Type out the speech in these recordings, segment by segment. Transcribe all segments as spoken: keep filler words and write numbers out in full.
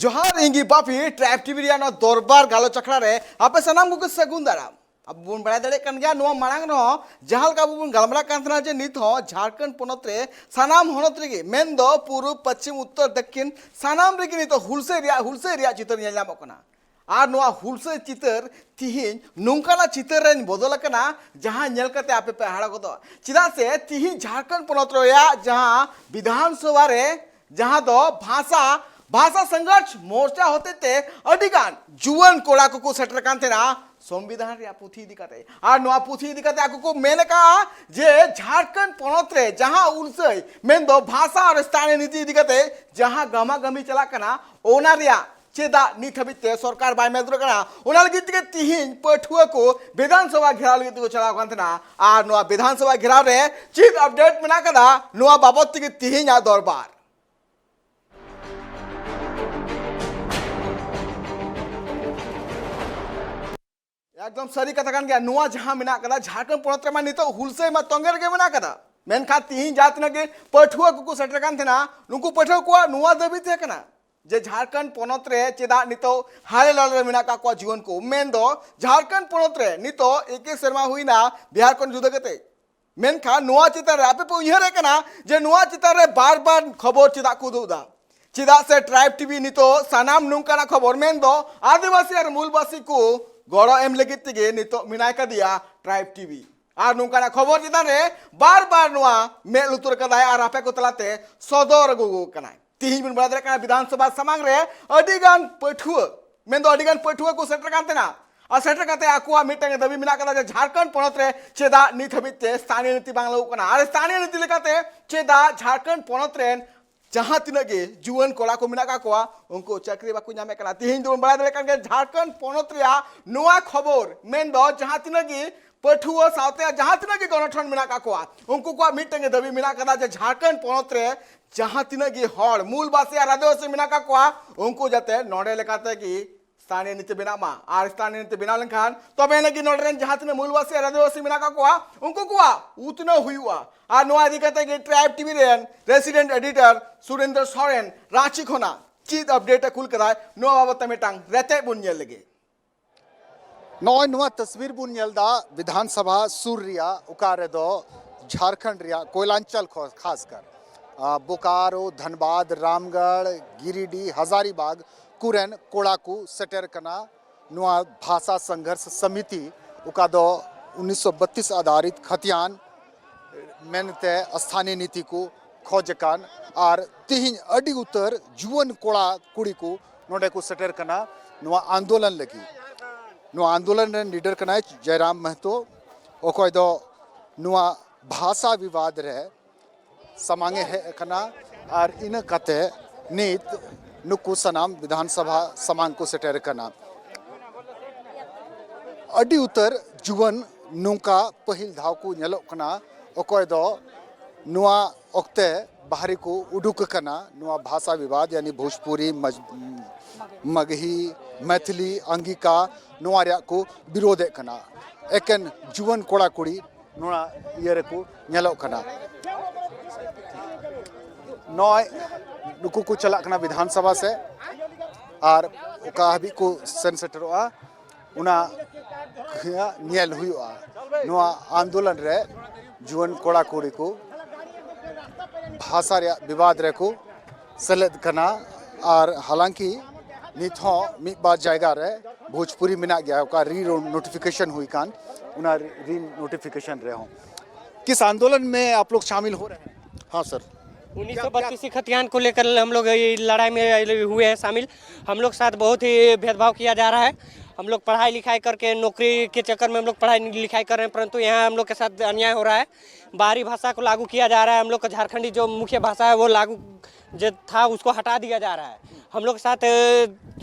ᱡᱚᱦᱟᱨ, ᱤᱧ ᱜᱮ ᱵᱟᱯᱤ᱾ ᱴᱨᱟᱭᱤᱵᱽ ᱴᱤᱵᱷᱤ ᱨᱮᱭᱟᱜ ᱱᱚᱣᱟ ᱫᱚᱨᱵᱟᱨ ᱜᱟᱞᱚᱪ ᱟᱠᱷᱲᱟ ᱨᱮ ᱟᱯᱮ ᱥᱟᱱᱟᱢ ᱠᱚᱜᱮ ᱥᱟᱹᱜᱩᱱ ᱫᱟᱨᱟᱢ᱾ ᱟᱵᱚ ᱵᱚᱱ ᱵᱟᱲᱟᱭ ᱫᱟᱲᱮᱭᱟᱜ ᱠᱟᱱ ᱜᱮᱭᱟ, ᱱᱚᱣᱟ ᱢᱟᱲᱟᱝ ᱨᱮᱦᱚᱸ ᱡᱟᱦᱟᱸ ᱞᱮᱠᱟ ᱟᱵᱚ ᱵᱚᱱ ᱜᱟᱞᱢᱟᱨᱟᱜ ᱠᱟᱱ ᱛᱟᱦᱮᱱᱟ ᱡᱮ ᱱᱤᱛ ᱦᱚᱸ ᱡᱷᱟᱲᱠᱷᱚᱸᱰ ᱯᱚᱱᱚᱛ ᱨᱮ ᱥᱟᱱᱟᱢ ᱦᱚᱱᱚᱛ ᱨᱮᱜᱮ, ᱢᱮᱱᱫᱚ ᱯᱩᱨᱩᱵᱽ, ᱯᱚᱪᱷᱤᱢ, ᱩᱛᱛᱚᱨ, ᱫᱚᱠᱠᱷᱤᱱ, ᱥᱟᱱᱟᱢ ᱨᱮᱜᱮ ᱱᱤᱛᱚᱜ ᱦᱩᱞᱥᱟᱹᱭ ᱨᱮᱭᱟᱜ, ᱦᱩᱞᱥᱟᱹᱭ ᱨᱮᱭᱟᱜ ᱪᱤᱛᱟᱹᱨ ᱧᱮᱞ ᱧᱟᱢᱚᱜ ᱠᱟᱱᱟ᱾ ᱟᱨ ᱱᱚᱣᱟ ᱦᱩᱞᱥᱟᱹᱭ ᱪᱤᱛᱟᱹᱨ ᱛᱤᱦᱤᱧ ᱱᱚᱝᱠᱟᱱᱟᱜ ᱪᱤᱛᱟᱹᱨ ᱨᱮᱧ ᱵᱚᱫᱚᱞ ᱟᱠᱟᱱᱟ, ᱡᱟᱦᱟᱸ ᱧᱮᱞ ᱠᱟᱛᱮ ᱟᱯᱮ ᱯᱮ ᱦᱟᱦᱟᱲᱟ ᱜᱚᱫᱚᱜᱼᱟ᱾ ᱪᱮᱫᱟᱜ ᱥᱮ ᱛᱤᱦᱤᱧ ᱡᱷᱟᱲᱠᱷᱚᱸᱰ ᱯᱚᱱᱚᱛ ᱨᱮᱭᱟᱜ ᱡᱟᱦᱟᱸ ᱵᱤᱫᱷᱟᱱ ᱥᱚᱵᱷᱟ ᱨᱮ, ᱡᱟᱦᱟᱸ ᱫᱚ ᱵᱷᱟᱥᱟ, ᱵᱷᱟᱥᱟ ᱥᱚᱝᱜᱷᱚᱨᱥ ᱢᱳᱨᱪᱟ ᱦᱚᱛᱮᱛᱮ ᱟᱹᱰᱤᱜᱟᱱ ᱡᱩᱣᱟᱹᱱ ᱠᱚᱲᱟ ᱠᱚᱠᱚ ᱥᱮᱴᱮᱨ ᱠᱟᱱ ᱛᱟᱦᱮᱱᱟ ᱥᱚᱝᱵᱤᱫᱷᱟᱱ ᱨᱮᱭᱟᱜ ᱯᱩᱛᱷᱤ ᱤᱫᱤ ᱠᱟᱛᱮ᱾ ᱟᱨ ᱱᱚᱣᱟ ᱯᱩᱛᱷᱤ ᱤᱫᱤ ᱠᱟᱛᱮ ᱟᱠᱚ ᱠᱚ ᱢᱮᱱ ᱟᱠᱟᱫᱼᱟ ᱡᱮ ᱡᱷᱟᱲᱠᱷᱚᱸᱰ ᱯᱚᱱᱚᱛ ᱨᱮ ᱡᱟᱦᱟᱸ ᱩᱞᱥᱟᱹᱭ, ᱢᱮᱱᱫᱚ ᱵᱷᱟᱥᱟ ᱟᱨ ᱥᱛᱷᱟᱱᱤᱭᱚ ᱱᱤᱛᱤ ᱤᱫᱤ ᱠᱟᱛᱮ ᱡᱟᱦᱟᱸ ᱜᱟᱢᱟᱜᱟᱢᱤ ᱪᱟᱞᱟᱜ ᱠᱟᱱᱟ, ᱚᱱᱟ ᱨᱮᱭᱟᱜ ᱪᱮᱫᱟᱜ ᱱᱤᱛ ᱦᱟᱹᱵᱤᱡ ᱛᱮ ᱥᱚᱨᱠᱟᱨ ᱵᱟᱭ ᱢᱮᱫ ᱞᱩᱛᱩᱨ ᱠᱟᱱᱟ? ᱚᱱᱟ ᱞᱟᱹᱜᱤᱫ ᱛᱮᱜᱮ ᱛᱤᱦᱤᱧ ᱯᱟᱹᱴᱷᱩᱣᱟᱹ ᱠᱚ ᱵᱤᱫᱷᱟᱱ ᱥᱚᱵᱷᱟ ᱜᱷᱮᱨᱟᱣ ᱞᱟᱹᱜᱤᱫ ᱛᱮᱠᱚ ᱪᱟᱞᱟᱣ ᱠᱟᱱ ᱛᱟᱦᱮᱱᱟ᱾ ᱟᱨ ᱱᱚᱣᱟ ᱵᱤᱫᱷᱟᱱ ᱥᱚᱵᱷᱟ ᱜᱷᱮᱨᱟᱣ ᱨᱮ ᱪᱮᱫ ᱟᱯᱰᱮᱴ ᱢᱮᱱᱟᱜ ᱠᱟᱫᱟ, ᱱᱚᱣᱟ ᱵᱟᱵᱚᱛ ᱛᱮᱜᱮ ᱛᱤᱦᱤᱧᱟᱜ ᱫᱚᱨᱵᱟᱨ᱾ ᱮᱠᱫᱚᱢ ᱥᱟᱹᱨᱤ ᱠᱟᱛᱷᱟ ᱠᱟᱱ ᱜᱮᱭᱟ᱾ ᱱᱚᱣᱟ ᱡᱟᱦᱟᱸ ᱢᱮᱱᱟᱜ ᱠᱟᱫᱟ, ᱡᱷᱟᱲᱠᱷᱚᱸᱰ ᱯᱚᱱᱚᱛ ᱨᱮᱢᱟ ᱱᱤᱛᱚᱜ ᱦᱩᱞᱥᱟᱹᱭ ᱢᱟ ᱛᱚᱸᱜᱮ ᱨᱮᱜᱮ ᱢᱮᱱᱟᱜ ᱠᱟᱫᱟ, ᱢᱮᱱᱠᱷᱟᱱ ᱛᱤᱦᱤᱧ ᱡᱟᱦᱟᱸ ᱛᱤᱱᱟᱹᱜ ᱜᱮ ᱯᱟᱹᱴᱷᱩᱣᱟᱹ ᱠᱚᱠᱚ ᱥᱮᱴᱮᱨ ᱠᱟᱱ ᱛᱟᱦᱮᱱᱟ, ᱱᱩᱠᱩ ᱯᱟᱹᱴᱷᱩᱣᱟᱹ ᱠᱚᱣᱟᱜ ᱱᱚᱣᱟ ᱫᱟᱹᱵᱤ ᱛᱟᱦᱮᱸ ᱠᱟᱱᱟ ᱡᱮ ᱡᱷᱟᱲᱠᱷᱚᱸᱰ ᱯᱚᱱᱚᱛ ᱨᱮ ᱪᱮᱫᱟᱜ ᱱᱤᱛᱚᱜ ᱦᱟᱞᱮ ᱰᱟᱞᱮ ᱨᱮ ᱢᱮᱱᱟᱜ ᱠᱟᱜ ᱠᱚᱣᱟ ᱡᱩᱣᱟᱹᱱ ᱠᱚ, ᱢᱮᱱᱫᱚ ᱡᱷᱟᱲᱠᱷᱚᱸᱰ ᱯᱚᱱᱚᱛ ᱨᱮ ᱱᱤᱛᱚᱜ ᱮᱠᱮ ᱥᱮᱨᱢᱟ ᱦᱩᱭᱱᱟ ᱵᱤᱦᱟᱨ ᱠᱷᱚᱱ ᱡᱩᱫᱟᱹ ᱠᱟᱛᱮ᱾ ᱢᱮᱱᱠᱷᱟᱱ ᱱᱚᱣᱟ ᱪᱮᱛᱟᱱ ᱨᱮ ᱟᱯᱮ ᱯᱮ ᱩᱭᱦᱟᱹᱨᱮᱫ ᱠᱟᱱᱟ ᱡᱮ ᱱᱚᱣᱟ ᱪᱮᱛᱟᱱ ᱨᱮ ᱵᱟᱨ ᱵᱟᱨ ᱠᱷᱚᱵᱚᱨ ᱪᱮᱫᱟᱜ ᱠᱚ ᱩᱫᱩᱜ ᱮᱫᱟ? ᱪᱮᱫᱟᱜ ᱥᱮ ᱴᱨᱟᱭᱤᱵᱽ ᱴᱤᱵᱷᱤ ᱱᱤᱛᱚᱜ ᱥᱟᱱᱟᱢ ᱱᱚᱝᱠᱟᱱᱟᱜ ᱠᱷᱚᱵᱚᱨ, ᱢᱮᱱᱫᱚ ᱟᱹᱫᱤᱵᱟᱹᱥᱤ ᱟᱨ ᱢᱩᱞᱵᱟᱹᱥᱤ ᱠᱚ ᱜᱚᱲᱚ ᱮᱢ ᱞᱟᱹᱜᱤᱫ ᱛᱮᱜᱮ ᱱᱤᱛᱚᱜ ᱢᱮᱱᱟᱭ ᱠᱟᱫᱮᱭᱟ ᱴᱨᱟᱭᱤᱵᱽ ᱴᱤᱵᱷᱤ᱾ ᱟᱨ ᱱᱚᱝᱠᱟᱱᱟᱜ ᱠᱷᱚᱵᱚᱨ ᱪᱮᱛᱟᱱ ᱨᱮ ᱵᱟᱨ ᱵᱟᱨ ᱱᱚᱣᱟ ᱢᱮᱫ ᱞᱩᱛᱩᱨ ᱠᱟᱫᱟᱭ ᱟᱨ ᱟᱯᱮ ᱠᱚ ᱛᱟᱞᱟᱛᱮ ᱥᱚᱫᱚᱨ ᱟᱹᱜᱩ ᱠᱟᱱᱟᱭ᱾ ᱛᱤᱦᱤᱧ ᱵᱚᱱ ᱵᱟᱲᱟᱭ ᱫᱟᱲᱮᱭᱟᱜ ᱠᱟᱱᱟ, ᱵᱤᱫᱷᱟᱱ ᱥᱚᱵᱷᱟ ᱥᱟᱢᱟᱝ ᱨᱮ ᱟᱹᱰᱤ ᱜᱟᱱ ᱯᱟᱹᱴᱷᱩᱣᱟᱹ, ᱢᱮᱱᱫᱚ ᱟᱹᱰᱤ ᱜᱟᱱ ᱯᱟᱹᱴᱷᱩᱣᱟᱹ ᱠᱚ ᱥᱮᱴᱮᱨ ᱠᱟᱱ ᱛᱟᱦᱮᱱᱟ᱾ ᱟᱨ ᱥᱮᱴᱮᱨ ᱠᱟᱛᱮ ᱟᱠᱚᱣᱟᱜ ᱢᱤᱫᱴᱟᱝ ᱫᱟᱹᱵᱤ ᱢᱮᱱᱟᱜ ᱠᱟᱫᱟ ᱡᱮ ᱡᱷᱟᱲᱠᱷᱚᱸᱰ ᱯᱚᱱᱚᱛ ᱨᱮ ᱪᱮᱫᱟᱜ ᱱᱤᱛ ᱦᱟᱹᱵᱤᱡ ᱛᱮ ᱥᱛᱷᱟᱱᱤᱭᱚ ᱱᱤᱛᱤ ᱵᱟᱝ ᱞᱟᱹᱜᱩᱜ ᱠᱟᱱᱟ, ᱟᱨ ᱥᱛᱷᱟᱱᱤᱭᱚ ᱱᱤᱛᱤ ᱞᱮᱠᱟᱛᱮ ᱪᱮᱫᱟᱜ ᱡᱷᱟᱲᱠᱷᱚᱸᱰ ᱯᱚᱱᱚᱛ ᱨᱮᱱ ᱡᱟᱦᱟᱸ ᱛᱤᱱᱟᱹᱜ ᱜᱮ ᱡᱩᱣᱟᱹᱱ ᱠᱚᱲᱟ ᱠᱚ ᱢᱮᱱᱟᱜ ᱠᱟᱜ ᱠᱚᱣᱟ, ᱩᱱᱠᱩ ᱪᱟᱹᱠᱨᱤ ᱵᱟᱠᱚ ᱧᱟᱢᱮᱫ ᱠᱟᱱᱟ᱾ ᱛᱤᱦᱤᱧ ᱫᱚᱵᱚᱱ ᱵᱟᱲᱟᱭ ᱫᱟᱲᱮᱭᱟᱜ ᱠᱟᱱ ᱜᱮᱭᱟ, ᱡᱷᱟᱲᱠᱷᱚᱸᱰ ᱯᱚᱱᱚᱛ ᱨᱮᱭᱟᱜ ᱱᱚᱣᱟ ᱠᱷᱚᱵᱚᱨ, ᱢᱮᱱᱫᱚ ᱡᱟᱦᱟᱸ ᱛᱤᱱᱟᱹᱜ ᱜᱮ ᱯᱟᱹᱴᱷᱩᱣᱟᱹ ᱥᱟᱶᱛᱮ ᱡᱟᱦᱟᱸ ᱛᱤᱱᱟᱹᱜ ᱜᱮ ᱜᱚᱱᱚᱴᱷᱚᱱ ᱢᱮᱱᱟᱜ ᱠᱟᱜ ᱠᱚᱣᱟ, ᱩᱱᱠᱩ ᱠᱚᱣᱟᱜ ᱢᱤᱫᱴᱟᱝ ᱜᱮ ᱫᱟᱹᱵᱤ ᱢᱮᱱᱟᱜ ᱠᱟᱫᱟ ᱡᱮ ᱡᱷᱟᱲᱠᱷᱚᱸᱰ ᱯᱚᱱᱚᱛ ᱨᱮ ᱡᱟᱦᱟᱸ ᱛᱤᱱᱟᱹᱜ ᱜᱮ ᱦᱚᱲ, ᱢᱩᱞᱵᱟᱹᱥᱤ ᱟᱨ ᱟᱹᱫᱤᱵᱟᱹᱥᱤ ᱢᱮᱱᱟᱜ ᱠᱟᱜ ᱠᱚᱣᱟ, ᱩᱱᱠᱩ ᱡᱟᱛᱮ ᱱᱚᱰᱮ ᱞᱮᱠᱟᱛᱮ ᱜᱮ ᱥᱛᱷᱟᱱᱤᱭᱚ ᱱᱤᱛᱤ ᱵᱮᱱᱟᱜ ᱢᱟ᱾ ᱟᱨ ᱥᱛᱷᱟᱱᱤᱭᱚ ᱱᱤᱛᱤ ᱵᱮᱱᱟᱣ ᱞᱮᱱᱠᱷᱟᱱ ᱛᱚᱵᱮ ᱟᱹᱱᱤᱡ ᱜᱮ ᱱᱚᱰᱮ ᱨᱮᱱ ᱡᱟᱦᱟᱸ ᱛᱤᱱᱟᱹᱜ ᱢᱩᱞᱵᱟᱹᱥᱤ ᱟᱨ ᱟᱹᱫᱤᱵᱟᱹᱥᱤ ᱢᱮᱱᱟᱜ ᱠᱟᱜ ᱠᱚᱣᱟ, ᱩᱱᱠᱩ ᱠᱚᱣᱟᱜ ᱩᱛᱱᱟᱹᱣ ᱦᱩᱭᱩᱜᱼᱟ᱾ ᱟᱨ ᱱᱚᱣᱟ ᱤᱫᱤ ᱠᱟᱛᱮ ᱜᱮ ᱴᱨᱟᱭᱤᱵᱽ ᱴᱤᱵᱷᱤ ᱨᱮᱱ ᱨᱮᱥᱤᱰᱮᱱᱴ ᱮᱰᱤᱴᱚᱨ ᱥᱩᱨᱮᱱᱫᱨᱚ ᱥᱚᱨᱮᱱ ᱨᱟᱸᱪᱤ ᱠᱷᱚᱱᱟᱜ ᱪᱮᱫ ᱟᱯᱰᱮᱴ ᱮ ᱠᱩᱞ ᱠᱟᱫᱟᱭ, ᱱᱚᱣᱟ ᱵᱟᱵᱚᱛ ᱛᱮ ᱢᱤᱫᱴᱟᱝ ᱨᱮᱛᱮᱫ ᱵᱚᱱ ᱧᱮᱞ ᱞᱮᱜᱮ᱾ ᱱᱚᱜᱼᱚᱭ ᱱᱚᱣᱟ ᱛᱟᱥᱵᱤᱨ ᱵᱚᱱ ᱧᱮᱞ ᱮᱫᱟ ᱵᱤᱫᱷᱟᱱ ᱥᱚᱵᱷᱟ ᱥᱩᱨ ᱨᱮᱭᱟᱜ, ᱚᱠᱟ ᱨᱮᱫᱚ ᱡᱷᱟᱲᱠᱷᱚᱸᱰ ᱨᱮᱭᱟᱜ ᱠᱚᱭᱞᱟᱧᱪᱚᱞ ᱠᱷᱚ-, ᱠᱷᱟᱥᱠᱟᱨ, ᱟ, ᱵᱳᱠᱟᱨᱳ, ᱫᱷᱟᱱᱵᱟᱫᱽ, ᱨᱟᱢᱜᱚᱲ, ᱜᱤᱨᱤᱰᱤ, ᱦᱟᱡᱟᱨᱤᱵᱟᱜᱽ ᱠᱚᱨᱮᱱ ᱠᱚᱲᱟ ᱠᱚ ᱥᱮᱴᱮᱨ ᱠᱟᱱᱟ ᱱᱚᱣᱟ ᱵᱷᱟᱥᱟ ᱥᱚᱝᱜᱷᱚᱨᱥ ᱥᱚᱢᱤᱛᱤ, ᱚᱠᱟ ᱫᱚ ᱩᱱᱤᱥᱥᱚ ᱵᱟᱛᱤᱥ ᱟᱫᱷᱟᱨᱤᱛ ᱠᱷᱟᱛᱤᱭᱟᱱ ᱢᱮᱱᱛᱮ ᱥᱛᱷᱟᱱᱤᱭ ᱱᱤᱛᱤ ᱠᱚ ᱠᱷᱚᱡᱽ ᱟᱠᱟᱱ᱾ ᱟᱨ ᱛᱮᱦᱮᱧ ᱟᱹᱰᱤ ᱩᱛᱟᱹᱨ ᱡᱩᱣᱟᱹᱱ ᱠᱚᱲᱟ ᱠᱩᱲᱤ ᱠᱚ ᱱᱚᱰᱮ ᱠᱚ ᱥᱮᱴᱮᱨ ᱠᱟᱱᱟ ᱱᱚᱣᱟ ᱟᱱᱫᱳᱞᱚᱱ ᱞᱟᱹᱜᱤᱫ᱾ ᱱᱚᱣᱟ ᱟᱱᱫᱳᱞᱚᱱ ᱨᱮᱱ ᱞᱤᱰᱟᱨ ᱠᱟᱱᱟᱭ ᱡᱚᱭᱨᱟᱢ ᱢᱟᱦᱛᱚ, ᱚᱠᱚᱭ ᱫᱚ ᱱᱚᱣᱟ ᱵᱷᱟᱥᱟ ᱵᱤᱵᱟᱫ ᱨᱮ ᱥᱟᱢᱟᱝ ᱮ ᱦᱮᱡ ᱟᱠᱟᱱᱟ᱾ ᱟᱨ ᱤᱱᱟᱹ ᱠᱟᱛᱮ ᱱᱤᱛ ᱱᱩᱠᱩ ᱥᱟᱱᱟᱢ ᱵᱤᱫᱷᱟᱱ ᱥᱚᱵᱷᱟ ᱥᱟᱢᱟᱝ ᱠᱚ ᱥᱮᱴᱮᱨ ᱟᱠᱟᱱᱟ᱾ ᱟᱹᱰᱤ ᱩᱛᱟᱹᱨ ᱡᱩᱣᱟᱹᱱ ᱱᱚᱝᱠᱟ ᱯᱟᱹᱦᱤᱞ ᱫᱷᱟᱣ ᱠᱚ ᱧᱮᱞᱚᱜ ᱠᱟᱱᱟ, ᱚᱠᱚᱭ ᱫᱚ ᱱᱚᱣᱟ ᱚᱠᱛᱮ ᱵᱟᱦᱨᱮ ᱠᱚ ᱩᱰᱩᱠ ᱟᱠᱟᱱᱟ, ᱱᱚᱣᱟ ᱵᱷᱟᱥᱟ ᱵᱤᱵᱟᱫ, ᱭᱟᱱᱤ ᱵᱷᱳᱡᱽᱯᱩᱨᱤ, ᱢᱟᱡ-, ᱢᱟᱜᱦᱤ, ᱢᱮᱛᱷᱤᱞᱤ, ᱟᱝᱜᱤᱠᱟ, ᱱᱚᱣᱟ ᱨᱮᱭᱟᱜ ᱠᱚ ᱵᱤᱨᱳᱫᱷᱮᱫ ᱠᱟᱱᱟ᱾ ᱮᱠᱮᱱ ᱡᱩᱣᱟᱹᱱ ᱠᱚᱲᱟ ᱠᱩᱲᱤ ᱱᱚᱣᱟ ᱤᱭᱟᱹ ᱨᱮᱠᱚ ᱧᱮᱞᱚᱜ ᱠᱟᱱᱟ᱾ ᱱᱚᱜᱼᱚᱭ ᱱᱩᱠᱩ ᱠᱚ ᱪᱟᱞᱟᱜ ᱠᱟᱱᱟ ᱵᱤᱫᱷᱟᱱ ᱥᱚᱵᱷᱟ ᱥᱮᱫ, ᱟᱨ ᱚᱠᱟ ᱦᱟᱹᱵᱤᱡ ᱠᱚ ᱥᱮᱱ ᱥᱮᱴᱮᱨᱚᱜᱼᱟ, ᱚᱱᱟ ᱧᱮᱞ ᱦᱩᱭᱩᱜᱼᱟ᱾ ᱱᱚᱣᱟ ᱟᱱᱫᱳᱞᱚᱱ ᱨᱮ ᱡᱩᱣᱟᱹᱱ ᱠᱚᱲᱟ ᱠᱩᱲᱤ ᱠᱚ ᱵᱷᱟᱥᱟ ᱨᱮᱭᱟᱜ ᱵᱤᱵᱟᱫ ᱨᱮᱠᱚ ᱥᱮᱞᱮᱫ ᱠᱟᱱᱟ᱾ ᱟᱨ ᱦᱟᱞᱟᱝᱠᱤ ᱱᱤᱛ ᱦᱚᱸ ᱢᱤᱫ ᱵᱟᱨ ᱡᱟᱭᱜᱟ ᱨᱮ ᱵᱷᱳᱡᱽᱯᱩᱨᱤ ᱢᱮᱱᱟᱜ ᱜᱮᱭᱟ, ᱚᱠᱟ ᱨᱤ ᱱᱳᱴᱤᱯᱷᱤᱠᱮᱥᱚᱱ ᱦᱩᱭ ᱠᱟᱱ, ᱚᱱᱟ ᱨᱤ ᱱᱳᱴᱤᱯᱷᱤᱠᱮᱥᱚᱱ ᱨᱮᱦᱚᱸ᱾ किस आंदोलन में आप लोग शामिल हो रहे हैं? हाँ सर। उन्नीस सौ बत्तीस खतियान को लेकर हम लोग ये लड़ाई में हुए हैं शामिल। हम लोग साथ बहुत ही भेदभाव किया जा रहा है। हम लोग पढ़ाई लिखाई करके, नौकरी के चक्कर में हम लोग पढ़ाई लिखाई कर रहे हैं, परंतु यहाँ हम लोग के साथ अन्याय हो रहा है। बाहरी भाषा को लागू किया जा रहा है। हम लोग का झारखंडी जो मुख्य भाषा है, वो लागू जो था, उसको हटा दिया जा रहा है। हम लोग के साथ, अ,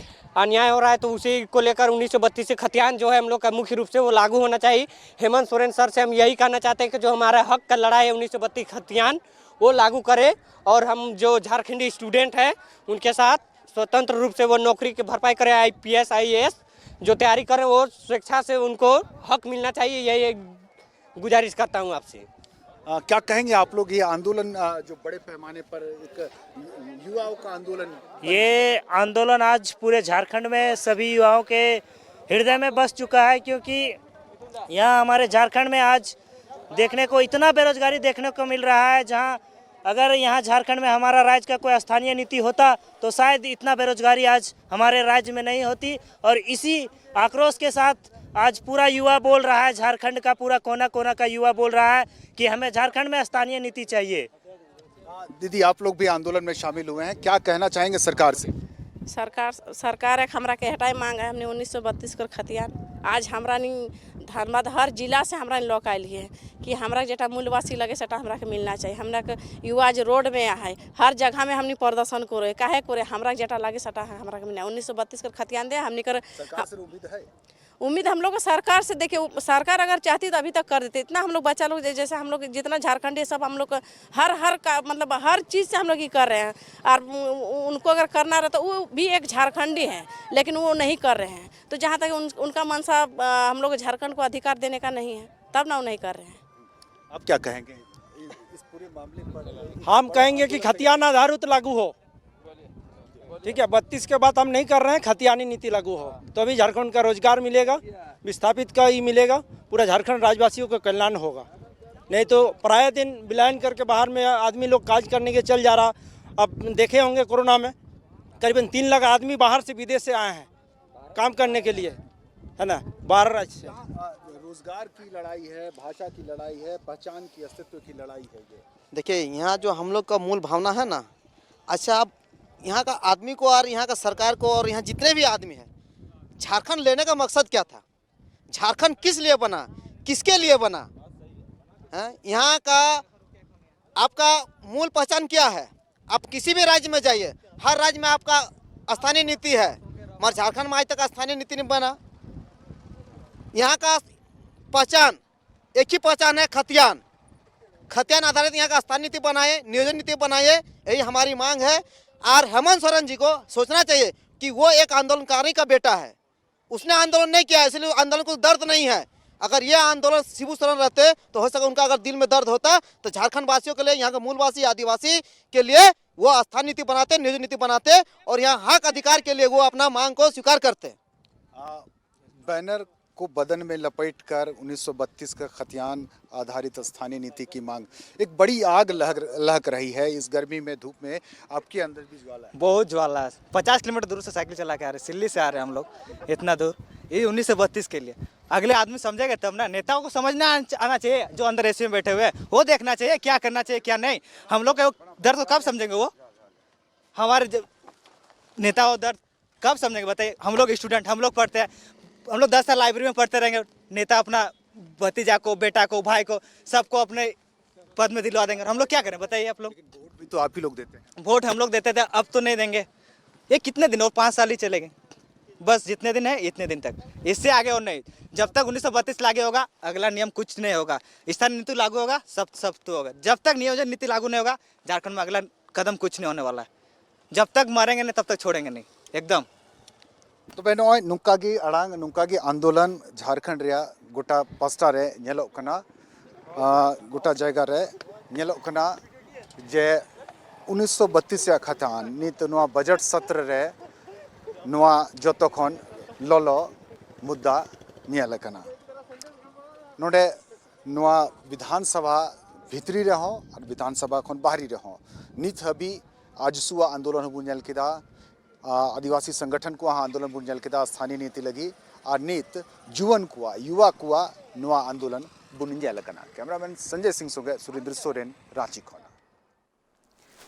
अन्याय हो रहा है, तो उसी को लेकर उन्नीस सौ बत्तीस से खतियान जो है हम लोग का, मुख्य रूप से वो लागू होना चाहिए। हेमंत सोरेन सर से हम यही कहना चाहते हैं कि जो हमारा हक का लड़ाई है उन्नीस सौ बत्तीस खतियान, वो लागू करें, और हम जो झारखंडी स्टूडेंट हैं, उनके साथ स्वतंत्र रूप से वो नौकरी की भरपाई करें, आईपीएस, आईएएस जो तैयारी करें, वो स्वेच्छा से उनको हक मिलना चाहिए। यही एक गुजारिश करता हूँ आपसे। अ, क्या कहेंगे आप लोग, ये आंदोलन, अ, जो बड़े पैमाने पर एक युवाओं का आंदोलन? ये आंदोलन आज पूरे झारखंड में सभी युवाओं के हृदय में बस चुका है, क्योंकि यहाँ हमारे झारखंड में आज देखने को इतना बेरोजगारी देखने को मिल रहा है, जहाँ अगर यहाँ झारखंड में हमारा राज्य का कोई स्थानीय नीति होता, तो शायद इतना बेरोजगारी आज हमारे राज्य में नहीं होती। और इसी आक्रोश के साथ आज पूरा युवा बोल रहा है, झारखंड का पूरा कोना कोना का युवा बोल रहा है कि हमें झारखंड में स्थानीय नीति चाहिए। दीदी, आप लोग भी आंदोलन में शामिल हुए हैं, क्या कहना चाहेंगे सरकार से? सरकार, सरकार एक हमरा के हटाए मांग है, हमने उन्नीस सौ बत्तीस कर खतियान। आज हमरा नी धनबाद हर जिला से हमरा नी लोग आयल है कि हमरा जेटा मूलवासी लगे सेटा हमरा के मिलना चाहिए। हमरा के युवा आज रोड में आहे, हर जगह में हमनी प्रदर्शन करे, काहे करे, हमरा जेटा लगे सेटा है, हमरा के मिलना। उन्नीस सौ बत्तीस कर खतियान दे, हमनी कर सरकार से उम्मीद है? उम्मीद हम लोग को सरकार से, देखिए, उ-, सरकार अगर चाहती तो अभी तक कर देती। इतना हम लोग बच्चा लोग जै-, जैसे हम लोग जितना झारखंडी सब हम लोग को हर, हर का मतलब हर चीज़ से हम लोग ये कर रहे हैं। और उ-, उ-, उनको अगर करना रहता, वो भी एक झारखंडी है, लेकिन वो नहीं कर रहे हैं। तो जहाँ तक उन, उनका मंशा, अ, हम लोग झारखंड को अधिकार देने का नहीं है, तब ना वो नहीं कर रहे हैं। आप क्या कहेंगे इस पूरे मामले पर? हम कहेंगे कि खतियान आधारित लागू हो, ठीक है, बत्तीस के बाद हम नहीं कर रहे हैं, खतियानी नीति लागू हो, तो अभी झारखंड का रोजगार मिलेगा, विस्थापित का ही मिलेगा, पूरा झारखंड राज्यवासियों का कल्याण होगा। नहीं तो प्राय दिन बिलायन करके बाहर में आदमी लोग काज करने के चल जा रहा। अब देखे होंगे कोरोना में करीबन तीन लाख आदमी बाहर से, विदेश से आए हैं काम करने के लिए, है ना, बाहर राज्य से। रोजगार की लड़ाई है, भाषा की लड़ाई है, पहचान की, अस्तित्व की लड़ाई है ये। देखिए, यहाँ जो हम लोग का मूल भावना है ना, अच्छा, अब यहाँ का आदमी को और यहाँ का सरकार को और यहाँ जितने भी आदमी हैं, झारखंड लेने का मकसद क्या था? झारखंड किस लिए बना, किसके लिए बना? हैं? यहाँ का आपका मूल पहचान क्या है? आप किसी भी राज्य में जाइए, हर राज्य में आपका स्थानीय नीति है, मगर झारखंड में आज तक स्थानीय नीति नहीं बना। यहाँ का पहचान, एक ही पहचान है, खतियान। खतियान आधारित यहाँ का स्थानीय नीति बनाए, नियोजन नीति बनाए, यही हमारी मांग है। और हेमंत सोरेन जी को सोचना चाहिए कि वो एक आंदोलनकारी का बेटा है, उसने आंदोलन नहीं किया, इसलिए आंदोलन को दर्द नहीं है। अगर ये आंदोलन शिबू सोरेन रहते तो हो सके उनका अगर दिल में दर्द होता तो झारखंड वासियों के लिए, यहाँ के मूलवासी आदिवासी के लिए वो स्थानीय नीति बनाते, नियोजन नीति बनाते और यहाँ हक अधिकार के लिए वो अपना मांग को स्वीकार करते। बैनर को बदन में लपेट कर उन्नीस सौ बत्तीस का खतियान आधारित स्थानीय नीति की मांग, एक बड़ी आग लहक लहक रही है इस गर्मी में, धूप में। आपके अंदर भी ज्वाला है। बहुत ज्वाला है। पचास किलोमीटर दूर से साइकिल चला के आ रहे, सिल्ली से आ रहे हम लोग इतना दूर, ये उन्नीस सौ बत्तीस के लिए। अगले आदमी समझेगा तब ना, नेताओं को समझना आना चाहिए, जो अंदर एसी में बैठे हुए हैं वो देखना चाहिए क्या करना चाहिए क्या नहीं। हम लोग का दर्द को कब समझेंगे वो? हमारे जब नेता हो दर्द कब समझेंगे बताइए? हम लोग स्टूडेंट, हम लोग पढ़ते हैं, हम लोग दस साल लाइब्रेरी में पढ़ते रहेंगे, नेता अपना भतीजा को, बेटा को, भाई को, सबको अपने पद में दिलवा देंगे, हम लोग क्या करें बताइए आप लोग? वोट भी तो आप ही लोग देते हैं। वोट हम लोग देते थे, अब तो नहीं देंगे। ये कितने दिन और, पाँच साल ही चलेंगे, बस जितने दिन है इतने दिन तक, इससे आगे और नहीं। जब तक उन्नीस सौ बत्तीस लागू होगा, अगला नियम कुछ नहीं होगा, स्थानीय नीति लागू होगा, सब सब तो होगा। जब तक नियोजन नीति लागू नहीं होगा, झारखंड में अगला कदम कुछ नहीं होने वाला है। जब तक मरेंगे नहीं, तब तक छोड़ेंगे नहीं, एकदम। ᱛᱚᱵᱮ ᱱᱚᱜᱼᱚᱭ ᱱᱚᱝᱠᱟ ᱜᱮ ᱟᱲᱟᱝ, ᱱᱚᱝᱠᱟ ᱜᱮ ᱟᱱᱫᱳᱞᱚᱱ ᱡᱷᱟᱲᱠᱷᱚᱸᱰ ᱨᱮᱭᱟᱜ ᱜᱚᱴᱟ ᱯᱟᱥᱴᱟ ᱨᱮ ᱧᱮᱞᱚᱜ ᱠᱟᱱᱟ᱾ ᱟᱸ, ᱜᱚᱴᱟ ᱡᱟᱭᱜᱟ ᱨᱮ ᱧᱮᱞᱚᱜ ᱠᱟᱱᱟ ᱡᱮ ᱩᱱᱤᱥᱥᱚ ᱵᱟᱛᱤᱥ ᱨᱮᱭᱟᱜ ᱠᱷᱟᱛᱟᱱ ᱱᱤᱛ ᱱᱚᱣᱟ ᱵᱟᱡᱮᱴ ᱥᱚᱛᱨᱚ ᱨᱮ ᱱᱚᱣᱟ ᱡᱚᱛᱚ ᱠᱷᱚᱱ ᱞᱚᱞᱚ ᱢᱩᱫᱽᱫᱟ ᱧᱮᱞ ᱟᱠᱟᱱᱟ᱾ ᱱᱚᱰᱮ ᱱᱚᱣᱟ ᱵᱤᱫᱷᱟᱱ ᱥᱚᱵᱷᱟ ᱵᱷᱤᱛᱨᱤ ᱨᱮᱦᱚᱸ ᱟᱨ ᱵᱤᱫᱷᱟᱱ ᱥᱚᱵᱷᱟ ᱠᱷᱚᱱ ᱵᱟᱦᱨᱮ ᱨᱮᱦᱚᱸ ᱱᱤᱛ ᱦᱟᱹᱵᱤᱡ ᱟᱡᱥᱩᱣᱟᱜ ᱟᱱᱫᱳᱞᱚᱱ ᱦᱚᱸᱵᱚᱱ ᱧᱮᱞ ᱠᱮᱫᱟ, ᱟᱹᱫᱤᱵᱟᱹᱥᱤ ᱥᱚᱝᱜᱚᱴᱷᱚᱱ ᱠᱚᱣᱟᱜ ᱦᱚᱸ ᱟᱱᱫᱳᱞᱚᱱ ᱵᱚᱱ ᱧᱮᱞ ᱠᱮᱫᱟ, ᱥᱛᱷᱟᱱᱤᱭᱚ ᱱᱤᱛᱤ ᱞᱟᱹᱜᱤᱫ, ᱟᱨ ᱱᱤᱛ ᱡᱩᱣᱟᱹᱱ ᱠᱚᱣᱟᱜ, ᱭᱩᱣᱟ ᱠᱚᱣᱟᱜ ᱱᱚᱣᱟ ᱟᱱᱫᱳᱞᱚᱱ ᱵᱚᱱ ᱧᱮᱞ ᱟᱠᱟᱱᱟ᱾ ᱠᱮᱢᱨᱟᱢᱮᱱ ᱥᱚᱧᱡᱚᱭ ᱥᱤᱝ ᱥᱚᱸᱜᱮ ᱥᱩᱨᱮᱱᱫᱨᱚ ᱥᱚᱨᱮᱱ, ᱨᱟᱸᱪᱤ ᱠᱷᱚᱱ᱾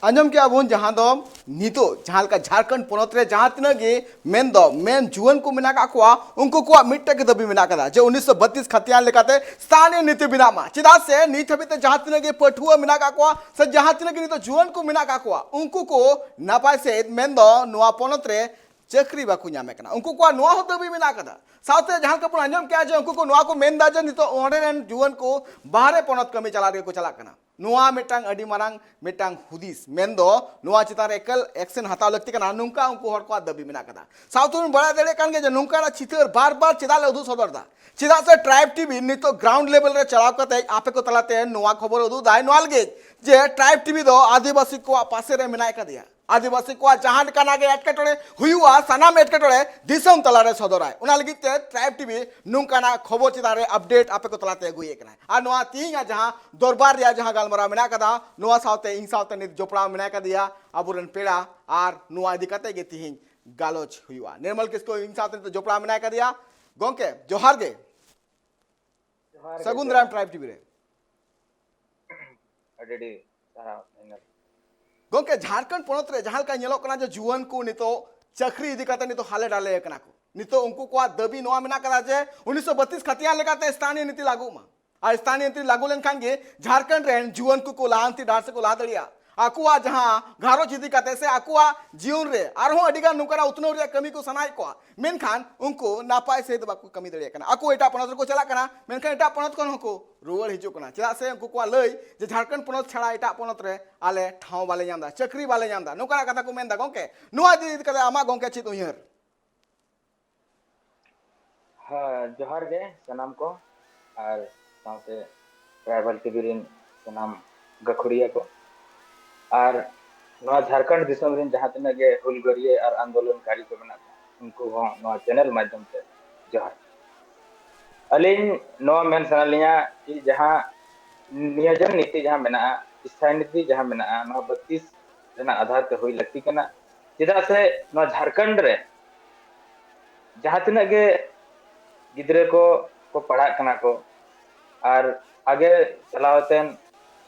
ᱟᱸᱡᱚᱢ ᱠᱮᱜᱼᱟ ᱵᱚᱱ, ᱡᱟᱦᱟᱸ ᱫᱚ ᱱᱤᱛᱚᱜ ᱡᱟᱦᱟᱸ ᱞᱮᱠᱟ ᱡᱷᱟᱲᱠᱷᱚᱸᱰ ᱯᱚᱱᱚᱛ ᱨᱮ ᱡᱟᱦᱟᱸ ᱛᱤᱱᱟᱹᱜ ᱜᱮ ᱢᱮᱱᱫᱚ ᱢᱮᱱ ᱡᱩᱣᱟᱹᱱ ᱠᱚ ᱢᱮᱱᱟᱜ ᱟᱠᱟᱫ ᱠᱚᱣᱟ, ᱩᱱᱠᱩ ᱠᱚᱣᱟᱜ ᱢᱤᱫᱴᱮᱡ ᱜᱮ ᱫᱟᱹᱵᱤ ᱢᱮᱱᱟᱜ ᱟᱠᱟᱫᱟ ᱡᱮ ᱩᱱᱤᱥᱥᱚ ᱵᱟᱛᱤᱥ ᱠᱷᱟᱛᱤᱭᱟᱱ ᱞᱮᱠᱟᱛᱮ ᱥᱛᱷᱟᱱᱤᱭᱚ ᱱᱤᱛᱤ ᱵᱮᱱᱟᱜ ᱢᱟ᱾ ᱪᱮᱫᱟᱜ ᱥᱮ ᱱᱤᱛ ᱦᱟᱹᱵᱤᱡ ᱛᱮ ᱡᱟᱦᱟᱸ ᱛᱤᱱᱟᱹᱜ ᱜᱮ ᱯᱟᱹᱴᱷᱩᱣᱟᱹ ᱢᱮᱱᱟᱜ ᱟᱠᱟᱫ ᱠᱚᱣᱟ ᱥᱮ ᱡᱟᱦᱟᱸ ᱛᱤᱱᱟᱹᱜ ᱜᱮ ᱱᱤᱛᱚᱜ ᱡᱩᱣᱟᱹᱱ ᱠᱚ ᱢᱮᱱᱟᱜ ᱟᱠᱟᱫ ᱠᱚᱣᱟ, ᱩᱱᱠᱩ ᱠᱚ ᱱᱟᱯᱟᱭ ᱥᱮᱫ ᱢᱮᱱᱫᱚ ᱱᱚᱣᱟ ᱯᱚᱱᱚᱛ ᱨᱮ ᱪᱟᱹᱠᱨᱤ ᱵᱟᱠᱚ ᱧᱟᱢᱮᱫ ᱠᱟᱱᱟ᱾ ᱩᱱᱠᱩ ᱠᱚᱣᱟᱜ ᱱᱚᱣᱟ ᱦᱚᱸ ᱫᱟᱹᱵᱤ ᱢᱮᱱᱟᱜ ᱟᱠᱟᱫᱟ᱾ ᱥᱟᱶᱛᱮ ᱡᱟᱦᱟᱸ ᱞᱮᱠᱟ ᱵᱚᱱ ᱟᱸᱡᱚᱢ ᱠᱮᱜᱼᱟ ᱡᱮ ᱩᱱᱠᱩ ᱠᱚ ᱱᱚᱣᱟ ᱠᱚ ᱢᱮᱱᱫᱟ ᱡᱮ ᱱᱤᱛᱚᱜ ᱚᱸᱰᱮ ᱨᱮᱱ ᱡᱩᱣᱟᱹᱱ ᱠᱚ ᱵᱟᱦᱨᱮ ᱯᱚᱱᱚᱛ ᱠᱟᱹᱢᱤ ᱪᱟᱞᱟᱜ ᱨᱮᱜᱮ ᱠᱚ ᱪᱟᱞᱟᱜ ᱠᱟᱱᱟ᱾ ᱱᱚᱣᱟ ᱢᱤᱫᱴᱟᱝ ᱟᱹᱰᱤ ᱢᱟᱨᱟᱝ ᱢᱤᱫᱴᱟᱝ ᱦᱩᱫᱤᱥ, ᱢᱮᱱᱫᱚ ᱱᱚᱣᱟ ᱪᱮᱛᱟᱱ ᱨᱮ ᱮᱠᱟᱞ ᱮᱠᱥᱮᱱ ᱦᱟᱛᱟᱣ ᱞᱟᱹᱠᱛᱤ ᱠᱟᱱᱟ, ᱱᱚᱝᱠᱟ ᱩᱱᱠᱩ ᱦᱚᱲ ᱠᱚᱣᱟᱜ ᱫᱟᱹᱵᱤ ᱢᱮᱱᱟᱜ ᱠᱟᱫᱟ᱾ ᱥᱟᱶᱛᱮ ᱵᱚᱱ ᱵᱟᱲᱟᱭ ᱫᱟᱲᱮᱭᱟᱜ ᱠᱟᱱ ᱜᱮᱭᱟ ᱡᱮ ᱱᱚᱝᱠᱟᱱᱟᱜ ᱪᱤᱛᱟᱹᱨ ᱵᱟᱨ ᱵᱟᱨ ᱪᱮᱫᱟᱜ ᱞᱮ ᱩᱫᱩᱜ ᱥᱚᱫᱚᱨ ᱮᱫᱟ? ᱪᱮᱫᱟᱜ ᱥᱮ ᱴᱨᱟᱭᱤᱵᱽ ᱴᱤᱵᱷᱤ ᱱᱤᱛᱚᱜ ᱜᱨᱟᱣᱩᱱᱰ ᱞᱮᱵᱮᱞ ᱨᱮ ᱪᱟᱞᱟᱣ ᱠᱟᱛᱮ ᱟᱯᱮ ᱠᱚ ᱛᱟᱞᱟᱛᱮ ᱱᱚᱣᱟ ᱠᱷᱚᱵᱚᱨ ᱩᱫᱩᱜ ᱫᱟᱭ, ᱱᱚᱣᱟ ᱞᱟᱹᱜᱤᱫ ᱡᱮ ᱴᱨᱟᱭᱤᱵᱽ ᱴᱤᱵᱷᱤ ᱫᱚ ᱟᱹᱫᱤᱵᱟᱹᱥᱤ ᱠᱚᱣᱟᱜ ᱯᱟᱥᱮ ᱨᱮ ᱢᱮᱱᱟᱭ ᱠᱟᱫᱮᱭᱟ, ᱟᱹᱫᱤᱵᱟᱹᱥᱤ ᱠᱚᱣᱟᱜ ᱡᱟᱦᱟᱸ ᱞᱮᱠᱟᱱᱟᱜ ᱜᱮ ᱮᱴᱠᱮᱴᱚᱬᱮ ᱦᱩᱭᱩᱜᱼᱟ, ᱥᱟᱱᱟᱢ ᱮᱴᱠᱮᱴᱚᱬᱮ ᱫᱤᱥᱚᱢ ᱛᱟᱞᱟᱨᱮ ᱥᱚᱫᱚᱨᱟᱭ᱾ ᱚᱱᱟ ᱞᱟᱹᱜᱤᱫ ᱛᱮ ᱴᱨᱟᱭᱤᱵᱽ ᱴᱤᱵᱷᱤ ᱱᱚᱝᱠᱟᱱᱟᱜ ᱠᱷᱚᱵᱚᱨ ᱪᱮᱛᱟᱱ ᱨᱮ ᱟᱯᱰᱮᱴ ᱟᱯᱮ ᱠᱚ ᱛᱟᱞᱟᱛᱮ ᱟᱹᱜᱩᱭᱮᱫ ᱠᱟᱱᱟᱭ᱾ ᱟᱨ ᱱᱚᱣᱟ ᱛᱮᱦᱮᱧᱟᱜ ᱡᱟᱦᱟᱸ ᱫᱚᱨᱵᱟᱨ ᱨᱮᱭᱟᱜ ᱡᱟᱦᱟᱸ ᱜᱟᱞᱢᱟᱨᱟᱣ ᱢᱮᱱᱟᱜ ᱠᱟᱫᱟ, ᱱᱚᱣᱟ ᱥᱟᱶᱛᱮ ᱤᱧ ᱥᱟᱶᱛᱮ ᱱᱤᱛ ᱡᱚᱯᱲᱟᱣ ᱢᱮᱱᱟᱭ ᱠᱟᱫᱮᱭᱟ ᱟᱵᱚᱨᱮᱱ ᱯᱮᱲᱟ, ᱟᱨ ᱱᱚᱣᱟ ᱤᱫᱤ ᱠᱟᱛᱮ ᱜᱮ ᱛᱮᱦᱮᱧ ᱜᱟᱞᱚᱪ ᱦᱩᱭᱩᱜᱼᱟ᱾ ᱱᱤᱨᱢᱚᱞ ᱠᱤᱥᱠᱩ ᱤᱧ ᱥᱟᱶᱛᱮ ᱱᱤᱛ ᱡᱚᱯᱲᱟᱣ ᱢᱮᱱᱟᱭ ᱠᱟᱫᱮᱭᱟ᱾ ᱜᱚᱝᱠᱮ, ᱡᱚᱦᱟᱨ ᱜᱮ᱾ ᱡᱚᱦᱟᱨ ᱜᱮ, ᱥᱟᱹᱜᱩᱱ ᱡᱚᱦᱟᱨ᱾ ᱫᱟᱨᱟᱢ ᱴᱨᱟᱭᱤᱵᱽ ᱴᱤᱵᱷᱤ ᱨᱮ᱾ ᱟᱹᱰᱤ ᱟᱹᱰᱤ ᱥᱟᱨᱦᱟᱣ ᱱᱤᱨᱢᱚᱞ᱾ ᱜᱚᱝᱠᱮ, ᱡᱷᱟᱲᱠᱷᱚᱸᱰ ᱯᱚᱱᱚᱛ ᱨᱮ ᱡᱟᱦᱟᱸ ᱞᱮᱠᱟ ᱧᱮᱞᱚᱜ ᱠᱟᱱᱟ ᱡᱮ ᱡᱩᱣᱟᱹᱱ ᱠᱚ ᱱᱤᱛᱚᱜ ᱪᱟᱹᱠᱨᱤ ᱤᱫᱤ ᱠᱟᱛᱮ ᱱᱤᱛᱚᱜ ᱦᱟᱞᱮ ᱰᱟᱞᱮ ᱟᱠᱟᱱᱟ ᱠᱚ᱾ ᱱᱤᱛᱚᱜ ᱩᱱᱠᱩ ᱠᱚᱣᱟᱜ ᱫᱟᱹᱵᱤ ᱱᱚᱣᱟ ᱢᱮᱱᱟᱜ ᱠᱟᱫᱟ ᱡᱮ ᱩᱱᱤᱥᱥᱚ ᱵᱟᱛᱤᱥ ᱠᱷᱟᱛᱤᱭᱟᱱ ᱞᱮᱠᱟᱛᱮ ᱥᱛᱷᱟᱱᱤᱭᱚ ᱱᱤᱛᱤ ᱞᱟᱹᱜᱩᱜ ᱢᱟ᱾ ᱟᱨ ᱥᱛᱷᱟᱱᱤᱭᱚ ᱱᱤᱛᱤ ᱞᱟᱹᱜᱩ ᱞᱮᱱᱠᱷᱟᱱ ᱜᱮ ᱡᱷᱟᱲᱠᱷᱚᱸᱰ ᱨᱮᱱ ᱡᱩᱣᱟᱹᱱ ᱠᱚᱠᱚ ᱞᱟᱦᱟᱱᱛᱤ ᱰᱟᱦᱟᱨ ᱥᱮᱫ ᱠᱚ ᱞᱟᱦᱟ ᱫᱟᱲᱮᱭᱟᱜᱼᱟ᱾ ᱟᱠᱚᱣᱟᱜ ᱡᱟᱦᱟᱸ ᱜᱷᱟᱨᱚᱸᱡᱽ ᱤᱫᱤ ᱠᱟᱛᱮ ᱥᱮ ᱟᱠᱚᱣᱟᱜ ᱡᱤᱭᱚᱱ ᱨᱮ ᱟᱨᱦᱚᱸ ᱟᱹᱰᱤ ᱜᱟᱱ ᱱᱚᱝᱠᱟᱱᱟᱜ ᱩᱛᱱᱟᱹᱣ ᱨᱮᱭᱟᱜ ᱠᱟᱹᱢᱤ ᱠᱚ ᱥᱟᱱᱟᱭᱮᱫ ᱠᱚᱣᱟ, ᱢᱮᱱᱠᱷᱟᱱ ᱩᱱᱠᱩ ᱱᱟᱯᱟᱭ ᱥᱟᱺᱦᱤᱡ ᱫᱚ ᱵᱟᱠᱚ ᱠᱟᱹᱢᱤ ᱫᱟᱲᱮᱭᱟᱜ ᱠᱟᱱᱟ᱾ ᱟᱠᱚ ᱮᱴᱟᱜ ᱯᱚᱱᱚᱛ ᱨᱮᱠᱚ ᱪᱟᱞᱟᱜ ᱠᱟᱱᱟ, ᱢᱮᱱᱠᱷᱟᱱ ᱮᱴᱟᱜ ᱯᱚᱱᱚᱛ ᱠᱷᱚᱱ ᱦᱚᱸᱠᱚ ᱨᱩᱣᱟᱹᱲ ᱦᱤᱡᱩᱜ ᱠᱟᱱᱟ᱾ ᱪᱮᱫᱟᱜ ᱥᱮ ᱩᱱᱠᱩ ᱠᱚᱣᱟᱜ ᱞᱟᱹᱭ ᱡᱮ ᱡᱷᱟᱲᱠᱷᱚᱸᱰ ᱯᱚᱱᱚᱛ ᱪᱷᱟᱲᱟ ᱮᱴᱟᱜ ᱯᱚᱱᱚᱛ ᱨᱮ ᱟᱞᱮ ᱴᱷᱟᱶ ᱵᱟᱞᱮ ᱧᱟᱢ ᱮᱫᱟ, ᱪᱟᱹᱠᱨᱤ ᱵᱟᱞᱮ ᱧᱟᱢ ᱮᱫᱟ, ᱱᱚᱝᱠᱟᱱᱟᱜ ᱠᱟᱛᱷᱟ ᱠᱚ ᱢᱮᱱᱫᱟ᱾ ᱜᱚᱝᱠᱮ, ᱱᱚᱣᱟ ᱤᱫᱤ ᱠᱟᱛᱮ ᱟᱢᱟᱜ ᱜᱚᱝᱠᱮ ᱪᱮᱫ ᱩᱭᱦᱟᱹᱨ? ᱦᱮᱸ, ᱡᱚᱦᱟᱨ ᱜᱮ ᱥᱟᱱᱟᱢ ᱠᱚ, ᱟᱨ ᱥᱟᱶᱛᱮ ᱴᱨᱟᱭᱵᱟᱞ ᱴᱤᱵᱷᱤ ᱨᱮᱱ ᱥᱟᱱᱟᱢ ᱜᱟᱹᱠᱷᱩᱲᱤᱭᱟᱹ ᱠᱚ, ᱟᱨ ᱱᱚᱣᱟ ᱡᱷᱟᱲᱠᱷᱚᱸᱰ ᱫᱤᱥᱚᱢ ᱨᱮᱱ ᱡᱟᱦᱟᱸ ᱛᱤᱱᱟᱹᱜ ᱜᱮ ᱦᱩᱞᱜᱟᱹᱨᱤᱭᱟᱹ ᱟᱨ ᱟᱱᱫᱳᱞᱚᱱᱠᱟᱨᱤ ᱠᱚ ᱢᱮᱱᱟᱜ ᱠᱚᱣᱟ, ᱩᱱᱠᱩ ᱦᱚᱸ ᱱᱚᱣᱟ ᱪᱮᱱᱮᱞ ᱢᱟᱫᱽᱫᱷᱚᱢ ᱛᱮ ᱡᱚᱦᱟᱨ᱾ ᱟᱹᱞᱤᱧ ᱱᱚᱣᱟ ᱢᱮᱱ ᱥᱟᱱᱟ ᱞᱤᱧᱟ ᱠᱤ ᱡᱟᱦᱟᱸ ᱱᱤᱭᱳᱡᱚᱱ ᱱᱤᱛᱤ ᱡᱟᱦᱟᱸ ᱢᱮᱱᱟᱜᱼᱟ, ᱥᱛᱷᱟᱭᱤ ᱱᱤᱛᱤ ᱡᱟᱦᱟᱸ ᱢᱮᱱᱟᱜᱼᱟ, ᱱᱚᱣᱟ ᱵᱟᱛᱤᱥ ᱨᱮᱱᱟᱜ ᱟᱫᱷᱟᱨ ᱛᱮ ᱦᱩᱭ ᱞᱟᱹᱠᱛᱤ ᱠᱟᱱᱟ᱾ ᱪᱮᱫᱟᱜ ᱥᱮ ᱱᱚᱣᱟ ᱡᱷᱟᱲᱠᱷᱚᱸᱰ ᱨᱮ ᱡᱟᱦᱟᱸ ᱛᱤᱱᱟᱹᱜ ᱜᱮ ᱜᱤᱫᱽᱨᱟᱹ ᱠᱚ ᱠᱚ ᱯᱟᱲᱦᱟᱜ ᱠᱟᱱᱟ ᱠᱚ, ᱟᱨ ᱟᱜᱮ ᱪᱟᱞᱟᱣ ᱠᱟᱛᱮᱱ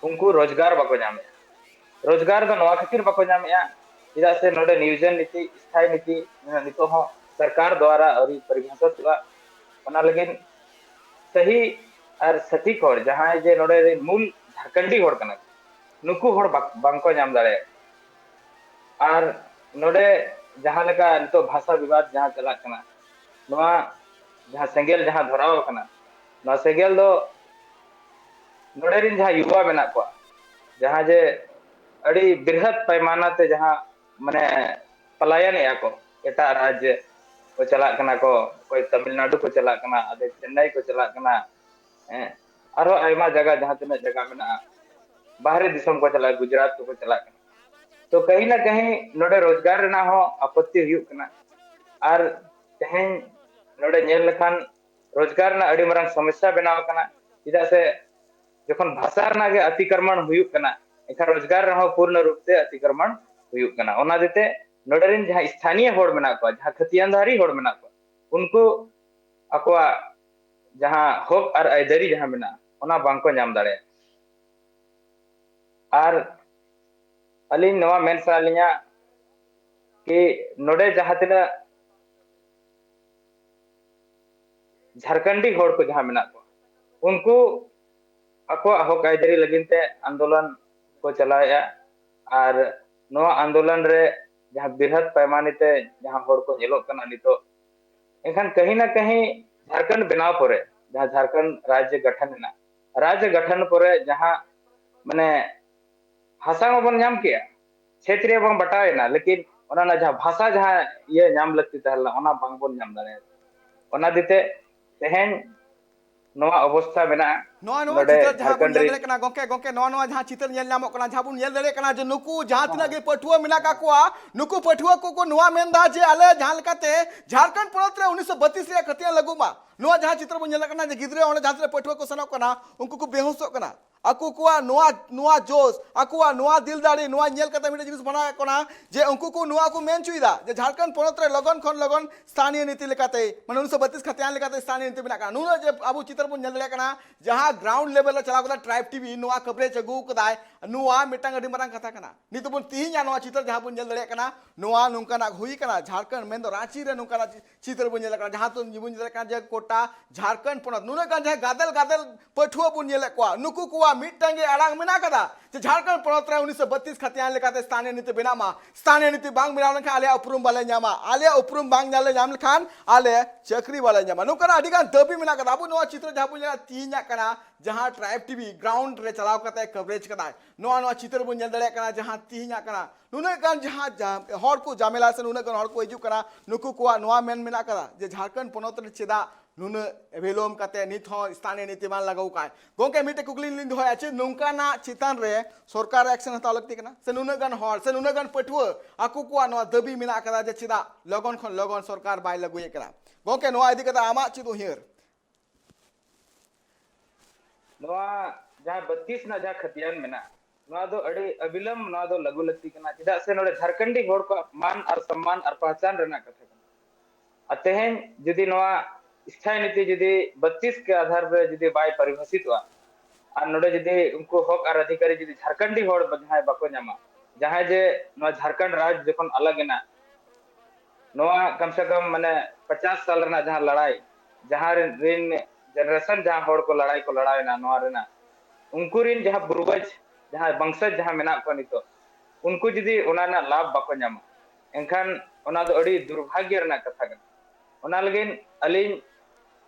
ᱩᱱᱠᱩ ᱨᱳᱡᱽᱜᱟᱨ ᱵᱟᱠᱚ ᱧᱟᱢᱮᱫᱼᱟ᱾ ᱨᱳᱡᱽᱜᱟᱨ ᱫᱚ ᱱᱚᱣᱟ ᱠᱷᱟᱹᱛᱤᱨ ᱵᱟᱠᱚ ᱧᱟᱢᱮᱫᱼᱟ, ᱪᱮᱫᱟᱜ ᱥᱮ ᱱᱚᱰᱮ ᱱᱤᱭᱳᱡᱚᱱ ᱱᱤᱛᱤ, ᱥᱛᱷᱟᱭᱤ ᱱᱤᱛᱤ ᱱᱤᱛᱚᱜ ᱦᱚᱸ ᱥᱚᱨᱠᱟᱨ ᱫᱣᱟᱨᱟ ᱟᱹᱣᱨᱤ ᱯᱚᱨᱤᱵᱷᱟᱥᱚᱛᱚᱜᱼᱟ᱾ ᱚᱱᱟ ᱞᱟᱹᱜᱤᱫ ᱥᱟᱹᱦᱤ ᱟᱨ ᱥᱚᱴᱷᱤᱠ ᱦᱚᱲ, ᱡᱟᱦᱟᱸᱭ ᱡᱮ ᱱᱚᱰᱮ ᱨᱮᱱ ᱢᱩᱞ ᱡᱷᱟᱲᱠᱷᱚᱸᱰᱤ ᱦᱚᱲ ᱠᱟᱱᱟ ᱠᱚ, ᱱᱩᱠᱩ ᱦᱚᱲ ᱵᱟᱠ- ᱵᱟᱝᱠᱚ ᱧᱟᱢ ᱫᱟᱲᱮᱭᱟᱜ᱾ ᱟᱨ ᱱᱚᱰᱮ ᱡᱟᱦᱟᱸ ᱞᱮᱠᱟ ᱱᱤᱛᱚᱜ ᱵᱷᱟᱥᱟ ᱵᱤᱵᱟᱫ ᱡᱟᱦᱟᱸ ᱪᱟᱞᱟᱜ ᱠᱟᱱᱟ, ᱱᱚᱣᱟ ᱡᱟᱦᱟᱸ ᱥᱮᱸᱜᱮᱞ ᱡᱟᱦᱟᱸ ᱫᱷᱚᱨᱟᱣ ᱟᱠᱟᱱᱟ, ᱱᱚᱣᱟ ᱥᱮᱸᱜᱮᱞ ᱫᱚ ᱱᱚᱰᱮ ᱨᱮᱱ ᱡᱟᱦᱟᱸ ᱭᱩᱵᱟ ᱢᱮᱱᱟᱜ ᱠᱚᱣᱟ, ᱡᱟᱦᱟᱸ ᱡᱮ ᱟᱹᱰᱤ ᱵᱨᱤᱦᱚᱛ ᱯᱟᱭᱢᱟᱱᱟ ᱛᱮ ᱡᱟᱦᱟᱸ ᱢᱟᱱᱮ ᱯᱟᱞᱟᱭᱟᱱᱮᱜᱼᱟ ᱠᱚ, ᱮᱴᱟᱜ ᱨᱟᱡᱽ ᱠᱚ ᱪᱟᱞᱟᱜ ᱠᱟᱱᱟ ᱠᱚ, ᱚᱠᱚᱭ ᱛᱟᱢᱤᱞᱱᱟᱲᱩ ᱠᱚ ᱪᱟᱞᱟᱜ ᱠᱟᱱᱟ, ᱟᱫᱷᱮᱠ ᱪᱮᱱᱱᱟᱭ ᱠᱚ ᱪᱟᱞᱟᱜ ᱠᱟᱱᱟ, ᱦᱮᱸ, ᱟᱨᱦᱚᱸ ᱟᱭᱢᱟ ᱡᱟᱭᱜᱟ ᱡᱟᱦᱟᱸ ᱛᱤᱱᱟᱹᱜ ᱡᱟᱭᱜᱟ ᱢᱮᱱᱟᱜᱼᱟ, ᱵᱟᱦᱨᱮ ᱫᱤᱥᱚᱢ ᱠᱚ ᱪᱟᱞᱟᱜᱼᱟ, ᱜᱩᱡᱽᱨᱟᱴ ᱠᱚᱠᱚ ᱪᱟᱞᱟᱜ ᱠᱟᱱᱟ᱾ ᱛᱚ ᱠᱟᱹᱦᱤ ᱱᱟ ᱠᱟᱹᱦᱤ ᱱᱚᱰᱮ ᱨᱳᱡᱽᱜᱟᱨ ᱨᱮᱱᱟᱜ ᱦᱚᱸ ᱟᱯᱚᱛᱛᱤ ᱦᱩᱭᱩᱜ ᱠᱟᱱᱟ᱾ ᱟᱨ ᱛᱮᱦᱮᱧ ᱱᱚᱰᱮ ᱧᱮᱞ ᱞᱮᱠᱷᱟᱱ ᱨᱳᱡᱽᱜᱟᱨ ᱨᱮᱱᱟᱜ ᱟᱹᱰᱤ ᱢᱟᱨᱟᱝ ᱥᱚᱢᱚᱥᱥᱟ ᱵᱮᱱᱟᱣ ᱟᱠᱟᱱᱟ᱾ ᱪᱮᱫᱟᱜ ᱥᱮ ᱡᱚᱠᱷᱚᱱ ᱵᱷᱟᱥᱟ ᱨᱮᱱᱟᱜ ᱜᱮ ᱚᱛᱤᱠᱨᱚᱢᱚᱱ ᱦᱩᱭᱩᱜ ᱠᱟᱱᱟ, ᱮᱱᱠᱷᱟᱱ ᱨᱳᱡᱽᱜᱟᱨ ᱨᱮᱦᱚᱸ ᱯᱩᱨᱱᱚ ᱨᱩᱯ ᱛᱮ ᱚᱛᱤᱠᱨᱚᱢᱚᱱ ᱦᱩᱭᱩᱜ ᱠᱟᱱᱟ᱾ ᱚᱱᱟ ᱦᱚᱛᱮᱡ ᱛᱮ ᱱᱚᱰᱮ ᱨᱮᱱ ᱡᱟᱦᱟᱸ ᱥᱛᱷᱟᱱᱤᱭᱚ ᱦᱚᱲ ᱢᱮᱱᱟᱜ ᱠᱚᱣᱟ, ᱡᱟᱦᱟᱸ ᱠᱷᱟᱹᱛᱤᱭᱟᱱᱫᱷᱟᱨᱤ ᱦᱚᱲ ᱢᱮᱱᱟᱜ ᱠᱚᱣᱟ, ᱩᱱᱠᱩ ᱟᱠᱚᱣᱟᱜ ᱡᱟᱦᱟᱸ ᱦᱚᱠ ᱟᱨ ᱟᱹᱭᱫᱟᱹᱨᱤ ᱡᱟᱦᱟᱸ ᱢᱮᱱᱟᱜᱼᱟ, ᱚᱱᱟ ᱵᱟᱝᱠᱚ ᱧᱟᱢ ᱫᱟᱲᱮᱭᱟᱜᱼᱟ᱾ ᱟᱨ ᱟᱹᱞᱤᱧ ᱱᱚᱣᱟ ᱢᱮᱱ ᱥᱟᱱᱟ ᱞᱤᱧᱟ ᱠᱤ ᱱᱚᱰᱮ ᱡᱟᱦᱟᱸ ᱛᱤᱱᱟᱹᱜ ᱡᱷᱟᱨᱠᱷᱚᱸᱰᱤ ᱦᱚᱲ ᱠᱚ ᱡᱟᱦᱟᱸ ᱢᱮᱱᱟᱜ ᱠᱚᱣᱟ, ᱩᱱᱠᱩ ᱟᱠᱚᱣᱟᱜ ᱦᱚᱠ ᱟᱹᱭᱫᱟᱹᱨᱤ ᱞᱟᱹᱜᱤᱫ ᱛᱮ ᱟᱱᱫᱳᱞᱚᱱ ᱠᱚ ᱪᱟᱞᱟᱣᱮᱫᱼᱟ᱾ ᱟᱨ ᱱᱚᱣᱟ ᱟᱱᱫᱳᱞᱚᱱ ᱨᱮ ᱡᱟᱦᱟᱸ ᱵᱨᱤᱦᱚᱛ ᱯᱟᱭᱢᱟᱱᱤ ᱛᱮ ᱡᱟᱦᱟᱸ ᱦᱚᱲ ᱠᱚ ᱧᱮᱞᱚᱜ ᱠᱟᱱᱟ ᱱᱤᱛᱚᱜ, ᱮᱱᱠᱷᱟᱱ ᱠᱟᱹᱦᱤ ᱱᱟ ᱠᱟᱹᱦᱤ ᱡᱷᱟᱨᱠᱷᱚᱸᱰ ᱵᱮᱱᱟᱣ ᱯᱚᱨᱮ, ᱡᱟᱦᱟᱸ ᱡᱷᱟᱨᱠᱷᱚᱸᱰ ᱨᱟᱡᱽ ᱜᱚᱴᱷᱚᱱ ᱮᱱᱟ, ᱨᱟᱡᱽ ᱜᱚᱴᱷᱚᱱ ᱯᱚᱨᱮ ᱡᱟᱦᱟᱸ ᱢᱟᱱᱮ ᱦᱟᱥᱟ ᱢᱟᱵᱚᱱ ᱧᱟᱢ ᱠᱮᱜᱼᱟ, ᱠᱷᱮᱛ ᱨᱮ ᱵᱚᱱ ᱵᱟᱴᱟᱣ ᱮᱱᱟ, ᱞᱮᱠᱤᱱ ᱚᱱᱟ ᱨᱮᱱᱟᱜ ᱡᱟᱦᱟᱸ ᱵᱷᱟᱥᱟ ᱡᱟᱦᱟᱸ ᱤᱭᱟᱹ ᱧᱟᱢ ᱞᱟᱹᱠᱛᱤ ᱛᱟᱦᱮᱸ ᱞᱮᱱᱟ, ᱚᱱᱟ ᱵᱟᱝᱵᱚᱱ ᱧᱟᱢ ᱫᱟᱲᱮᱭᱟᱫᱟ᱾ ᱚᱱᱟ ᱦᱚᱛᱮᱡ ᱛᱮ ᱛᱮᱦᱮᱧ ᱱᱚᱣᱟ ᱚᱵᱚᱥᱛᱷᱟ ᱢᱮᱱᱟᱜᱼᱟ᱾ ᱱᱚᱣᱟ ᱱᱚᱣᱟ ᱱᱚᱰᱮ ᱪᱤᱛᱟᱹᱨ ᱡᱟᱦᱟᱸ ᱵᱚᱱ ᱡᱷᱟᱲᱠᱷᱚᱸᱰ ᱧᱮᱞ ᱨᱮ ᱫᱟᱲᱮᱭᱟᱜ ᱠᱟᱱᱟ ᱜᱚᱝᱠᱮ, ᱜᱚᱝᱠᱮ, ᱱᱚᱣᱟ ᱱᱚᱣᱟ ᱡᱟᱦᱟᱸ ᱪᱤᱛᱟᱹᱨ ᱧᱮᱞ ᱧᱟᱢᱚᱜ ᱠᱟᱱᱟ, ᱡᱟᱦᱟᱸ ᱵᱚᱱ ᱧᱮᱞ ᱫᱟᱲᱮᱭᱟᱜ ᱠᱟᱱᱟ ᱡᱮ ᱱᱩᱠᱩ ᱡᱟᱦᱟᱸ ᱛᱤᱱᱟᱹᱜ ᱜᱮ ᱯᱟᱹᱴᱷᱩᱣᱟᱹ ᱢᱮᱱᱟᱜ ᱠᱟᱜ ᱠᱚᱣᱟ, ᱱᱩᱠᱩ ᱯᱟᱹᱴᱷᱩᱣᱟᱹ ᱠᱚᱠᱚ ᱱᱚᱣᱟ ᱢᱮᱱᱫᱟ ᱡᱮ ᱟᱞᱮ ᱡᱟᱦᱟᱸ ᱞᱮᱠᱟᱛᱮ ᱡᱷᱟᱲᱠᱷᱚᱸᱰ ᱯᱚᱱᱚᱛ ᱨᱮ ᱩᱱᱤᱥᱥᱚ ᱵᱟᱛᱤᱥ ᱨᱮᱭᱟᱜ ᱠᱷᱟᱹᱛᱤᱭᱟᱹ ᱞᱟᱹᱜᱩᱜ ᱢᱟ᱾ ᱱᱚᱣᱟ ᱡᱟᱦᱟᱸ ᱪᱤᱛᱟᱹᱨ ᱵᱚᱱ ᱧᱮᱞᱮᱫ ᱠᱟᱱᱟ ᱡᱮ ᱜᱤᱫᱽᱨᱟᱹ ᱚᱸᱰᱮ ᱡᱟᱦᱟᱸ ᱛᱤᱱᱟᱹᱜ ᱯᱟᱹᱴᱷᱩᱣᱟᱹ ᱠᱚ ᱥᱮᱱᱚᱜ ᱠᱟᱱᱟ, ᱩᱱᱠᱩ ᱠᱚ ᱵᱮᱦᱩᱥᱚᱜ ᱠᱟᱱᱟ᱾ ᱟᱠᱚ ᱠᱚᱣᱟᱜ ᱱᱚᱣᱟ, ᱱᱚᱣᱟ ᱡᱳᱥ, ᱟᱠᱚᱣᱟᱜ ᱱᱚᱣᱟ ᱫᱤᱞ ᱫᱟᱲᱮ, ᱱᱚᱣᱟ ᱧᱮᱞ ᱠᱟᱛᱮ ᱢᱤᱫᱴᱮᱱ ᱡᱤᱱᱤᱥ ᱵᱟᱱᱟᱣ ᱠᱟᱱᱟ ᱡᱮ ᱩᱱᱠᱩ ᱠᱚ ᱱᱚᱣᱟ ᱠᱚ ᱢᱮᱱ ᱦᱚᱪᱚᱭᱮᱫᱟ ᱡᱮ ᱡᱷᱟᱲᱠᱷᱚᱸᱰ ᱯᱚᱱᱚᱛ ᱨᱮ ᱞᱚᱜᱚᱱ ᱠᱷᱚᱱ ᱞᱚᱜᱚᱱ ᱥᱛᱷᱟᱱᱤᱭᱚ ᱱᱤᱛᱤ ᱞᱮᱠᱟᱛᱮ, ᱢᱟᱱᱮ ᱩᱱᱤᱥᱥᱚ ᱵᱟᱛᱤᱥ ᱠᱷᱟᱛᱤᱭᱟᱱ ᱞᱮᱠᱟᱛᱮ ᱥᱛᱷᱟᱱᱤᱭᱚ ᱱᱤᱛᱤ ᱵᱮᱱᱟᱜ ᱠᱟᱱᱟ᱾ ᱱᱩᱱᱟᱹᱜ ᱡᱮ ᱟᱵᱚ ᱪᱤᱛᱟᱹᱨ ᱵᱚᱱ ᱧᱮᱞ ᱫᱟᱲᱮᱭᱟᱜ ᱠᱟᱱᱟ, ᱡᱟᱦᱟᱸ ground level ᱨᱮ ᱪᱟᱞᱟᱣ ᱠᱟᱛᱮ Tribe TV ᱱᱚᱣᱟ coverage ᱟᱹᱜᱩ ᱠᱟᱫᱟᱭ, ᱱᱚᱣᱟ ᱢᱤᱫᱴᱟᱝ ᱟᱹᱰᱤ ᱢᱟᱨᱟᱝ ᱠᱟᱛᱷᱟ ᱠᱟᱱᱟ᱾ ᱱᱤᱛᱚᱜ ᱵᱚᱱ ᱛᱤᱦᱤᱧᱟ ᱱᱚᱣᱟ ᱪᱤᱛᱟᱹᱨ ᱡᱟᱦᱟᱸ ᱵᱚᱱ ᱧᱮᱞ ᱫᱟᱲᱮᱭᱟᱜ ᱠᱟᱱᱟ, ᱱᱚᱣᱟ ᱱᱚᱝᱠᱟᱱᱟᱜ ᱦᱩᱭ ᱠᱟᱱᱟ, ᱡᱷᱟᱲᱠᱷᱚᱸᱰ ᱢᱮᱱᱫᱚ ᱨᱟᱸᱪᱤ ᱨᱮ ᱱᱚᱝᱠᱟᱱᱟᱜ ᱪᱤ-, ᱪᱤᱛᱟᱹᱨ ᱵᱚᱱ ᱧᱮᱞ ᱠᱟᱱᱟ, ᱡᱟᱦᱟᱸ ᱫᱚ ᱵᱚᱱ ᱧᱮᱞ ᱠᱟᱱᱟ ᱡᱮ ᱜᱚᱴᱟ ᱡᱷᱟᱲᱠᱷᱚᱸᱰ ᱯᱚᱱᱚᱛ ᱱᱩᱱᱟᱹᱜ ᱜᱟᱱ ᱡᱟᱦᱟᱸ ᱜᱟᱫᱮᱞ ᱜᱟᱫᱮᱞ ᱯᱟᱹᱴᱷᱩᱣᱟᱹ ᱵᱚᱱ ᱧᱮᱞᱮᱫ ᱠᱚᱣᱟ, ᱱᱩᱠᱩ ᱠᱚᱣᱟᱜ ᱢᱤᱫᱴᱟᱝ ᱜᱮ ᱟᱲᱟᱝ ᱢᱮᱱᱟᱜ ᱠᱟᱫᱟ ᱡᱮ ᱡᱷᱟᱲᱠᱷᱚᱸᱰ ᱯᱚᱱᱚᱛ ᱨᱮ ᱩᱱᱤᱥᱥᱚ ᱵᱟᱛᱤᱥ ᱠᱷᱟᱛᱤᱭᱟᱱ ᱞᱮᱠᱟᱛᱮ ᱥᱛᱷᱟᱱᱤᱭᱚ ᱱᱤᱛᱤ ᱵᱮᱱᱟᱜ ᱢᱟ᱾ ᱥᱛᱷᱟᱱᱤᱭᱚ ᱱᱤᱛᱤ ᱵᱟᱝ ᱵᱮᱱᱟᱣ ᱞᱮᱱᱠᱷᱟᱱ ᱟᱞᱮᱭᱟᱜ ᱩᱯᱨᱩᱢ ᱵᱟᱞᱮ ᱧᱟᱢᱟ, ᱟᱞᱮᱭᱟᱜ ᱩᱯᱨᱩᱢ ᱵᱟᱝ ᱧᱟᱢ ᱞᱮ ᱧᱟᱢ ᱞᱮᱠᱷᱟᱱ ᱟᱞᱮ ᱪᱟᱹᱠᱨᱤ ᱵᱟᱞᱮ ᱧᱟᱢᱟ᱾ ᱱᱚᱝᱠᱟᱱᱟᱜ ᱟᱹᱰᱤ ᱜᱟᱱ ᱫᱟᱹᱵᱤ ᱢᱮᱱᱟᱜ ᱠᱟᱫᱟ᱾ ᱟᱵᱚ ᱱᱚᱣᱟ ᱪᱤᱛᱨᱚ ᱡᱟᱦᱟᱸ ᱵᱚᱱ ᱧᱮᱞᱟ ᱛᱤᱦᱤᱧᱟᱜ ᱠᱟᱱᱟ, ᱡᱟᱦᱟᱸ ᱴᱨᱟᱭᱤᱵᱽ ᱴᱤᱵᱷᱤ ᱜᱨᱟᱣᱩᱱᱰ ᱨᱮ ᱪᱟᱞᱟᱣ ᱠᱟᱛᱮ ᱠᱟᱵᱷᱨᱮᱡᱽ ᱠᱟᱫᱟᱭ, ᱱᱚᱣᱟ ᱱᱚᱣᱟ ᱪᱤᱛᱟᱹᱨ ᱵᱚᱱ ᱧᱮᱞ ᱫᱟᱲᱮᱭᱟᱜ ᱠᱟᱱᱟ᱾ ᱡᱟᱦᱟᱸ ᱛᱤᱦᱤᱧᱟᱜ ᱠᱟᱱᱟ, ᱱᱩᱱᱟᱹᱜ ᱜᱟᱱ ᱡᱟᱦᱟᱸ ᱡᱟᱦᱟᱸ ᱦᱚᱲ ᱠᱚ ᱡᱟᱢᱮᱞᱟ ᱥᱮ ᱱᱩᱱᱟᱹᱜ ᱜᱟᱱ ᱦᱚᱲ ᱠᱚ ᱦᱤᱡᱩᱜ ᱠᱟᱱᱟ, ᱱᱩᱠᱩ ᱠᱚᱣᱟᱜ ᱱᱚᱣᱟ ᱢᱮᱱ ᱢᱮᱱᱟᱜ ᱠᱟᱫᱟ ᱡᱮ ᱡᱷᱟᱲᱠᱷᱚᱸᱰ ᱯᱚᱱᱚᱛ ᱨᱮ ᱪᱮᱫᱟᱜ ᱱᱩᱱᱟᱹᱜ ᱵᱤᱞᱚᱢ ᱠᱟᱛᱮ ᱱᱤᱛ ᱦᱚᱸ ᱥᱛᱷᱟᱱᱤᱭᱚ ᱱᱤᱛᱤ ᱵᱟᱝ ᱞᱟᱜᱟᱣ ᱠᱟᱱ? ᱜᱚᱝᱠᱮ, ᱢᱤᱫᱴᱮᱡ ᱠᱩᱠᱞᱤ ᱞᱤᱧ ᱫᱚᱦᱚᱭᱟ, ᱪᱮᱫ ᱱᱚᱝᱠᱟᱱᱟᱜ ᱪᱮᱛᱟᱱ ᱨᱮ ᱥᱚᱨᱠᱟᱨ ᱮᱠᱥᱮᱱ ᱦᱟᱛᱟᱣ ᱞᱟᱹᱠᱛᱤ ᱠᱟᱱᱟ ᱥᱮ ᱱᱩᱱᱟᱹᱜ ᱜᱟᱱ ᱦᱚᱲ ᱥᱮ ᱱᱩᱱᱟᱹᱜ ᱜᱟᱱ ᱯᱟᱹᱴᱷᱩᱣᱟᱹ ᱟᱠᱚ ᱠᱚᱣᱟᱜ ᱱᱚᱣᱟ ᱫᱟᱹᱵᱤ ᱢᱮᱱᱟᱜ ᱠᱟᱫᱟ ᱡᱮ ᱪᱮᱫᱟᱜ ᱞᱚᱜᱚᱱ ᱠᱷᱚᱱ ᱞᱚᱜᱚᱱ ᱥᱚᱨᱠᱟᱨ ᱵᱟᱭ ᱞᱟᱹᱜᱩᱭᱮᱫ ᱠᱟᱱᱟ? ᱜᱚᱝᱠᱮ, ᱱᱚᱣᱟ ᱤᱫᱤ ᱠᱟᱛᱮ ᱟᱢᱟᱜ ᱪᱮᱫ ᱩᱭᱦᱟᱹᱨ? ᱱᱚᱣᱟ ᱡᱟᱦᱟᱸ ᱵᱟᱛᱤᱥ ᱨᱮᱱᱟᱜ ᱡᱟᱦᱟᱸ ᱠᱷᱟᱹᱛᱤᱭᱟᱱ ᱢᱮᱱᱟᱜᱼᱟ, ᱱᱚᱣᱟ ᱫᱚ ᱟᱹᱰᱤ ᱚᱵᱤᱞᱚᱢ ᱱᱚᱣᱟ ᱫᱚ ᱞᱟᱹᱜᱩ ᱞᱟᱹᱠᱛᱤ ᱠᱟᱱᱟ᱾ ᱪᱮᱫᱟᱜ ᱥᱮ ᱱᱚᱰᱮ ᱡᱷᱟᱨᱠᱷᱚᱸᱰᱤ ᱦᱚᱲ ᱠᱚᱣᱟᱜ ᱢᱟᱱ ᱟᱨ ᱥᱚᱢᱢᱟᱱ ᱟᱨ ᱯᱟᱦᱪᱟᱱ ᱨᱮᱱᱟᱜ ᱠᱟᱛᱷᱟ ᱠᱟᱱᱟ᱾ ᱟᱨ ᱛᱮᱦᱮᱧ ᱡᱩᱫᱤ ᱱᱚᱣᱟ ᱥᱛᱷᱟᱭᱤ ᱱᱤᱛᱤ ᱡᱩᱫᱤ ᱵᱟᱛᱤᱥ ᱠᱮ ᱟᱫᱷᱟᱨ ᱨᱮ ᱡᱩᱫᱤ ᱵᱟᱭ ᱯᱚᱨᱤᱵᱷᱟᱥᱤᱛᱚᱜᱼᱟ, ᱟᱨ ᱱᱚᱰᱮ ᱡᱩᱫᱤ ᱩᱱᱠᱩ ᱦᱚᱠ ᱟᱨ ᱚᱫᱷᱤᱠᱟᱨᱤ ᱡᱩᱫᱤ ᱡᱷᱟᱨᱠᱷᱚᱸᱰᱤ ᱦᱚᱲ ᱡᱟᱦᱟᱸᱭ ᱵᱟᱠᱚ ᱧᱟᱢᱟ, ᱡᱟᱦᱟᱸᱭ ᱡᱮ ᱱᱚᱣᱟ ᱡᱷᱟᱨᱠᱷᱚᱸᱰ ᱨᱟᱡᱽ ᱡᱚᱠᱷᱚᱱ ᱟᱞᱟᱜ ᱮᱱᱟ, ᱱᱚᱣᱟ ᱠᱚᱢ ᱥᱮ ᱠᱚᱢ ᱢᱟᱱᱮ ᱯᱚᱪᱟᱥ ᱥᱟᱞ ᱨᱮᱱᱟᱜ ᱡᱟᱦᱟᱸ ᱞᱟᱲᱟᱭ, ᱡᱟᱦᱟᱸ ᱨᱮᱱ, ᱨᱮᱱ ᱡᱮᱱᱟᱨᱮᱥᱚᱱ ᱡᱟᱦᱟᱸ ᱦᱚᱲ ᱠᱚ ᱞᱟᱲᱟᱭ ᱠᱚ ᱞᱟᱲᱟᱣ ᱮᱱᱟ ᱱᱚᱣᱟ ᱨᱮᱱᱟᱜ, ᱩᱱᱠᱩ ᱨᱮᱱ ᱡᱟᱦᱟᱸ ᱯᱩᱨᱵᱚᱡᱽ, ᱡᱟᱦᱟᱸ ᱵᱚᱝᱥᱚᱡᱽ ᱡᱟᱦᱟᱸ ᱢᱮᱱᱟᱜ ᱠᱚᱣᱟ ᱱᱤᱛᱚᱜ, ᱩᱱᱠᱩ ᱡᱩᱫᱤ ᱚᱱᱟ ᱨᱮᱱᱟᱜ ᱞᱟᱵᱷ ᱵᱟᱠᱚ ᱧᱟᱢᱟ, ᱮᱱᱠᱷᱟᱱ ᱚᱱᱟ ᱫᱚ ᱟᱹᱰᱤ ᱫᱩᱨᱵᱷᱟᱜᱽᱭᱚ ᱨᱮᱱᱟᱜ ᱠᱟᱛᱷᱟ ᱠᱟᱱᱟ᱾ ᱚᱱᱟ ᱞᱟᱹᱜᱤᱫ ᱟᱹᱞᱤᱧ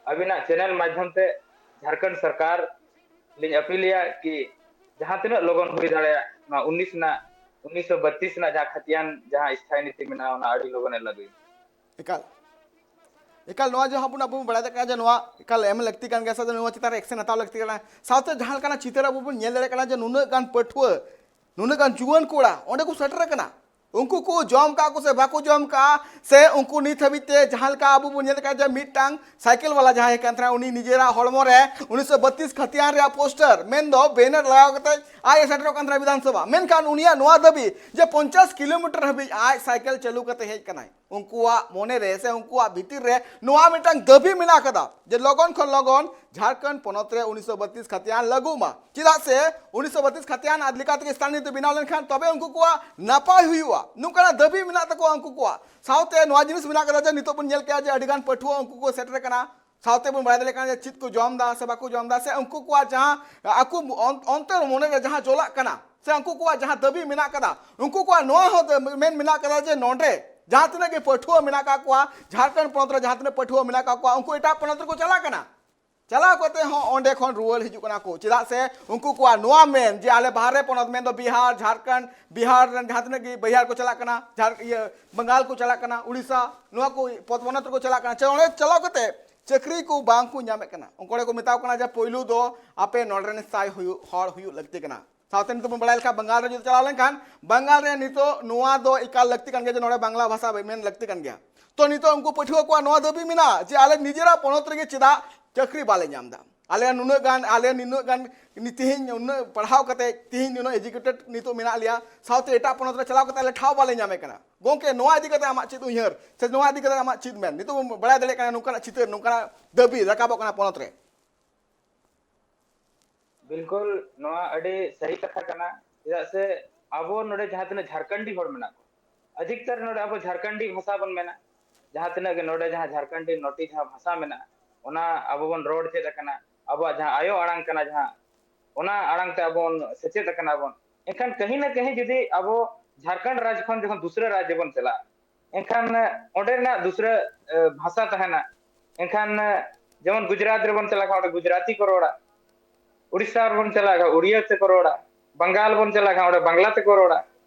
ᱟᱹᱵᱤᱱᱟᱜ ᱪᱮᱱᱮᱞ ᱢᱟᱫᱽᱫᱷᱚᱢ ᱛᱮ ᱡᱷᱟᱲᱠᱷᱚᱸᱰ ᱥᱚᱨᱠᱟᱨ ᱞᱤᱧ ᱟᱹᱯᱤᱞᱮᱭᱟ ᱠᱤ ᱡᱟᱦᱟᱸ ᱛᱤᱱᱟᱹᱜ ᱞᱚᱜᱚᱱ ᱦᱩᱭ ᱫᱟᱲᱮᱭᱟᱜ ᱱᱚᱣᱟ ᱩᱱᱤᱥ ᱨᱮᱱᱟᱜ, ᱩᱱᱤᱥᱥᱚ ᱵᱟᱛᱤᱥ ᱨᱮᱱᱟᱜ ᱡᱟᱦᱟᱸ ᱠᱷᱟᱹᱛᱤᱭᱟᱱ ᱡᱟᱦᱟᱸ ᱥᱛᱷᱟᱭᱤ ᱱᱤᱛᱤ ᱢᱮᱱᱟᱜᱼᱟ, ᱚᱱᱟ ᱟᱹᱰᱤ ᱞᱚᱜᱚᱱᱮ ᱞᱟᱹᱜᱩᱭ᱾ ᱮᱠᱟᱞ, ᱮᱠᱟᱞ, ᱱᱚᱣᱟ ᱡᱟᱦᱟᱸ ᱵᱚᱱ ᱟᱵᱚ ᱵᱚᱱ ᱵᱟᱲᱟᱭ ᱫᱟᱲᱮᱭᱟᱜ ᱠᱟᱱᱟ ᱡᱮ ᱱᱚᱣᱟ ᱮᱠᱟᱞ ᱮᱢ ᱞᱟᱹᱠᱛᱤ ᱠᱟᱱ ᱜᱮᱭᱟ ᱥᱮ ᱱᱚᱣᱟ ᱪᱮᱛᱟᱱ ᱨᱮ ᱮᱠᱥᱮᱱ ᱦᱟᱛᱟᱣ ᱞᱟᱹᱠᱛᱤ ᱠᱟᱱᱟ᱾ ᱥᱟᱶᱛᱮ ᱡᱟᱦᱟᱸ ᱞᱮᱠᱟᱱᱟᱜ ᱪᱤᱛᱟᱹᱨ ᱟᱵᱚ ᱵᱚᱱ ᱧᱮᱞ ᱫᱟᱲᱮᱭᱟᱜ ᱠᱟᱱᱟ ᱡᱮ ᱱᱩᱱᱟᱹᱜ ᱜᱟᱱ ᱯᱟᱹᱴᱷᱩᱣᱟᱹ, ᱱᱩᱱᱟᱹᱜ ᱜᱟᱱ ᱡᱩᱣᱟᱹᱱ ᱠᱚᱲᱟ ᱚᱸᱰᱮ ᱠᱚ ᱥᱮᱴᱮᱨ ᱟᱠᱟᱱᱟ᱾ ᱩᱱᱠᱩ ᱠᱚ ᱡᱚᱢ ᱠᱟᱜ ᱠᱚ ᱥᱮ ᱵᱟᱠᱚ ᱡᱚᱢ ᱠᱟᱜᱼᱟ, ᱥᱮ ᱩᱱᱠᱩ ᱱᱤᱛ ᱦᱟᱹᱵᱤᱡ ᱛᱮ ᱡᱟᱦᱟᱸ ᱞᱮᱠᱟ ᱟᱵᱚ ᱵᱚᱱ ᱧᱮᱞ ᱠᱟᱜᱼᱟ ᱡᱮ ᱢᱤᱫᱴᱟᱝ ᱥᱟᱭᱠᱮᱞ ᱵᱟᱞᱟ ᱡᱟᱦᱟᱸᱭ ᱠᱟᱱ ᱛᱟᱦᱮᱱᱟ, ᱩᱱᱤ ᱱᱤᱡᱮᱨᱟᱜ ᱦᱚᱲᱢᱚ ᱨᱮ ᱩᱱᱤᱥᱥᱚ ᱵᱟᱛᱤᱥ ᱠᱷᱟᱹᱛᱤᱭᱟᱱ ᱨᱮᱭᱟᱜ ᱯᱳᱥᱴᱟᱨ, ᱢᱮᱱᱫᱚ ᱵᱮᱱᱟᱨ ᱞᱟᱜᱟᱣ ᱠᱟᱛᱮ ᱟᱡ ᱮ ᱥᱮᱴᱮᱨᱚᱜ ᱠᱟᱱ ᱛᱟᱦᱮᱱᱟ ᱵᱤᱫᱷᱟᱱ ᱥᱚᱵᱷᱟ᱾ ᱢᱮᱱᱠᱷᱟᱱ ᱩᱱᱤᱭᱟᱜ ᱱᱚᱣᱟ ᱫᱟᱹᱵᱤ ᱡᱮ ᱯᱚᱧᱪᱟᱥ ᱠᱤᱞᱳᱢᱤᱴᱟᱨ ᱦᱟᱹᱵᱤᱡ ᱟᱡ ᱥᱟᱭᱠᱮᱞ ᱪᱟᱹᱞᱩ ᱠᱟᱛᱮ ᱦᱮᱡ ᱠᱟᱱᱟᱭ᱾ ᱩᱱᱠᱩᱣᱟᱜ ᱢᱚᱱᱮ ᱨᱮ ᱥᱮ ᱩᱱᱠᱩᱣᱟᱜ ᱵᱷᱤᱛᱤᱨ ᱨᱮ ᱱᱚᱣᱟ ᱢᱤᱫᱴᱟᱝ ᱫᱟᱹᱵᱤ ᱢᱮᱱᱟᱜ ᱟᱠᱟᱫᱟ ᱡᱮ ᱞᱚᱜᱚᱱ ᱠᱷᱚᱱ ᱞᱚᱜᱚᱱ ᱡᱷᱟᱲᱠᱷᱚᱸᱰ ᱯᱚᱱᱚᱛ ᱨᱮ ᱩᱱᱤᱥᱥᱚ ᱵᱟᱛᱤᱥ ᱠᱷᱟᱹᱛᱤᱭᱟᱱ ᱞᱟᱹᱜᱩᱜ ᱢᱟ, ᱪᱮᱫᱟᱜ ᱥᱮ ᱩᱱᱤᱥᱥᱚ ᱵᱟᱛᱤᱥ ᱠᱷᱟᱹᱛᱤᱭᱟᱱ ᱟᱫ ᱞᱮᱠᱟ ᱛᱮᱜᱮ ᱥᱛᱷᱟᱱᱤᱛ ᱵᱮᱱᱟᱣ ᱞᱮᱱᱠᱷᱟᱱ ᱛᱚᱵᱮ ᱩᱱᱠᱩ ᱠᱚᱣᱟᱜ ᱱᱟᱯᱟᱭ ᱦᱩᱭᱩᱜᱼᱟ, ᱱᱚᱝᱠᱟᱱᱟᱜ ᱫᱟᱹᱵᱤ ᱢᱮᱱᱟᱜ ᱛᱟᱠᱚᱣᱟ ᱩᱱᱠᱩ ᱠᱚᱣᱟᱜ᱾ ᱥᱟᱶᱛᱮ ᱱᱚᱣᱟ ᱡᱤᱱᱤᱥ ᱢᱮᱱᱟᱜ ᱟᱠᱟᱫᱟ ᱡᱮ ᱱᱤᱛᱚᱜ ᱵᱚᱱ ᱧᱮᱞ ᱠᱮᱜᱼᱟ ᱡᱮ ᱟᱹᱰᱤᱜᱟᱱ ᱯᱟᱹᱴᱷᱩᱣᱟᱹ ᱩᱱᱠᱩ ᱠᱚ ᱥᱮᱴᱮᱨ ᱟᱠᱟᱱᱟ᱾ ᱥᱟᱶᱛᱮ ᱵᱚᱱ ᱵᱟᱲᱟᱭ ᱫᱟᱲᱮᱭᱟᱜ ᱠᱟᱱᱟ ᱡᱮ ᱪᱮᱫ ᱠᱚ ᱡᱚᱢ ᱮᱫᱟ ᱥᱮ ᱵᱟᱠᱚ ᱡᱚᱢ ᱮᱫᱟ, ᱥᱮ ᱩᱱᱠᱩ ᱠᱚᱣᱟᱜ ᱡᱟᱦᱟᱸ ᱟᱠᱚ ᱚᱱ-, ᱚᱱᱛᱚᱨ ᱢᱚᱱᱮ ᱨᱮ ᱡᱟᱦᱟᱸ ᱪᱚᱞᱟᱜ ᱠᱟᱱᱟ ᱥᱮ ᱩᱱᱠᱩ ᱠᱚᱣᱟᱜ ᱡᱟᱦᱟᱸ ᱫᱟᱹᱵᱤ ᱢᱮᱱᱟᱜ ᱟᱠᱟᱫᱟ, ᱩᱱᱠᱩ ᱠᱚᱣᱟᱜ ᱱᱚᱣᱟ ᱦᱚᱸ ᱫᱟᱹ-, ᱢᱮᱱ ᱢᱮᱱᱟᱜ ᱟᱠᱟᱫᱟ ᱡᱮ ᱱᱚᱰᱮ ᱡᱟᱦᱟᱸ ᱛᱤᱱᱟᱹᱜ ᱜᱮ ᱯᱟᱹᱴᱷᱩᱣᱟᱹ ᱢᱮᱱᱟᱜ ᱟᱠᱟᱫ ᱠᱚᱣᱟ, ᱡᱷᱟᱲᱠᱷᱚᱸᱰ ᱯᱚᱱᱚᱛ ᱨᱮ ᱡᱟᱦᱟᱸ ᱛᱤᱱᱟᱹᱜ ᱯᱟᱹᱴᱷᱩᱣᱟᱹ ᱢᱮᱱᱟᱜ ᱟᱠᱟᱫ ᱠᱚᱣᱟ, ᱩᱱᱠᱩ ᱮᱴᱟᱜ ᱯᱚᱱᱚᱛ ᱨᱮᱠᱚ ᱪᱟᱞᱟᱜ ᱠᱟᱱᱟ᱾ ᱪᱟᱞᱟᱣ ᱠᱟᱛᱮ ᱦᱚᱸ ᱚᱸᱰᱮ ᱠᱷᱚᱱ ᱨᱩᱣᱟᱹᱲ ᱦᱤᱡᱩᱜ ᱠᱟᱱᱟ ᱠᱚ᱾ ᱪᱮᱫᱟᱜ ᱥᱮ ᱩᱱᱠᱩ ᱠᱚᱣᱟᱜ ᱱᱚᱣᱟ ᱢᱮᱱ ᱡᱮ ᱟᱞᱮ ᱵᱟᱦᱨᱮ ᱯᱚᱱᱚᱛ ᱢᱮᱱᱫᱚ ᱵᱤᱦᱟᱨ, ᱡᱷᱟᱲᱠᱷᱚᱸᱰ, ᱵᱤᱦᱟᱨ ᱨᱮᱱ ᱡᱟᱦᱟᱸ ᱛᱤᱱᱟᱹᱜ ᱜᱮ ᱵᱤᱦᱟᱨ ᱠᱚ ᱪᱟᱞᱟᱜ ᱠᱟᱱᱟ, ᱡᱷᱟᱲ-, ᱤᱭᱟᱹ, ᱵᱟᱝᱜᱟᱞ ᱠᱚ ᱪᱟᱞᱟᱜ ᱠᱟᱱᱟ, ᱩᱲᱤᱥᱥᱟ, ᱱᱚᱣᱟ ᱠᱚ ᱯᱚᱫ-, ᱯᱚᱱᱚᱛ ᱨᱮᱠᱚ ᱪᱟᱞᱟᱜ ᱠᱟᱱᱟ᱾ ᱪᱮ ᱚᱸᱰᱮ ᱪᱟᱞᱟᱣ ᱠᱟᱛᱮ ᱪᱟᱹᱠᱨᱤ ᱠᱚ ᱵᱟᱝ ᱠᱚ ᱧᱟᱢᱮᱫ ᱠᱟᱱᱟ᱾ ᱚᱱᱠᱟ ᱠᱚ ᱢᱮᱛᱟ ᱠᱚ ᱠᱟᱱᱟ ᱡᱮ ᱯᱳᱭᱞᱳ ᱫᱚ ᱟᱯᱮ ᱱᱚᱰᱮ ᱨᱮᱱ ᱥᱟᱭ ᱦᱩᱭᱩᱜ, ᱦᱚᱲ ᱦᱩᱭᱩᱜ ᱞᱟᱹᱠᱛᱤ ᱠᱟᱱᱟ᱾ ᱥᱟᱶᱛᱮ ᱱᱤᱛᱚᱜ ᱵᱚᱱ ᱵᱟᱲᱟᱭ ᱞᱮᱠᱷᱟᱱ ᱵᱟᱝᱜᱟᱞ ᱨᱮ ᱡᱩᱫᱤ ᱪᱟᱞᱟᱣ ᱞᱮᱱᱠᱷᱟᱱ ᱵᱟᱝᱜᱟᱞ ᱨᱮ ᱱᱤᱛᱚᱜ ᱱᱚᱣᱟ ᱫᱚ ᱮᱠᱟᱞ ᱞᱟᱹᱠᱛᱤ ᱠᱟᱱ ᱜᱮᱭᱟ ᱡᱮ ᱱᱚᱰᱮ ᱵᱟᱝᱞᱟ ᱵᱷᱟᱥᱟ ᱢᱮᱱ ᱞᱟᱹᱠᱛᱤ ᱠᱟᱱ ᱜᱮᱭᱟ᱾ ᱛᱚ ᱱᱤᱛᱚᱜ ᱩᱱᱠᱩ ᱯᱟᱹᱴᱷᱩᱣᱟᱹ ᱠᱚᱣᱟᱜ ᱱᱚᱣᱟ ᱫᱟᱹᱵᱤ ᱢᱮᱱᱟᱜᱼᱟ ᱡᱮ ᱟᱞᱮ ᱱᱤᱡᱮᱨᱟᱜ ᱯᱚᱱᱚᱛ ᱨᱮᱜᱮ ᱪᱮᱫᱟᱜ ᱪᱟᱹᱠᱨᱤ ᱵᱟᱞᱮ ᱧᱟᱢ ᱮᱫᱟ? ᱟᱞᱮ ᱱᱩᱱᱟᱹᱜ ᱜᱟᱱ, ᱟᱞᱮ ᱱᱤᱱᱟᱹᱜ ᱜᱟᱱ ᱱᱤ-, ᱛᱮᱦᱮᱧ ᱩᱱᱟᱹᱜ ᱯᱟᱲᱦᱟᱣ ᱠᱟᱛᱮ ᱛᱮᱦᱮᱧ ᱱᱩᱱᱟᱹᱜ educated ᱱᱤᱛᱚᱜ ᱢᱮᱱᱟᱜ ᱞᱮᱭᱟ, ᱥᱟᱶᱛᱮ ᱮᱴᱟᱜ ᱯᱚᱱᱚᱛ ᱨᱮ ᱪᱟᱞᱟᱣ ᱠᱟᱛᱮ ᱟᱞᱮ ᱴᱷᱟᱶ ᱵᱟᱞᱮ ᱧᱟᱢᱮᱫ ᱠᱟᱱᱟ᱾ ᱜᱚᱢᱠᱮ, ᱱᱚᱣᱟ ᱤᱫᱤ ᱠᱟᱛᱮ ᱟᱢᱟᱜ ᱪᱮᱫ ᱩᱭᱦᱟᱹᱨ ᱥᱮ ᱱᱚᱣᱟ ᱤᱫᱤ ᱠᱟᱛᱮ ᱟᱢᱟᱜ ᱪᱮᱫ ᱢᱮᱱ? ᱱᱤᱛᱚᱜ ᱵᱚᱱ ᱵᱟᱲᱟᱭ ᱫᱟᱲᱮᱭᱟᱜ ᱠᱟᱱᱟ ᱱᱚᱝᱠᱟᱱᱟᱜ ᱪᱤᱛᱟᱹᱨ, ᱱᱚᱝᱠᱟᱱᱟᱜ ᱫᱟᱹᱵᱤ ᱨᱟᱠᱟᱵᱚᱜ ᱠᱟᱱᱟ ᱯᱚᱱᱚᱛ ᱨᱮ᱾ ᱵᱤᱞᱠᱩᱞ, ᱱᱚᱣᱟ ᱟᱹᱰᱤ ᱥᱟᱹᱨᱤ ᱠᱟᱛᱷᱟ ᱠᱟᱱᱟ᱾ ᱪᱮᱫᱟᱜ ᱥᱮ ᱟᱵᱚ ᱱᱚᱰᱮ ᱡᱟᱦᱟᱸ ᱛᱤᱱᱟᱹᱜ ᱡᱷᱟᱲᱠᱷᱚᱸᱰᱤ ᱦᱚᱲ ᱢᱮᱱᱟᱜ ᱠᱚᱣᱟ, ᱚᱫᱷᱤᱠᱛᱟᱨ ᱱᱚᱰᱮ ᱟᱵᱚ ᱡᱷᱟᱲᱠᱷᱚᱸᱰᱤ ᱵᱷᱟᱥᱟ ᱵᱚᱱ ᱢᱮᱱᱟ᱾ ᱡᱟᱦᱟᱸ ᱛᱤᱱᱟᱹᱜ ᱜᱮ ᱱᱚᱰᱮ ᱡᱟᱦᱟᱸ ᱡᱷᱟᱲᱠᱷᱚᱸᱰᱤ ᱱᱚᱴᱤ ᱡᱟᱦᱟᱸ ᱵᱷᱟᱥᱟ ᱢᱮᱱᱟᱜᱼᱟ, ᱚᱱᱟ ᱟᱵᱚ ᱵᱚᱱ ᱨᱚᱲ ᱪᱮᱫ ᱟᱠᱟᱱᱟ, ᱟᱵᱚᱣᱟᱜ ᱡᱟᱦᱟᱸ ᱟᱭᱳ ᱟᱲᱟᱝ ᱠᱟᱱᱟ, ᱡᱟᱦᱟᱸ ᱚᱱᱟ ᱟᱲᱟᱝ ᱛᱮ ᱟᱵᱚ ᱵᱚᱱ ᱥᱮᱪᱮᱫ ᱟᱠᱟᱱᱟ ᱵᱚᱱ᱾ ᱮᱱᱠᱷᱟᱱ ᱠᱟᱹᱦᱤ ᱱᱟ ᱠᱟᱹᱦᱤ ᱡᱩᱫᱤ ᱟᱵᱚ ᱡᱷᱟᱲᱠᱷᱚᱸᱰ ᱨᱟᱡᱽ ᱠᱷᱚᱱ ᱡᱚᱠᱷᱚᱱ ᱫᱩᱥᱨᱟᱹ ᱨᱟᱡᱽ ᱵᱚᱱ ᱪᱟᱞᱟᱜᱼᱟ, ᱮᱱᱠᱷᱟᱱ ᱚᱸᱰᱮᱱᱟᱜ ᱫᱩᱥᱨᱟᱹ ᱵᱷᱟᱥᱟ ᱛᱟᱦᱮᱱᱟ᱾ ᱮᱱᱠᱷᱟᱱ ᱡᱮᱢᱚᱱ ᱜᱩᱡᱽᱨᱟᱴ ᱨᱮᱵᱚᱱ ᱪᱟᱞᱟᱜ ᱠᱷᱟᱱ ᱚᱸᱰᱮ ᱜᱩᱡᱽᱨᱟᱴᱤ ᱠᱚ ᱨᱚᱲᱟ, ᱩᱲᱤᱥᱥᱟ ᱨᱮᱵᱚᱱ ᱪᱟᱞᱟᱜ ᱠᱷᱟᱱ ᱩᱲᱤᱭᱟ ᱛᱮᱠᱚ ᱨᱚᱲᱟ, ᱵᱟᱝᱜᱟᱞ ᱵᱚᱱ ᱪᱟᱞᱟᱜ ᱠᱷᱟᱱ ᱚᱸᱰᱮ ᱵᱟᱝᱞᱟ ᱛᱮᱠᱚ ᱨᱚᱲᱟ᱾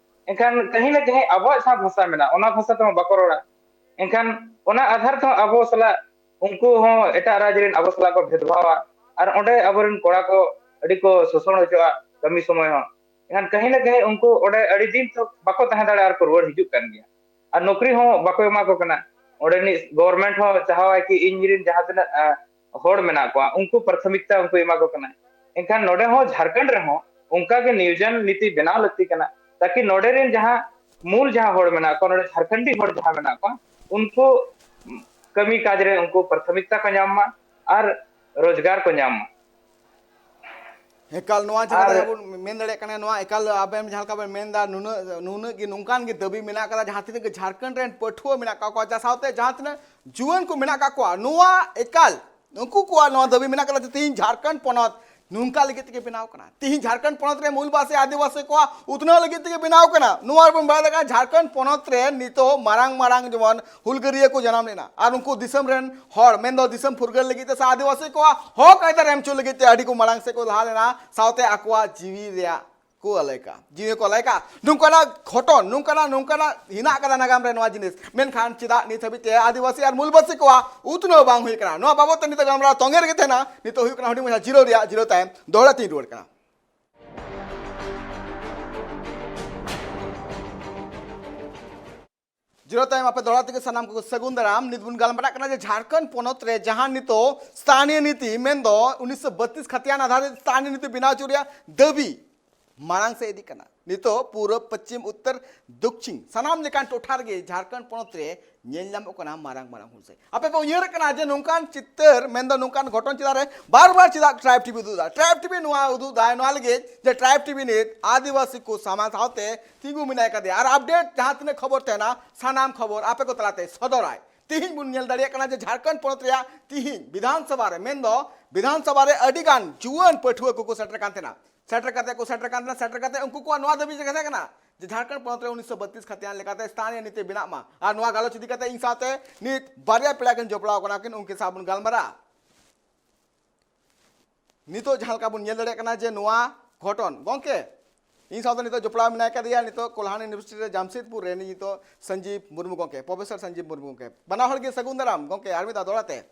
ᱮᱱᱠᱷᱟᱱ ᱠᱟᱹᱦᱤ ᱱᱟ ᱠᱟᱹᱦᱤ ᱟᱵᱚᱣᱟᱜ ᱡᱟᱦᱟᱸ ᱵᱷᱟᱥᱟ ᱢᱮᱱᱟᱜᱼᱟ ᱚᱱᱟ ᱵᱷᱟᱥᱟ ᱛᱮᱦᱚᱸ ᱵᱟᱠᱚ ᱨᱚᱲᱟ᱾ ᱮᱱᱠᱷᱟᱱ ᱚᱱᱟ ᱟᱫᱷᱟᱨ ᱛᱮᱦᱚᱸ ᱟᱵᱚ ᱥᱟᱞᱟᱜ ᱩᱱᱠᱩ ᱦᱚᱸ ᱮᱴᱟᱜ ᱨᱟᱡᱽ ᱨᱮᱱ ᱟᱵᱚ ᱥᱟᱞᱟᱜ ᱠᱚ ᱵᱷᱮᱫᱽᱵᱷᱟᱣᱟ᱾ ᱟᱨ ᱚᱸᱰᱮ ᱟᱵᱚᱨᱮᱱ ᱠᱚᱲᱟ ᱠᱚ ᱟᱹᱰᱤ ᱠᱚ ᱥᱳᱥᱚᱱ ᱦᱚᱪᱚᱜᱼᱟ ᱠᱟᱹᱢᱤ ᱥᱚᱢᱚᱭ ᱦᱚᱸ᱾ ᱮᱱᱠᱷᱟᱱ ᱠᱟᱹᱦᱤ ᱱᱟ ᱠᱟᱹᱦᱤ ᱩᱱᱠᱩ ᱚᱸᱰᱮ ᱟᱹᱰᱤ ᱫᱤᱱ ᱛᱚ ᱵᱟᱠᱚ ᱛᱟᱦᱮᱸ ᱫᱟᱲᱮᱭᱟᱜᱼᱟ ᱟᱨ ᱠᱚ ᱨᱩᱣᱟᱹᱲ ᱦᱤᱡᱩᱜ ᱠᱟᱱ ᱜᱮᱭᱟ᱾ ᱟᱨ ᱱᱚᱠᱨᱤ ᱦᱚᱸ ᱵᱟᱠᱚ ᱮᱢᱟ ᱠᱚ ᱠᱟᱱᱟ᱾ ᱚᱸᱰᱮᱱᱤᱡ ᱜᱚᱵᱷᱚᱨᱢᱮᱱᱴ ᱦᱚᱸ ᱪᱟᱦᱟᱣᱟᱭ ᱠᱤ ᱤᱧ ᱨᱮᱱ ᱡᱟᱦᱟᱸ ᱛᱤᱱᱟᱹᱜ ᱦᱚᱲ ᱢᱮᱱᱟᱜ ᱠᱚᱣᱟ ᱩᱱᱠᱩ ᱯᱨᱟᱛᱷᱚᱢᱤᱠᱛᱟ ᱩᱱᱠᱩ ᱮᱢᱟ ᱠᱚ ᱠᱟᱱᱟ᱾ ᱮᱱᱠᱷᱟᱱ ᱱᱚᱰᱮ ᱦᱚᱸ ᱡᱷᱟᱲᱠᱷᱚᱸᱰ ᱨᱮᱦᱚᱸ ᱚᱱᱠᱟ ᱜᱮ ᱱᱤᱭᱳᱡᱚᱱ ᱱᱤᱛᱤ ᱵᱮᱱᱟᱣ ᱞᱟᱹᱠᱛᱤ ᱠᱟᱱᱟ, ᱛᱟᱠᱤ ᱱᱚᱰᱮ ᱨᱮᱱ ᱡᱟᱦᱟᱸ ᱢᱩᱞ ᱡᱟᱦᱟᱸ ᱦᱚᱲ ᱢᱮᱱᱟᱜ ᱠᱚᱣᱟ, ᱱᱚᱰᱮ ᱡᱷᱟᱲᱠᱷᱚᱸᱰᱤ ᱦᱚᱲ ᱡᱟᱦᱟᱸ ᱢᱮᱱᱟᱜ ᱠᱚᱣᱟ, ᱩᱱᱠᱩ ᱠᱟᱹᱢᱤ ᱠᱟᱡᱽ ᱨᱮ ᱩᱱᱠᱩ ᱯᱨᱟᱛᱷᱚᱢᱤᱠᱛᱟ ᱠᱚ ᱧᱟᱢ ᱢᱟ ᱟᱨ ᱨᱳᱡᱽᱜᱟᱨ ᱠᱚ ᱧᱟᱢ ᱢᱟ᱾ ᱮᱠᱟᱞ ᱱᱚᱣᱟ ᱡᱟᱭᱜᱟ ᱨᱮ ᱟᱵᱚ ᱢᱮᱱ ᱫᱟᱲᱮᱭᱟᱜ ᱠᱟᱱᱟ, ᱱᱚᱣᱟ ᱮᱠᱟᱞ ᱟᱵᱮᱱ ᱡᱟᱦᱟᱸ ᱞᱮᱠᱟ ᱵᱮᱱ ᱢᱮᱱ ᱮᱫᱟ, ᱱᱩᱱᱟᱹᱜ ᱱᱩᱱᱟᱹᱜ ᱜᱮ ᱱᱚᱝᱠᱟᱱ ᱜᱮ ᱫᱟᱹᱵᱤ ᱢᱮᱱᱟᱜ ᱠᱟᱫᱟ᱾ ᱡᱟᱦᱟᱸ ᱛᱤᱱᱟᱹᱜ ᱜᱮ ᱡᱷᱟᱲᱠᱷᱚᱸᱰ ᱨᱮᱱ ᱯᱟᱹᱴᱷᱩᱣᱟᱹ ᱢᱮᱱᱟᱜ ᱠᱟᱜ ᱠᱚᱣᱟ, ᱡᱟ ᱥᱟᱶᱛᱮ ᱡᱟᱦᱟᱸ ᱛᱤᱱᱟᱹᱜ ᱡᱩᱣᱟᱹᱱ ᱠᱚ ᱢᱮᱱᱟᱜ ᱠᱟᱜ ᱠᱚᱣᱟ, ᱱᱚᱣᱟ ᱮᱠᱟᱞ ᱩᱱᱠᱩ ᱠᱚᱣᱟᱜ ᱱᱚᱣᱟ ᱫᱟᱹᱵᱤ ᱢᱮᱱᱟᱜ ᱠᱟᱫᱟ ᱡᱮ ᱛᱮᱦᱮᱧ ᱡᱷᱟᱲᱠᱷᱚᱸᱰ ᱯᱚᱱᱚᱛ ᱱᱚᱝᱠᱟ ᱞᱟᱹᱜᱤᱫ ᱛᱮᱜᱮ ᱵᱮᱱᱟᱣ ᱠᱟᱱᱟ᱾ ᱛᱤᱦᱤᱧ ᱡᱷᱟᱲᱠᱷᱚᱸᱰ ᱯᱚᱱᱚᱛ ᱨᱮ ᱢᱩᱞᱵᱟᱥᱤ ᱟᱹᱫᱤᱵᱟᱹᱥᱤ ᱠᱚᱣᱟᱜ ᱩᱛᱱᱟᱹᱣ ᱞᱟᱹᱜᱤᱫ ᱛᱮᱜᱮ ᱵᱮᱱᱟᱣ ᱠᱟᱱᱟ᱾ ᱱᱚᱣᱟ ᱨᱮᱵᱚᱱ ᱵᱟᱲᱟᱭ ᱫᱟᱲᱮᱭᱟᱜᱼᱟ, ᱡᱷᱟᱲᱠᱷᱚᱸᱰ ᱯᱚᱱᱚᱛ ᱨᱮ ᱱᱤᱛᱚᱜ ᱢᱟᱨᱟᱝ ᱢᱟᱨᱟᱝ ᱡᱮᱢᱚᱱ ᱦᱩᱞᱜᱟᱹᱨᱤᱭᱟᱹ ᱠᱚ ᱡᱟᱱᱟᱢ ᱞᱮᱱᱟ ᱟᱨ ᱩᱱᱠᱩ ᱫᱤᱥᱚᱢ ᱨᱮᱱ ᱦᱚᱲ, ᱢᱮᱱᱫᱚ ᱫᱤᱥᱚᱢ ᱯᱷᱩᱨᱜᱟᱹᱞ ᱞᱟᱹᱜᱤᱫ ᱛᱮ ᱥᱮ ᱟᱹᱫᱤᱵᱟᱹᱥᱤ ᱠᱚᱣᱟᱜ ᱦᱚᱠ ᱟᱹᱭᱫᱟᱹᱨ ᱮᱢ ᱦᱚᱪᱚ ᱞᱟᱹᱜᱤᱫ ᱛᱮ ᱟᱹᱰᱤ ᱠᱚ ᱢᱟᱲᱟᱝ ᱥᱮᱫ ᱠᱚ ᱞᱟᱦᱟ ᱞᱮᱱᱟ, ᱥᱟᱶᱛᱮ ᱟᱠᱚᱣᱟᱜ ᱡᱤᱣᱤ ᱨᱮᱭᱟᱜ ᱠᱚ ᱟᱞᱟᱭ ᱠᱟᱜᱼᱟ, ᱡᱤᱣᱤ ᱠᱚ ᱟᱞᱟᱭ ᱠᱟᱜᱼᱟ᱾ ᱱᱚᱝᱠᱟᱱᱟᱜ ᱜᱷᱚᱴᱚᱱ, ᱱᱚᱝᱠᱟᱱᱟᱜ, ᱱᱚᱝᱠᱟᱱᱟᱜ ᱦᱮᱱᱟᱜ ᱠᱟᱫᱟ ᱱᱟᱜᱟᱢ ᱨᱮ ᱱᱚᱣᱟ ᱡᱤᱱᱤᱥ, ᱢᱮᱱᱠᱷᱟᱱ ᱪᱮᱫᱟᱜ ᱱᱤᱛ ᱦᱟᱹᱵᱤᱡ ᱛᱮ ᱟᱹᱫᱤᱵᱟᱹᱥᱤ ᱟᱨ ᱢᱩᱞᱵᱟᱹᱥᱤ ᱠᱚᱣᱟᱜ ᱩᱛᱱᱟᱹᱣ ᱵᱟᱝ ᱦᱩᱭ ᱠᱟᱱᱟ? ᱱᱚᱣᱟ ᱵᱟᱵᱚᱫ ᱛᱮ ᱱᱤᱛᱚᱜ ᱜᱟᱞᱢᱟᱨᱟᱣ ᱛᱚᱸᱜᱮ ᱨᱮᱜᱮ ᱛᱟᱦᱮᱱᱟ᱾ ᱱᱤᱛᱚᱜ ᱦᱩᱭᱩᱜ ᱠᱟᱱᱟ ᱦᱩᱰᱤᱧ ᱢᱟᱪᱷᱟ ᱡᱤᱨᱟᱹᱣ ᱨᱮᱭᱟᱜ᱾ ᱡᱤᱨᱟᱹᱣ ᱛᱟᱭᱚᱢ ᱫᱚᱦᱲᱟ ᱛᱤᱧ ᱨᱩᱣᱟᱹᱲ ᱠᱟᱱᱟ᱾ ᱡᱤᱨᱟᱹᱣ ᱛᱟᱭᱚᱢ ᱟᱯᱮ ᱫᱚᱦᱲᱟ ᱛᱮᱜᱮ ᱥᱟᱱᱟᱢ ᱠᱚ ᱥᱟᱹᱜᱩᱱ ᱫᱟᱨᱟᱢ᱾ ᱱᱤᱛ ᱵᱚᱱ ᱜᱟᱞᱢᱟᱨᱟᱜ ᱠᱟᱱᱟ ᱡᱮ ᱡᱷᱟᱲᱠᱷᱚᱸᱰ ᱯᱚᱱᱚᱛ ᱨᱮ ᱡᱟᱦᱟᱸ ᱱᱤᱛᱚᱜ ᱥᱛᱷᱟᱱᱤᱭᱚ ᱱᱤᱛᱤ, ᱢᱮᱱᱫᱚ ᱩᱱᱤᱥᱥᱚ ᱵᱟᱛᱤᱥ ᱠᱷᱟᱛᱤᱭᱟᱱ ᱟᱫᱷᱟᱨ ᱨᱮ ᱥᱛᱷᱟᱱᱤᱭᱚ ᱱᱤᱛᱤ ᱵᱮᱱᱟᱣ ᱦᱚᱪᱚ ᱨᱮᱭᱟᱜ ᱫᱟᱹᱵᱤ ᱢᱟᱲᱟᱝ ᱥᱮᱫ ᱤᱫᱤᱜ ᱠᱟᱱᱟ᱾ ᱱᱤᱛᱚᱜ ᱯᱩᱨᱩᱵ, ᱯᱚᱪᱷᱤᱢ, ᱩᱛᱛᱚᱨ, ᱫᱚᱠᱷᱤᱱ ᱥᱟᱱᱟᱢ ᱞᱮᱠᱟᱱ ᱴᱚᱴᱷᱟ ᱨᱮᱜᱮ ᱡᱷᱟᱲᱠᱷᱚᱸᱰ ᱯᱚᱱᱚᱛ ᱨᱮ ᱧᱮᱞ ᱧᱟᱢᱚᱜ ᱠᱟᱱᱟ ᱢᱟᱨᱟᱝ ᱢᱟᱨᱟᱝ ᱦᱩᱞᱥᱟᱹᱭ᱾ ᱟᱯᱮ ᱯᱮ ᱩᱭᱦᱟᱹᱨ ᱠᱟᱱᱟ ᱡᱮ ᱱᱚᱝᱠᱟᱱ ᱪᱤᱛᱟᱹᱨ, ᱢᱮᱱᱫᱚ ᱱᱚᱝᱠᱟᱱ ᱜᱷᱚᱴᱚᱱ ᱪᱮᱛᱟᱱ ᱨᱮ ᱵᱟᱨ ᱵᱟᱨ ᱪᱮᱫᱟᱜ ᱴᱨᱟᱭᱤᱵᱽ ᱴᱤᱵᱷᱤ ᱩᱫᱩᱜ ᱫᱟ? ᱴᱨᱟᱭᱤᱵᱽ ᱴᱤᱵᱷᱤ ᱱᱚᱣᱟ ᱩᱫᱩᱜ ᱫᱟᱭ ᱱᱚᱣᱟ ᱞᱟᱹᱜᱤᱫ ᱡᱮ ᱴᱨᱟᱭᱤᱵᱽ ᱴᱤᱵᱷᱤ ᱱᱤᱛ ᱟᱹᱫᱤᱵᱟᱹᱥᱤ ᱠᱚ ᱥᱟᱢᱟᱝ ᱥᱟᱶᱛᱮ ᱛᱤᱸᱜᱩ ᱢᱮᱱᱟᱭ ᱠᱟᱫᱮᱭᱟ ᱟᱨ ᱟᱯᱰᱮᱴ ᱡᱟᱦᱟᱸ ᱛᱤᱱᱟᱹᱜ ᱠᱷᱚᱵᱚᱨ ᱛᱟᱦᱮᱱᱟ ᱥᱟᱱᱟᱢ ᱠᱷᱚᱵᱚᱨ ᱟᱯᱮ ᱠᱚ ᱛᱟᱞᱟᱛᱮ ᱥᱚᱫᱚᱨᱟᱭ᱾ ᱛᱤᱦᱤᱧ ᱵᱚᱱ ᱧᱮᱞ ᱫᱟᱲᱮᱭᱟᱜ ᱠᱟᱱᱟ ᱡᱮ ᱡᱷᱟᱲᱠᱷᱚᱸᱰ ᱯᱚᱱᱚᱛ ᱨᱮᱭᱟᱜ ᱛᱤᱦᱤᱧ ᱵᱤᱫᱷᱟᱱ ᱥᱚᱵᱷᱟ ᱨᱮ, ᱢᱮᱱᱫᱚ ᱵᱤᱫᱷᱟᱱ ᱥᱚᱵᱷᱟ ᱨᱮ ᱟᱹᱰᱤ ᱜᱟᱱ ᱡᱩᱣᱟᱹᱱ ᱯᱟᱹᱴᱷᱩᱣᱟᱹ ᱠᱚᱠᱚ ᱥᱮᱴᱮᱨ ᱠᱟᱱ ᱛᱟᱦᱮᱱᱟ᱾ ᱥᱮᱴᱮᱨ ᱠᱟᱛᱮ ᱠᱚ ᱥᱮᱴᱮᱨ ᱠᱟᱱ ᱛᱟᱦᱮᱱᱟ, ᱥᱮᱴᱮᱨ ᱠᱟᱛᱮ ᱩᱱᱠᱩ ᱠᱚᱣᱟᱜ ᱱᱚᱣᱟ ᱫᱟᱹᱵᱤ ᱡᱟᱭᱜᱟ ᱛᱟᱦᱮᱸ ᱠᱟᱱᱟ ᱡᱮ ᱡᱷᱟᱲᱠᱷᱚᱸᱰ ᱯᱚᱱᱚᱛ ᱨᱮ ᱩᱱᱤᱥᱥᱚ ᱵᱟᱛᱤᱥ ᱠᱷᱟᱛᱤᱭᱟᱱ ᱞᱮᱠᱟᱛᱮ ᱥᱛᱷᱟᱱᱤᱭᱚ ᱱᱤᱛᱤ ᱵᱮᱱᱟᱜ ᱢᱟ᱾ ᱟᱨ ᱱᱚᱣᱟ ᱜᱟᱞᱚᱪ ᱤᱫᱤ ᱠᱟᱛᱮ ᱤᱧ ᱥᱟᱶᱛᱮ ᱱᱤᱛ ᱵᱟᱨᱭᱟ ᱯᱮᱲᱟ ᱠᱤᱱ ᱡᱚᱯᱲᱟᱣ ᱠᱟᱱᱟ ᱠᱤᱱ, ᱩᱱᱠᱤᱱ ᱥᱟᱶ ᱵᱚᱱ ᱜᱟᱞᱢᱟᱨᱟᱜᱼᱟ᱾ ᱱᱤᱛᱚᱜ ᱡᱟᱦᱟᱸ ᱞᱮᱠᱟ ᱵᱚᱱ ᱧᱮᱞ ᱫᱟᱲᱮᱭᱟᱜ ᱠᱟᱱᱟ ᱡᱮ ᱱᱚᱣᱟ ᱜᱷᱚᱴᱚᱱ, ᱜᱚᱝᱠᱮ, ᱤᱧ ᱥᱟᱶᱛᱮ ᱱᱤᱛᱚᱜ ᱡᱚᱯᱲᱟᱣ ᱢᱮᱱᱟᱭ ᱠᱟᱫᱮᱭᱟ ᱱᱤᱛᱚᱜ ᱠᱚᱞᱦᱟᱱ ᱤᱭᱩᱱᱤᱵᱷᱟᱨᱥᱤᱴᱤ ᱨᱮ ᱡᱟᱢᱥᱮᱫᱽᱯᱩᱨ ᱨᱮ ᱱᱤᱛᱚᱜ ᱥᱚᱧᱡᱤᱵᱽ ᱢᱩᱨᱢᱩ ᱜᱚᱝᱠᱮ, ᱯᱨᱚᱯᱷᱮᱥᱚᱨ ᱥᱚᱧᱡᱤᱵᱽ ᱢᱩᱨᱢᱩ ᱜᱚᱝᱠᱮ, ᱵᱟᱱᱟ ᱦᱚᱲ ᱜᱮ ᱥᱟᱹᱜᱩᱱ ᱫᱟᱨᱟᱢ ᱜᱚᱝᱠᱮ, ᱟᱨ ᱢᱤᱫ ᱫᱷᱟᱣ ᱫᱚᱦᱲᱟ ᱛᱮ᱾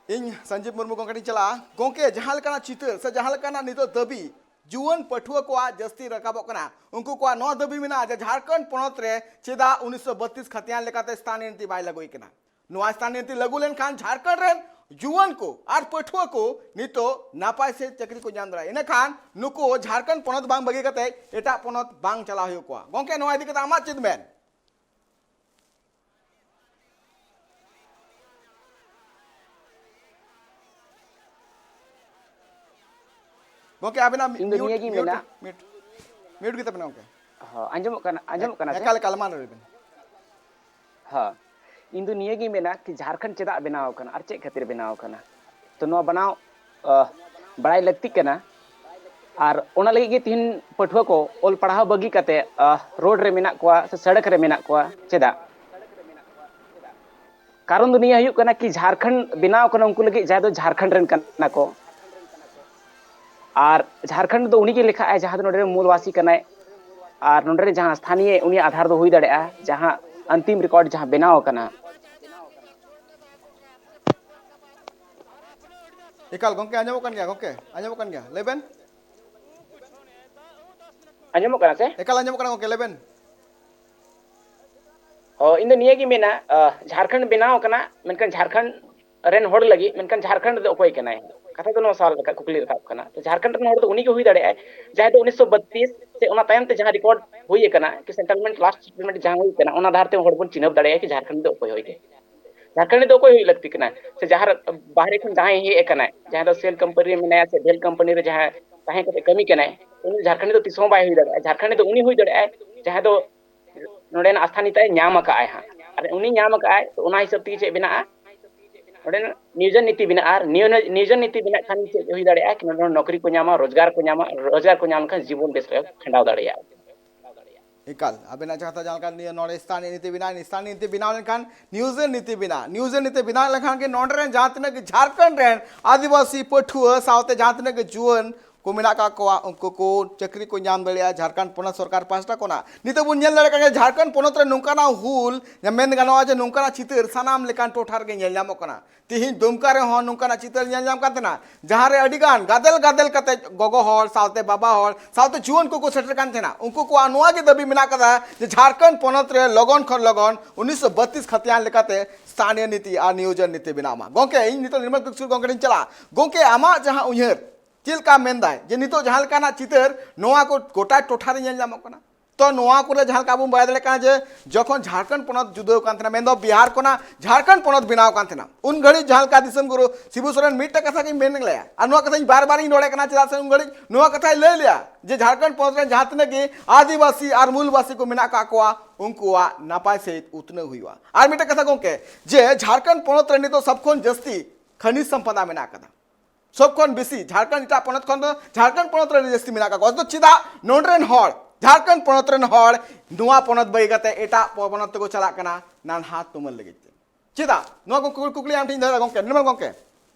ᱤᱧ ᱥᱚᱧᱡᱤᱵᱽ ᱢᱩᱨᱢᱩ ᱜᱚᱝᱠᱮ ᱴᱷᱮᱱ ᱪᱟᱞᱟᱜᱼᱟ᱾ ᱜᱚᱝᱠᱮ, ᱡᱟᱦᱟᱸ ᱞᱮᱠᱟᱱᱟᱜ ᱪᱤᱛᱟᱹᱨ ᱥᱮ ᱡᱟᱦᱟᱸ ᱞᱮᱠᱟᱱᱟᱜ ᱱᱤᱛᱚᱜ ᱫᱟᱹᱵᱤ ᱡᱩᱣᱟᱹᱱ ᱯᱟᱹᱴᱷᱩᱣᱟᱹ ᱠᱚᱣᱟᱜ ᱡᱟᱹᱥᱛᱤ ᱨᱟᱠᱟᱵᱚᱜ ᱠᱟᱱᱟ, ᱩᱱᱠᱩ ᱠᱚᱣᱟᱜ ᱱᱚᱣᱟ ᱫᱟᱹᱵᱤ ᱢᱮᱱᱟᱜᱼᱟ ᱡᱮ ᱡᱷᱟᱲᱠᱷᱚᱸᱰ ᱯᱚᱱᱚᱛ ᱨᱮ ᱪᱮᱫᱟᱜ ᱩᱱᱤᱥᱥᱚ ᱵᱟᱛᱤᱥ ᱠᱷᱟᱛᱤᱭᱟᱱ ᱞᱮᱠᱟᱛᱮ ᱥᱛᱷᱟᱱᱤᱭᱚ ᱱᱤᱛᱤ ᱵᱟᱭ ᱞᱟᱹᱜᱩᱭ ᱠᱟᱱᱟ? ᱱᱚᱣᱟ ᱥᱛᱷᱟᱱᱤᱭᱚ ᱱᱤᱛᱤ ᱞᱟᱹᱜᱩ ᱞᱮᱱᱠᱷᱟᱱ ᱡᱷᱟᱲᱠᱷᱚᱸᱰ ᱨᱮᱱ ᱡᱩᱣᱟᱹᱱ ᱠᱚ ᱟᱨ ᱯᱟᱹᱴᱷᱩᱣᱟᱹ ᱠᱚ ᱱᱤᱛᱚᱜ ᱱᱟᱯᱟᱭ ᱥᱮ ᱪᱟᱹᱠᱨᱤ ᱠᱚ ᱧᱟᱢ ᱫᱟᱲᱮᱭᱟᱜᱼᱟ᱾ ᱤᱱᱟᱹᱠᱷᱟᱱ ᱱᱩᱠᱩ ᱡᱷᱟᱲᱠᱷᱚᱸᱰ ᱯᱚᱱᱚᱛ ᱵᱟᱝ ᱵᱟᱹᱜᱤ ᱠᱟᱛᱮ ᱮᱴᱟᱜ ᱯᱚᱱᱚᱛ ᱵᱟᱝ ᱪᱟᱞᱟᱣ ᱦᱩᱭᱩᱜ ᱠᱚᱣᱟ᱾ ᱜᱚᱝᱠᱮ, ᱱᱚᱣᱟ ᱤᱫᱤ ᱠᱟᱛᱮ ᱟᱢᱟᱜ ᱪᱮᱫ ᱢᱮᱱ? ᱜᱚᱝᱠᱮ, ᱟᱵᱮᱱᱟᱜ ᱤᱧ ᱫᱚ ᱢᱤᱭᱩᱴ, ᱱᱤᱭᱟᱹ ᱜᱤᱧ ᱢᱤᱭᱩᱴ, ᱢᱮᱱᱟ᱾ ᱢᱤᱭᱩᱴ, ᱢᱤᱭᱩᱴ ᱜᱮ ᱛᱟᱵᱮᱱᱟ ᱜᱚᱝᱠᱮ᱾ ᱦᱚᱸ, ᱟᱸᱡᱚᱢᱚᱜ ᱠᱟᱱᱟ, ᱟᱸᱡᱚᱢᱚᱜ ᱠᱟᱱᱟ ᱥᱮ? ᱮᱠᱟᱞ, ᱮᱠᱟᱞ, ᱢᱟ ᱞᱟᱹᱭ ᱵᱮᱱ᱾ ᱦᱚᱸ, ᱤᱧ ᱫᱚ ᱱᱤᱭᱟᱹ ᱜᱤᱧ ᱢᱮᱱᱟ ᱠᱤ ᱡᱷᱟᱲᱠᱷᱚᱸᱰ ᱪᱮᱫᱟᱜ ᱵᱮᱱᱟᱣ ᱠᱟᱱᱟ ᱟᱨ ᱪᱮᱫ ᱠᱷᱟᱹᱛᱤᱨ ᱵᱮᱱᱟᱣ ᱠᱟᱱᱟ? ᱱᱚᱣᱟ ᱵᱮᱱᱟᱣ ᱵᱟᱲᱟᱭ ᱞᱟᱹᱠᱛᱤᱜ ᱠᱟᱱᱟ᱾ ᱟᱨ ᱚᱱᱟ ᱞᱟᱹᱜᱤᱫ ᱜᱮ ᱛᱤᱦᱤᱧ ᱯᱟᱹᱴᱷᱩᱣᱟᱹ ᱠᱚ ᱚᱞ ᱯᱟᱲᱦᱟᱣ ᱵᱟᱹᱜᱤ ᱠᱟᱛᱮ ᱨᱳᱰ ᱨᱮ ᱢᱮᱱᱟᱜ ᱠᱚᱣᱟ ᱥᱮ ᱥᱚᱲᱚᱠ ᱨᱮ ᱢᱮᱱᱟᱜ ᱠᱚᱣᱟ᱾ ᱪᱮᱫᱟᱜ? ᱠᱟᱨᱚᱱ ᱫᱚ ᱱᱤᱭᱟᱹ ᱦᱩᱭᱩᱜ ᱠᱟᱱᱟ ᱠᱤ ᱡᱷᱟᱲᱠᱷᱚᱸᱰ ᱵᱮᱱᱟᱣ ᱠᱟᱱᱟ ᱩᱱᱠᱩ ᱞᱟᱹᱜᱤᱫ, ᱡᱟᱦᱟᱸᱭ ᱫᱚ ᱡᱷᱟᱲᱠᱷᱚᱸᱰ ᱨᱮᱱ ᱠᱟᱱᱟ ᱠᱚ᱾ ᱟᱨ ᱡᱷᱟᱲᱠᱷᱚᱸᱰ ᱫᱚ ᱩᱱᱤ ᱜᱮ ᱞᱮᱠᱷᱟᱜᱼᱟᱭ ᱡᱟᱦᱟᱸ ᱫᱚ ᱱᱚᱰᱮ ᱨᱮᱱ ᱢᱩᱞ ᱵᱟᱥᱤ ᱠᱟᱱᱟᱭ᱾ ᱟᱨ ᱱᱚᱰᱮ ᱨᱮᱱ ᱡᱟᱦᱟᱸ ᱥᱛᱷᱟᱱᱤᱭ ᱩᱱᱤᱭᱟᱜ ᱟᱫᱷᱟᱨ ᱫᱚ ᱦᱩᱭ ᱫᱟᱲᱮᱭᱟᱜᱼᱟ, ᱡᱟᱦᱟᱸ ᱚᱱᱛᱤᱢ ᱨᱮᱠᱚᱨᱰ ᱡᱟᱦᱟᱸ ᱵᱮᱱᱟᱣ ᱟᱠᱟᱱᱟ᱾ ᱮᱠᱟᱞ ᱜᱚᱝᱠᱮ, ᱟᱸᱡᱚᱢᱚᱜ ᱠᱟᱱ ᱜᱮᱭᱟ᱾ ᱜᱚᱝᱠᱮ, ᱟᱸᱡᱚᱢᱚᱜ ᱠᱟᱱ ᱜᱮᱭᱟ, ᱞᱟᱹᱭ ᱵᱮᱱ᱾ ᱟᱸᱡᱚᱢᱚᱜ ᱠᱟᱱᱟ ᱥᱮ? ᱮᱠᱟᱞ ᱟᱸᱡᱚᱢᱚᱜ ᱠᱟᱱᱟ ᱜᱚᱝᱠᱮ, ᱞᱟᱹᱭ ᱵᱮᱱ᱾ ᱚ, ᱤᱧ ᱫᱚ ᱱᱤᱭᱟᱹ ᱜᱤᱧ ᱢᱮᱱᱟ, ᱟᱦ, ᱡᱷᱟᱲᱠᱷᱚᱸᱰ ᱵᱮᱱᱟᱣ ᱟᱠᱟᱱᱟ, ᱢᱮᱱᱠᱷᱟᱱ ᱡᱷᱟᱲᱠᱷᱚᱸᱰ ᱨᱮᱱ ᱦᱚᱲ ᱞᱟᱹᱜᱤᱫ, ᱢᱮᱱᱠᱷᱟᱱ ᱡᱷᱟᱲᱠᱷᱚᱸᱰ ᱨᱮᱫᱚ ᱚᱠᱚᱭ ᱠᱟᱱᱟᱭ? ᱠᱟᱛᱷᱟ ᱫᱚ ᱱᱚᱣᱟ ᱥᱟᱞ ᱨᱟᱠᱟᱵ, ᱠᱩᱠᱞᱤ ᱨᱟᱠᱟᱵ ᱠᱟᱱᱟ᱾ ᱛᱚ, ᱡᱷᱟᱲᱠᱷᱚᱸᱰ ᱨᱮᱱ ᱦᱚᱲ ᱫᱚ ᱩᱱᱤ ᱜᱮ ᱦᱩᱭ ᱫᱟᱲᱮᱭᱟᱜᱼᱟᱭ, ᱡᱟᱦᱟᱸᱭ ᱫᱚ ᱩᱱᱤᱥᱥᱚ ᱵᱟᱛᱤᱥ ᱥᱮ ᱚᱱᱟ ᱛᱟᱭᱚᱢ ᱛᱮ ᱡᱟᱦᱟᱸ ᱨᱮᱠᱚᱨᱰ ᱦᱩᱭ ᱟᱠᱟᱱᱟ, ᱠᱤ ᱥᱮᱴᱞᱢᱮᱱᱴ, ᱞᱟᱥᱴ ᱥᱮᱴᱞᱢᱮᱱᱴ ᱡᱟᱦᱟᱸ ᱦᱩᱭ ᱟᱠᱟᱱᱟ, ᱚᱱᱟ ᱫᱷᱟᱨ ᱛᱮ ᱦᱚᱲ ᱵᱚᱱ ᱪᱤᱱᱦᱟᱹᱯ ᱫᱟᱲᱮᱭᱟᱭᱟ ᱠᱤ ᱡᱷᱟᱲᱠᱷᱚᱸᱰ ᱫᱚ ᱚᱠᱚᱭ ᱦᱩᱭ ᱠᱟᱱᱟ᱾ ᱡᱷᱟᱲᱠᱷᱚᱸᱰ ᱫᱚ ᱚᱠᱚᱭ ᱦᱩᱭ ᱞᱟᱹᱠᱛᱤ ᱠᱟᱱᱟ? ᱥᱮ ᱡᱟᱦᱟᱸ ᱵᱟᱦᱨᱮ ᱠᱷᱚᱱ ᱡᱟᱦᱟᱸᱭ ᱦᱮᱡ ᱟᱠᱟᱱᱟᱭ, ᱡᱟᱦᱟᱸᱭ ᱫᱚ ᱥᱮᱞ ᱠᱳᱢᱯᱟᱱᱤ ᱨᱮ ᱢᱮᱱᱟᱭᱟ ᱥᱮ ᱵᱷᱮᱞ ᱠᱳᱢᱯᱟᱱᱤ ᱨᱮ ᱡᱟᱦᱟᱸᱭ ᱛᱟᱦᱮᱸ ᱠᱟᱛᱮ ᱠᱟᱹᱢᱤ ᱠᱟᱱᱟᱭ, ᱩᱱᱤ ᱡᱷᱟᱲᱠᱷᱚᱸᱰ ᱫᱚ ᱛᱤᱥ ᱦᱚᱸ ᱵᱟᱭ ᱦᱩᱭ ᱫᱟᱲᱮᱭᱟᱜᱼᱟ᱾ ᱡᱷᱟᱲᱠᱷᱚᱸᱰ ᱫᱚ ᱩᱱᱤ ᱦᱩᱭ ᱫᱟᱲᱮᱭᱟᱜᱼᱟᱭ, ᱡᱟᱦᱟᱸᱭ ᱫᱚ ᱱᱚᱰᱮᱱᱟᱜ ᱟᱥᱛᱷᱟᱱᱤ ᱛᱟᱭ ᱧᱟᱢ ᱟᱠᱟᱫᱼᱟᱭ ᱦᱟᱸᱜ᱾ ᱟᱨ ᱩᱱᱤ ᱧᱟᱢ ᱟᱠᱟᱫᱼᱟᱭ, ᱛᱚ ᱚᱱᱟ ᱦᱤᱥᱟᱹᱵ ᱛᱮᱜᱮ ᱪᱮᱫ ᱵᱮᱱᱟᱜᱼᱟ? ᱱᱚᱰᱮᱱᱟᱜ ᱱᱤᱭᱳᱡᱚᱱ ᱱᱤᱛᱤ ᱵᱮᱱᱟᱜᱼᱟ᱾ ᱟᱨ ᱱᱤᱭᱳ-, ᱱᱤᱭᱳᱡᱚᱱ ᱱᱤᱛᱤ ᱵᱮᱱᱟᱜ ᱠᱷᱟᱱ ᱪᱮᱫ ᱦᱩᱭ ᱫᱟᱲᱮᱭᱟᱜᱼᱟ? ᱠᱤ ᱱᱚᱰᱮ ᱱᱚᱠᱨᱤ ᱠᱚ ᱧᱟᱢᱟ, ᱨᱳᱡᱽᱜᱟᱨ ᱠᱚ ᱧᱟᱢᱟ, ᱨᱳᱡᱽᱜᱟᱨ ᱠᱚ ᱧᱟᱢ ᱞᱮᱠᱷᱟᱱ ᱡᱤᱵᱚᱱ ᱵᱮᱥ ᱨᱮ ᱠᱷᱟᱸᱰᱟᱣ ᱫᱟᱲᱮᱭᱟᱜᱼᱟ᱾ ᱮᱠᱟᱞ, ᱟᱵᱮᱱᱟᱜ ᱡᱟᱦᱟᱸ ᱠᱟᱛᱷᱟ ᱡᱟᱦᱟᱸ ᱞᱮᱠᱟ ᱱᱤᱭᱟᱹ ᱱᱚᱰᱮ ᱥᱛᱷᱟᱱᱤᱭᱚ ᱱᱤᱛᱤ ᱵᱮᱱᱟᱣ, ᱥᱛᱷᱟᱱᱤᱭᱚ ᱱᱤᱛᱤ ᱵᱮᱱᱟᱣ ᱞᱮᱱᱠᱷᱟᱱ ᱱᱤᱭᱳᱡᱚᱱ ᱱᱤᱛᱤ ᱵᱮᱱᱟᱜᱼᱟ᱾ ᱱᱤᱭᱳᱡᱚᱱ ᱱᱤᱛᱤ ᱵᱮᱱᱟᱣ ᱞᱮᱱᱠᱷᱟᱱ ᱜᱮ ᱱᱚᱰᱮ ᱨᱮᱱ ᱡᱟᱦᱟᱸ ᱛᱤᱱᱟᱹᱜ ᱜᱮ ᱡᱷᱟᱲᱠᱷᱚᱸᱰ ᱨᱮᱱ ᱟᱹᱫᱤᱵᱟᱹᱥᱤ ᱯᱟᱹᱴᱷᱩᱣᱟᱹ ᱥᱟᱶᱛᱮ ᱡᱟᱦᱟᱸ ᱛᱤᱱᱟᱹᱜ ᱜᱮ ᱡᱩᱣᱟᱹᱱ ᱠᱚ ᱢᱮᱱᱟᱜ ᱠᱟᱜ ᱠᱚᱣᱟ, ᱩᱱᱠᱩ ᱠᱚ ᱪᱟᱹᱠᱨᱤ ᱠᱚ ᱧᱟᱢ ᱫᱟᱲᱮᱭᱟᱜᱼᱟ ᱡᱷᱟᱲᱠᱷᱚᱸᱰ ᱯᱚᱱᱚᱛ ᱥᱚᱨᱠᱟᱨ ᱯᱟᱦᱴᱟ ᱠᱷᱚᱱᱟᱜ᱾ ᱱᱤᱛᱚᱜ ᱵᱚᱱ ᱧᱮᱞ ᱫᱟᱲᱮᱭᱟᱜ ᱠᱟᱱᱟ ᱡᱮ ᱡᱷᱟᱲᱠᱷᱚᱸᱰ ᱯᱚᱱᱚᱛ ᱨᱮ ᱱᱚᱝᱠᱟᱱᱟᱜ ᱦᱩᱞ, ᱢᱮᱱ ᱜᱟᱱᱚᱜᱼᱟ ᱡᱮ ᱱᱚᱝᱠᱟᱱᱟᱜ ᱪᱤᱛᱟᱹᱨ ᱥᱟᱱᱟᱢ ᱞᱮᱠᱟᱱ ᱴᱚᱴᱷᱟ ᱨᱮᱜᱮ ᱧᱮᱞ ᱧᱟᱢᱚᱜ ᱠᱟᱱᱟ᱾ ᱛᱤᱦᱤᱧ ᱫᱩᱢᱠᱟ ᱨᱮᱦᱚᱸ ᱱᱚᱝᱠᱟᱱᱟᱜ ᱪᱤᱛᱟᱹᱨ ᱧᱮᱞ ᱧᱟᱢ ᱠᱟᱱ ᱛᱟᱦᱮᱱᱟ, ᱡᱟᱦᱟᱸ ᱨᱮ ᱟᱹᱰᱤ ᱜᱟᱱ ᱜᱟᱫᱮᱞ ᱜᱟᱫᱮᱞ ᱠᱟᱛᱮ ᱜᱚᱜᱚ ᱦᱚᱲ ᱥᱟᱶᱛᱮ ᱵᱟᱵᱟ ᱦᱚᱲ ᱥᱟᱶᱛᱮ ᱡᱩᱣᱟᱹᱱ ᱠᱚᱠᱚ ᱥᱮᱴᱮᱨ ᱠᱟᱱ ᱛᱟᱦᱮᱱᱟ᱾ ᱩᱱᱠᱩ ᱠᱚᱣᱟᱜ ᱱᱚᱣᱟ ᱜᱮ ᱫᱟᱹᱵᱤ ᱢᱮᱱᱟᱜ ᱠᱟᱫᱟ ᱡᱮ ᱡᱷᱟᱲᱠᱷᱚᱸᱰ ᱯᱚᱱᱚᱛ ᱨᱮ ᱞᱚᱜᱚᱱ ᱠᱷᱚᱱ ᱞᱚᱜᱚᱱ ᱩᱱᱤᱥᱥᱚ ᱵᱟᱛᱤᱥ ᱠᱷᱟᱛᱤᱭᱟᱱ ᱞᱮᱠᱟᱛᱮ ᱥᱛᱷᱟᱱᱤᱭᱚ ᱱᱤᱛᱤ ᱟᱨ ᱱᱤᱭᱳᱡᱚᱱ ᱱᱤᱛᱤ ᱵᱮᱱᱟᱣ ᱢᱟ᱾ ᱜᱚᱝᱠᱮ, ᱤᱧ ᱱᱤᱛᱚᱜ ᱱᱤᱨᱢᱚᱞ ᱠᱤᱥᱠᱩ ᱜᱚᱝᱠᱮ ᱴᱷᱮᱱ ᱪᱟᱞᱟᱜᱼᱟ᱾ ᱜᱚᱝᱠᱮ, ᱟᱢᱟᱜ ᱡᱟᱦᱟᱸ ᱩᱭᱦᱟᱹᱨ, ᱪᱮᱫ ᱞᱮᱠᱟ ᱢᱮᱱᱫᱟᱭ ᱡᱮ ᱱᱤᱛᱚᱜ ᱡᱟᱦᱟᱸ ᱞᱮᱠᱟᱱᱟᱜ ᱪᱤᱛᱟᱹᱨ ᱱᱚᱣᱟ ᱠᱚ ᱜᱚᱴᱟ ᱴᱚᱴᱷᱟ ᱨᱮ ᱧᱮᱞ ᱧᱟᱢᱚᱜ ᱠᱟᱱᱟ? ᱛᱚ ᱱᱚᱣᱟ ᱠᱚᱨᱮ ᱡᱟᱦᱟᱸ ᱞᱮᱠᱟ ᱵᱚᱱ ᱵᱟᱲᱟᱭ ᱫᱟᱲᱮᱭᱟᱜ ᱠᱟᱱᱟ ᱡᱮ ᱡᱚᱠᱷᱚᱱ ᱡᱷᱟᱲᱠᱷᱚᱸᱰ ᱯᱚᱱᱚᱛ ᱡᱩᱫᱟᱹᱣ ᱠᱟᱱ ᱛᱟᱦᱮᱱᱟ, ᱢᱮᱱᱫᱚ ᱵᱤᱦᱟᱨ ᱠᱷᱚᱱᱟᱜ ᱡᱷᱟᱲᱠᱷᱚᱸᱰ ᱯᱚᱱᱚᱛ ᱵᱮᱱᱟᱣ ᱠᱟᱱ ᱛᱟᱦᱮᱱᱟ, ᱩᱱ ᱜᱷᱟᱹᱲᱤᱡ ᱡᱟᱦᱟᱸ ᱞᱮᱠᱟ ᱫᱤᱥᱚᱢ ᱜᱩᱨᱩ ᱥᱤᱵᱩ ᱥᱚᱨᱮᱱ ᱢᱤᱫᱴᱮᱱ ᱠᱟᱛᱷᱟ ᱜᱤᱧ ᱢᱮᱱ ᱞᱮᱭᱟ, ᱟᱨ ᱱᱚᱣᱟ ᱠᱟᱛᱷᱟᱧ ᱵᱟᱨ ᱵᱟᱨᱤᱧ ᱨᱚᱲᱮᱫ ᱠᱟᱱᱟ, ᱪᱮᱫᱟᱜ ᱥᱮ ᱩᱱ ᱜᱷᱟᱹᱲᱤᱡ ᱱᱚᱣᱟ ᱠᱟᱛᱷᱟᱭ ᱞᱟᱹᱭ ᱞᱮᱭᱟ ᱡᱮ ᱡᱷᱟᱲᱠᱷᱚᱸᱰ ᱯᱚᱱᱚᱛ ᱨᱮᱱ ᱡᱟᱦᱟᱸ ᱛᱤᱱᱟᱹᱜ ᱜᱮ ᱟᱹᱫᱤᱵᱟᱹᱥᱤ ᱟᱨ ᱢᱩᱞᱵᱟᱹᱥᱤ ᱠᱚ ᱢᱮᱱᱟᱜ ᱠᱟᱜ ᱠᱚᱣᱟ, ᱩᱱᱠᱩᱣᱟᱜ ᱱᱟᱯᱟᱭ ᱥᱟᱺᱦᱤᱡ ᱩᱛᱱᱟᱹᱣ ᱦᱩᱭᱩᱜᱼᱟ᱾ ᱟᱨ ᱢᱤᱫᱴᱮᱱ ᱠᱟᱛᱷᱟ ᱜᱚᱝᱠᱮ, ᱡᱮ ᱡᱷᱟᱲᱠᱷᱚᱸᱰ ᱯᱚᱱᱚᱛ ᱨᱮ ᱱᱤᱛᱚᱜ ᱥᱚᱵ ᱠᱷᱚᱱ ᱡᱟᱹᱥᱛᱤ ᱠᱷᱟᱱᱤᱡᱽ ᱥᱚᱢᱯᱚᱫᱟ ᱢᱮᱱᱟᱜ ᱟᱠᱟᱫᱟ᱾ ᱥᱚᱵ ᱠᱷᱚᱱ ᱵᱮᱥᱤ ᱡᱷᱟᱲᱠᱷᱚᱸᱰ, ᱮᱴᱟᱜ ᱯᱚᱱᱚᱛ ᱠᱷᱚᱱ ᱫᱚ ᱡᱷᱟᱲᱠᱷᱚᱸᱰ ᱯᱚᱱᱚᱛ ᱨᱮ ᱟᱹᱰᱤ ᱡᱟᱹᱥᱛᱤ ᱢᱮᱱᱟᱜ ᱟᱠᱟᱫ ᱠᱚᱣᱟ᱾ ᱚᱛᱷᱚᱪᱚ ᱪᱮᱫᱟᱜ ᱱᱚᱰᱮ ᱨᱮᱱ ᱦᱚᱲ, ᱡᱷᱟᱲᱠᱷᱚᱸᱰ ᱯᱚᱱᱚᱛ ᱨᱮᱱ ᱦᱚᱲ ᱱᱚᱣᱟ ᱯᱚᱱᱚᱛ ᱵᱟᱹᱜᱤ ᱠᱟᱛᱮ ᱮᱴᱟᱜ ᱯᱚᱱᱚᱛ ᱛᱮᱠᱚ ᱪᱟᱞᱟᱜ ᱠᱟᱱᱟ ᱱᱟᱱᱦᱟ ᱛᱩᱢᱟᱹᱞ ᱞᱟᱹᱜᱤᱫ ᱛᱮ? ᱪᱮᱫᱟᱜ? ᱱᱚᱣᱟ ᱠᱚ ᱠᱩᱠᱞᱤ ᱟᱢ ᱴᱷᱮᱱ ᱤᱧ ᱫᱚᱦᱚᱭᱮᱫᱟ ᱜᱚᱢᱠᱮ, ᱱᱤᱨᱢᱚᱞ ᱜᱚᱢᱠᱮ᱾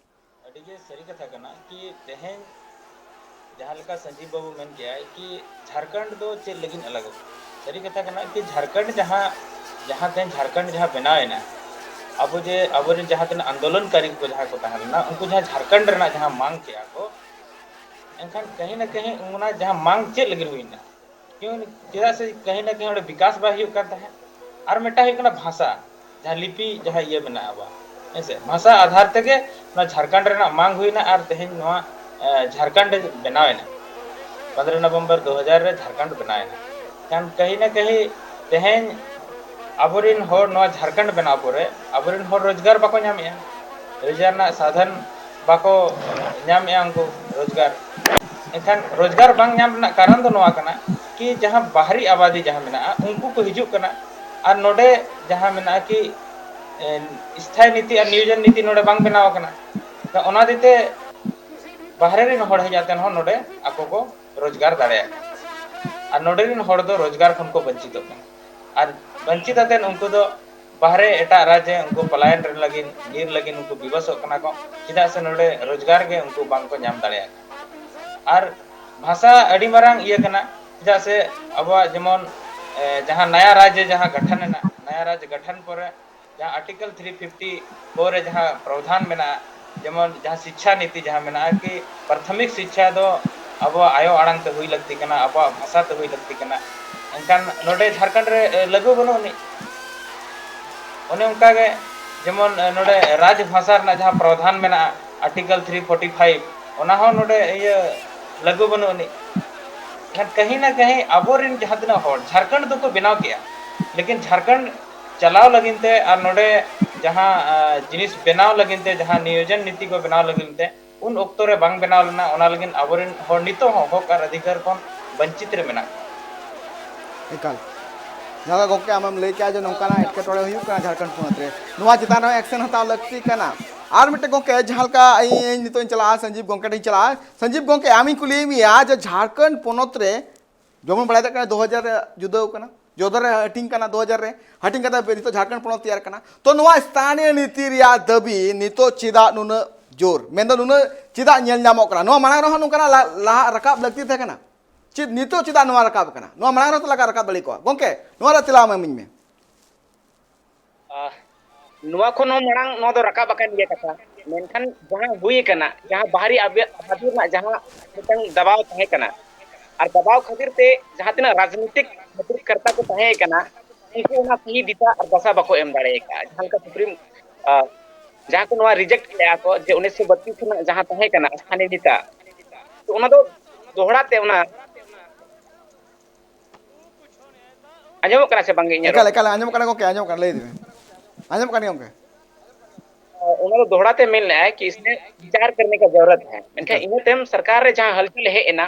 ᱟᱹᱰᱤ ᱜᱮ ᱥᱟᱹᱨᱤ ᱠᱟᱛᱷᱟ ᱠᱟᱱᱟ ᱠᱤ ᱛᱮᱦᱮᱧ ᱡᱟᱦᱟᱸ ᱞᱮᱠᱟ ᱥᱟᱹᱡᱤᱵ ᱵᱟᱹᱵᱩ ᱢᱮᱱ ᱠᱮᱜᱼᱟᱭ ᱠᱤ ᱡᱷᱟᱲᱠᱷᱚᱸᱰ ᱫᱚ ᱪᱮᱫ ᱞᱟᱹᱜᱤᱫ ᱟᱞᱟᱜᱚᱜ ᱠᱟᱱᱟ? ᱥᱟᱹᱨᱤ ᱠᱟᱛᱷᱟ ᱠᱟᱱᱟ ᱠᱤ ᱡᱷᱟᱲᱠᱷᱚᱸᱰ ᱡᱟᱦᱟᱸ, ᱡᱟᱦᱟᱸ ᱛᱮᱦᱮᱧ ᱡᱷᱟᱲᱠᱷᱚᱸᱰ ᱡᱟᱦᱟᱸ ᱵᱮᱱᱟᱣ ᱮᱱᱟ, ᱟᱵᱚ ᱡᱮ ᱟᱵᱚᱨᱮᱱ ᱡᱟᱦᱟᱸ ᱛᱤᱱᱟᱹᱜ ᱟᱱᱫᱳᱞᱚᱱᱠᱟᱨᱤ ᱠᱚ ᱡᱟᱦᱟᱸᱭ ᱠᱚ ᱛᱟᱦᱮᱸ ᱞᱮᱱᱟ, ᱩᱱᱠᱩ ᱡᱟᱦᱟᱸ ᱡᱷᱟᱲᱠᱷᱚᱸᱰ ᱨᱮᱱᱟᱜ ᱡᱟᱦᱟᱸ ᱢᱟᱝ ᱠᱮᱜᱼᱟ ᱠᱚ, ᱮᱱᱠᱷᱟᱱ ᱠᱟᱹᱦᱤ ᱱᱟ ᱠᱟᱹᱦᱤ ᱚᱱᱟ ᱡᱟᱦᱟᱸ ᱢᱟᱝ ᱪᱮᱫ ᱞᱟᱹᱜᱤᱫ ᱦᱩᱭᱱᱟ? ᱠᱤᱭᱩᱸ, ᱪᱮᱫᱟᱜ ᱥᱮ ᱠᱟᱹᱦᱤ ᱱᱟ ᱠᱟᱹᱦᱤ ᱚᱸᱰᱮ ᱵᱤᱠᱟᱥ ᱵᱟᱭ ᱦᱩᱭᱩᱜ ᱠᱟᱱ ᱛᱟᱦᱮᱸᱫ᱾ ᱟᱨ ᱢᱤᱫᱴᱟᱝ ᱦᱩᱭᱩᱜ ᱠᱟᱱᱟ ᱵᱷᱟᱥᱟ, ᱡᱟᱦᱟᱸ ᱞᱤᱯᱤ, ᱡᱟᱦᱟᱸ ᱤᱭᱟᱹ ᱢᱮᱱᱟᱜᱼᱟ ᱟᱵᱚᱣᱟᱜ, ᱦᱮᱸ ᱥᱮ? ᱵᱷᱟᱥᱟ ᱟᱫᱷᱟᱨ ᱛᱮᱜᱮ ᱱᱚᱣᱟ ᱡᱷᱟᱲᱠᱷᱚᱸᱰ ᱨᱮᱱᱟᱜ ᱢᱟᱝ ᱦᱩᱭᱱᱟ ᱟᱨ ᱛᱮᱦᱮᱧ ᱱᱚᱣᱟ, ᱮ, ᱡᱷᱟᱲᱠᱷᱚᱸᱰ ᱵᱮᱱᱟᱣ ᱮᱱᱟ᱾ ᱯᱚᱱᱫᱽᱨᱚ ᱱᱚᱵᱷᱮᱢᱵᱚᱨ ᱫᱩ ᱦᱟᱡᱟᱨ ᱨᱮ ᱡᱷᱟᱲᱠᱷᱚᱸᱰ ᱵᱮᱱᱟᱣ ᱮᱱᱟ᱾ ᱠᱷᱟᱱ ᱠᱟᱹᱦᱤ ᱱᱟ ᱠᱟᱹᱦᱤ ᱛᱮᱦᱮᱧ ᱟᱵᱚᱨᱮᱱ ᱦᱚᱲ ᱱᱚᱣᱟ ᱡᱷᱟᱲᱠᱷᱚᱸᱰ ᱵᱮᱱᱟᱣ ᱯᱚᱨᱮ ᱟᱵᱚᱨᱮᱱ ᱦᱚᱲ ᱨᱳᱡᱽᱜᱟᱨ ᱵᱟᱠᱚ ᱧᱟᱢᱮᱜᱼᱟ, ᱨᱳᱡᱽᱜᱟᱨ ᱨᱮᱱᱟᱜ ᱥᱟᱫᱷᱟᱱ ᱵᱟᱠᱚ ᱧᱟᱢᱮᱜᱼᱟ ᱩᱱᱠᱩ ᱨᱳᱡᱽᱜᱟᱨ᱾ ᱮᱱᱠᱷᱟᱱ ᱨᱳᱡᱽᱜᱟᱨ ᱵᱟᱝ ᱧᱟᱢ ᱨᱮᱱᱟᱜ ᱠᱟᱨᱚᱱ ᱫᱚ ᱱᱚᱣᱟ ᱠᱟᱱᱟ ᱠᱤ ᱡᱟᱦᱟᱸ ᱵᱟᱦᱨᱤ ᱟᱵᱟᱫᱤ ᱡᱟᱦᱟᱸ ᱢᱮᱱᱟᱜᱼᱟ, ᱩᱱᱠᱩ ᱠᱚ ᱦᱤᱡᱩᱜ ᱠᱟᱱᱟ ᱟᱨ ᱱᱚᱰᱮ ᱡᱟᱦᱟᱸ ᱢᱮᱱᱟᱜᱼᱟ ᱠᱤ, ᱮ, ᱥᱛᱷᱟᱭᱤ ᱱᱤᱛᱤ ᱟᱨ ᱱᱤᱭᱳᱡᱚᱱ ᱱᱤᱛᱤ ᱱᱚᱰᱮ ᱵᱟᱝ ᱵᱮᱱᱟᱣ ᱟᱠᱟᱱᱟ᱾ ᱛᱚ ᱚᱱᱟ ᱦᱚᱛᱮᱡ ᱛᱮ ᱵᱟᱦᱨᱮ ᱨᱮᱱ ᱦᱚᱲ ᱦᱮᱡ ᱠᱟᱛᱮ ᱦᱚᱸ ᱱᱚᱰᱮ ᱟᱠᱚ ᱠᱚ ᱨᱳᱡᱽᱜᱟᱨ ᱫᱟᱲᱮᱭᱟᱜ ᱠᱟᱱᱟ᱾ ᱟᱨ ᱱᱚᱰᱮ ᱨᱮᱱ ᱦᱚᱲ ᱫᱚ ᱨᱳᱡᱽᱜᱟᱨ ᱠᱷᱚᱱ ᱠᱚ ᱵᱚᱧᱪᱤᱛᱚᱜ ᱠᱟᱱᱟ᱾ ᱟᱨ ᱵᱚᱧᱪᱤᱛ ᱟᱛᱮ ᱩᱱᱠᱩ ᱫᱚ ᱵᱟᱦᱨᱮ ᱮᱴᱟᱜ ᱨᱟᱡᱽ ᱨᱮ ᱩᱱᱠᱩ ᱯᱟᱞᱟᱭᱚᱱ ᱨᱮ ᱞᱟᱹᱜᱤᱫ, ᱧᱤᱨ ᱞᱟᱹᱜᱤᱫ ᱩᱱᱠᱩ ᱵᱤᱵᱚᱥᱚᱜ ᱠᱟᱱᱟ ᱠᱚ, ᱪᱮᱫᱟᱜ ᱥᱮ ᱱᱚᱰᱮ ᱨᱳᱡᱽᱜᱟᱨ ᱜᱮ ᱩᱱᱠᱩ ᱵᱟᱝ ᱠᱚ ᱧᱟᱢ ᱫᱟᱲᱮᱭᱟᱜ ᱠᱟᱱᱟ᱾ ᱟᱨ ᱵᱷᱟᱥᱟ ᱟᱹᱰᱤ ᱢᱟᱨᱟᱝ ᱤᱭᱟᱹ ᱠᱟᱱᱟ, ᱪᱮᱫᱟᱜ ᱥᱮ ᱟᱵᱚᱣᱟᱜ ᱡᱮᱢᱚᱱ, ᱮ, ᱡᱟᱦᱟᱸ ᱱᱟᱭᱟ ᱨᱟᱡᱽ ᱡᱟᱦᱟᱸ ᱜᱚᱴᱷᱚᱱ ᱮᱱᱟ, ᱱᱟᱭᱟ ᱨᱟᱡᱽ ᱜᱚᱴᱷᱚᱱ ᱯᱚᱨᱮ ᱡᱟᱦᱟᱸ ᱟᱨᱴᱤᱠᱮᱞ ᱛᱷᱨᱤ ᱯᱷᱤᱯᱴᱤ ᱯᱷᱳᱨ ᱨᱮ ᱡᱟᱦᱟᱸ ᱯᱨᱚᱫᱷᱟᱱ ᱢᱮᱱᱟᱜᱼᱟ, ᱡᱮᱢᱚᱱ ᱡᱟᱦᱟᱸ ᱥᱤᱪᱪᱷᱟ ᱱᱤᱛᱤ ᱡᱟᱦᱟᱸ ᱢᱮᱱᱟᱜᱼᱟ ᱠᱤ ᱯᱨᱟᱛᱷᱚᱢᱤᱠ ᱥᱤᱪᱪᱷᱟ ᱫᱚ ᱟᱵᱚᱣᱟᱜ ᱟᱭᱳ ᱟᱲᱟᱝ ᱛᱮ ᱦᱩᱭ ᱞᱟᱹᱠᱛᱤ ᱠᱟᱱᱟ, ᱟᱵᱚᱣᱟᱜ ᱵᱷᱟᱥᱟ ᱛᱮ ᱦᱩᱭ ᱞᱟᱹᱠᱛᱤ ᱠᱟᱱᱟ᱾ ᱮᱱᱠᱷᱟᱱ ᱱᱚᱰᱮ ᱡᱷᱟᱲᱠᱷᱚᱸᱰ ᱨᱮ, ᱮ, ᱞᱟᱹᱜᱩ ᱵᱟᱹᱱᱩᱜ ᱟᱹᱱᱤᱡ᱾ ᱚᱱᱮ ᱚᱱᱠᱟ ᱜᱮ ᱡᱮᱢᱚᱱ, ᱮ, ᱱᱚᱰᱮ ᱨᱟᱡᱽ ᱵᱷᱟᱥᱟ ᱨᱮᱱᱟᱜ ᱡᱟᱦᱟᱸ ᱯᱨᱚᱫᱷᱟᱱ ᱢᱮᱱᱟᱜᱼᱟ, ᱟᱨᱴᱤᱠᱮᱞ ᱛᱷᱨᱤ ᱯᱷᱳᱨᱴᱤ ᱯᱷᱟᱭᱤᱵᱷ, ᱚᱱᱟ ᱦᱚᱸ ᱱᱚᱰᱮ ᱤᱭᱟᱹ ᱞᱟᱹᱜᱩ ᱵᱟᱹᱱᱩᱜ ᱟᱹᱱᱤᱡ᱾ ᱮᱱᱠᱷᱟᱱ ᱠᱟᱹᱦᱤ ᱱᱟ ᱠᱟᱹᱦᱤ ᱟᱵᱚᱨᱮᱱ ᱡᱟᱦᱟᱸ ᱛᱤᱱᱟᱹᱜ ᱦᱚᱲ ᱡᱷᱟᱲᱠᱷᱚᱸᱰ ᱫᱚᱠᱚ ᱵᱮᱱᱟᱣ ᱠᱮᱜᱼᱟ, ᱞᱮᱠᱤᱱ ᱡᱷᱟᱲᱠᱷᱚᱸᱰ ᱪᱟᱞᱟᱣ ᱞᱟᱹᱜᱤᱫ ᱛᱮ ᱟᱨ ᱱᱚᱰᱮ ᱡᱟᱦᱟᱸ, ᱟ, ᱡᱤᱱᱤᱥ ᱵᱮᱱᱟᱣ ᱞᱟᱹᱜᱤᱫ ᱛᱮ, ᱡᱟᱦᱟᱸ ᱱᱤᱭᱳᱡᱚᱱ ᱱᱤᱛᱤ ᱠᱚ ᱵᱮᱱᱟᱣ ᱞᱟᱹᱜᱤᱫ ᱛᱮ, ᱩᱱ ᱚᱠᱛᱚ ᱨᱮ ᱵᱟᱝ ᱵᱮᱱᱟᱣ ᱞᱮᱱᱟ᱾ ᱚᱱᱟ ᱞᱟᱹᱜᱤᱫ ᱟᱵᱚᱨᱮᱱ ᱦᱚᱲ ᱱᱤᱛᱚᱜ ᱦᱚᱸ ᱦᱚᱠ ᱟᱨ ᱚᱫᱷᱤᱠᱟᱨ ᱠᱷᱚᱱ ᱵᱚᱧᱪᱤᱛ ᱨᱮ ᱢᱮᱱᱟᱜ ᱠᱚᱣᱟ᱾ ᱮᱠᱟᱞ᱾ ᱡᱟᱦᱟᱸ ᱞᱮᱠᱟ ᱜᱚᱢᱠᱮ ᱟᱢᱮᱢ ᱞᱟᱹᱭ ᱠᱮᱜᱼᱟ ᱡᱮ ᱱᱚᱝᱠᱟᱱᱟᱜ ᱮᱴᱠᱮᱴᱚᱬᱮ ᱦᱩᱭᱩᱜ ᱠᱟᱱᱟ ᱡᱷᱟᱲᱠᱷᱚᱸᱰ ᱯᱚᱱᱚᱛ ᱨᱮ, ᱱᱚᱣᱟ ᱪᱮᱛᱟᱱ ᱨᱮᱦᱚᱸ ᱮᱠᱥᱮᱱ ᱦᱟᱛᱟᱣ ᱞᱟᱹᱠᱛᱤ ᱠᱟᱱᱟ᱾ ᱟᱨ ᱢᱤᱫᱴᱮᱱ ᱜᱚᱢᱠᱮ, ᱡᱟᱦᱟᱸ ᱞᱮᱠᱟ ᱤᱧ ᱱᱤᱛᱚᱜ ᱤᱧ ᱪᱟᱞᱟᱜᱼᱟ ᱥᱚᱧᱡᱤᱵᱽ ᱜᱚᱢᱠᱮ ᱴᱷᱮᱱ ᱤᱧ ᱪᱟᱞᱟᱜᱼᱟ᱾ ᱥᱚᱧᱡᱤᱵᱽ ᱜᱚᱢᱠᱮ, ᱟᱢᱤᱧ ᱠᱩᱞᱤᱭᱮᱫ ᱢᱮᱭᱟ ᱡᱮ ᱡᱷᱟᱲᱠᱷᱚᱸᱰ ᱯᱚᱱᱚᱛ ᱨᱮ ᱡᱮᱢᱚᱱ ᱵᱟᱲᱟᱭ ᱫᱟᱲᱮᱭᱟᱜ ᱠᱟᱱᱟ ᱫᱩ ᱦᱟᱡᱟᱨ ᱨᱮ ᱡᱩᱫᱟᱹ ᱟᱠᱟᱱᱟ, ᱡᱩᱫᱟᱹ ᱨᱮ ᱦᱟᱹᱴᱤᱧ ᱠᱟᱱᱟ ᱫᱩ ᱦᱟᱡᱟᱨ ᱨᱮ, ᱦᱟᱹᱴᱤᱧ ᱠᱟᱛᱮ ᱱᱤᱛᱚᱜ ᱡᱷᱟᱲᱠᱷᱚᱸᱰ ᱯᱚᱱᱚᱛ ᱛᱮᱭᱟᱨ ᱠᱟᱱᱟ᱾ ᱛᱚ ᱱᱚᱣᱟ ᱥᱛᱷᱟᱱᱤᱭᱚ ᱱᱤᱛᱤ ᱨᱮᱭᱟᱜ ᱫᱟᱹᱵᱤ ᱱᱤᱛᱚᱜ ᱪᱮᱫᱟᱜ ᱱᱩᱱᱟᱹᱜ ᱡᱳᱨ, ᱢᱮᱱᱫᱚ ᱱᱩᱱᱟᱹᱜ ᱪᱮᱫᱟᱜ ᱧᱮᱞ ᱧᱟᱢᱚᱜ ᱠᱟᱱᱟ? ᱱᱚᱣᱟ ᱢᱟᱲᱟᱝ ᱨᱮᱦᱚᱸ ᱱᱚᱝᱠᱟᱱᱟᱜ ᱞᱟ- ᱞᱟᱦᱟ ᱨᱟᱠᱟᱵ ᱞᱟᱹᱠᱛᱤ ᱛᱟᱦᱮᱸ ᱠᱟᱱᱟ᱾ ᱪᱮᱫ ᱱᱤᱛᱚᱜ ᱪᱮᱫᱟᱜ ᱱᱚᱣᱟ ᱨᱟᱠᱟᱵ ᱠᱟᱱᱟ? ᱱᱚᱣᱟ ᱢᱟᱲᱟᱝ ᱨᱮᱦᱚᱸ ᱛᱚ ᱞᱟᱜᱟ ᱨᱟᱠᱟᱵ ᱫᱟᱲᱮ ᱠᱚᱣᱟ᱾ ᱜᱚᱢᱠᱮ, ᱱᱚᱣᱟ ᱨᱮ ᱛᱮᱞᱟ ᱮᱢᱟᱹᱧ ᱢᱮ᱾ ᱟᱦ, ᱱᱚᱣᱟ ᱠᱷᱚᱱ ᱦᱚᱸ ᱢᱟᱲᱟᱝ ᱱᱚᱣᱟ ᱫᱚ ᱨᱟᱠᱟᱵ ᱟᱠᱟᱱ ᱜᱮᱭᱟ ᱠᱟᱛᱷᱟ, ᱢᱮᱱᱠᱷᱟᱱ ᱡᱟᱦᱟᱸ ᱦᱩᱭ ᱟᱠᱟᱱᱟ, ᱡᱟᱦᱟᱸ ᱵᱟᱦᱨᱤ ᱟᱵᱤ-, ᱟᱵᱟᱫᱤ ᱨᱮᱱᱟᱜ ᱡᱟᱦᱟᱸ ᱢᱤᱫᱴᱟᱝ ᱫᱟᱵᱟᱣ ᱛᱟᱦᱮᱸ ᱠᱟᱱᱟ, ᱟᱨ ᱫᱟᱵᱟᱣ ᱠᱷᱟᱹᱛᱤᱨ ᱛᱮ ᱡᱟᱦᱟᱸ ᱛᱤᱱᱟᱹᱜ ᱨᱟᱡᱽᱱᱤᱛᱤᱠ ᱱᱮᱛᱨᱤᱛᱠᱚᱨᱛᱟ ᱠᱚ ᱛᱟᱦᱮᱸ ᱠᱟᱱᱟ, ᱩᱱᱠᱩ ᱚᱱᱟ ᱥᱟᱹᱦᱤ ᱫᱤᱥᱟ ᱟᱨ ᱫᱟᱥᱟ ᱵᱟᱠᱚ ᱮᱢ ᱫᱟᱲᱮ ᱟᱠᱟᱫᱼᱟ᱾ ᱡᱟᱦᱟᱸ ᱞᱮᱠᱟ ᱥᱩᱯᱨᱤᱢ, ᱟᱦ, ᱡᱟᱦᱟᱸ ᱠᱚ ᱱᱚᱣᱟ ᱨᱤᱡᱮᱠᱴ ᱞᱮᱫᱼᱟ ᱠᱚ ᱡᱮ ᱩᱱᱤᱥᱥᱚ ᱵᱟᱛᱤᱥ ᱨᱮᱱᱟᱜ ᱡᱟᱦᱟᱸ ᱛᱟᱦᱮᱸ ᱠᱟᱱᱟ ᱥᱛᱷᱟᱱᱤᱭᱚ ᱱᱮᱛᱟ, ᱛᱚ ᱚᱱᱟ ᱫᱚ ᱫᱚᱦᱲᱟ ᱛᱮ ᱚᱱᱟ ᱟᱸᱡᱚᱢᱚᱜ ᱠᱟᱱᱟ ᱥᱮ ᱵᱟᱝᱜᱮ ᱤᱧᱟᱹᱜ ᱮᱠᱟᱞ, ᱨᱚᱲ? ᱮᱠᱟᱞ, ᱟᱸᱡᱚᱢᱚᱜ ᱠᱟᱱᱟ ᱜᱚᱢᱠᱮ, ᱟᱸᱡᱚᱢᱚᱜ ᱠᱟᱱᱟ, ᱞᱟᱹᱭ ᱤᱫᱤ ᱢᱮ᱾ ᱟᱸᱡᱚᱢᱚᱜ ᱠᱟᱱ ᱜᱮᱭᱟ ᱜᱚᱢᱠᱮ᱾ ᱚᱱᱟ ᱫᱚ ᱫᱚᱦᱲᱟ ᱛᱮ ᱢᱮᱱ ᱞᱮᱫᱼᱟᱭ ᱠᱤ ᱤᱥᱢᱮ ᱵᱤᱪᱟᱨ ᱠᱟᱨᱱᱮ ᱠᱟ ᱡᱟᱨᱩᱨᱟᱛ ᱦᱟᱭ, ᱢᱮᱱᱠᱷᱟᱱ ᱮᱠᱟᱞ᱾ ᱤᱱᱟᱹ ᱛᱟᱭᱚᱢ ᱥᱚᱨᱠᱟᱨ ᱨᱮ ᱡᱟᱦᱟᱸ ᱦᱟᱞᱪᱟᱞ ᱦᱮᱡ ᱮᱱᱟ,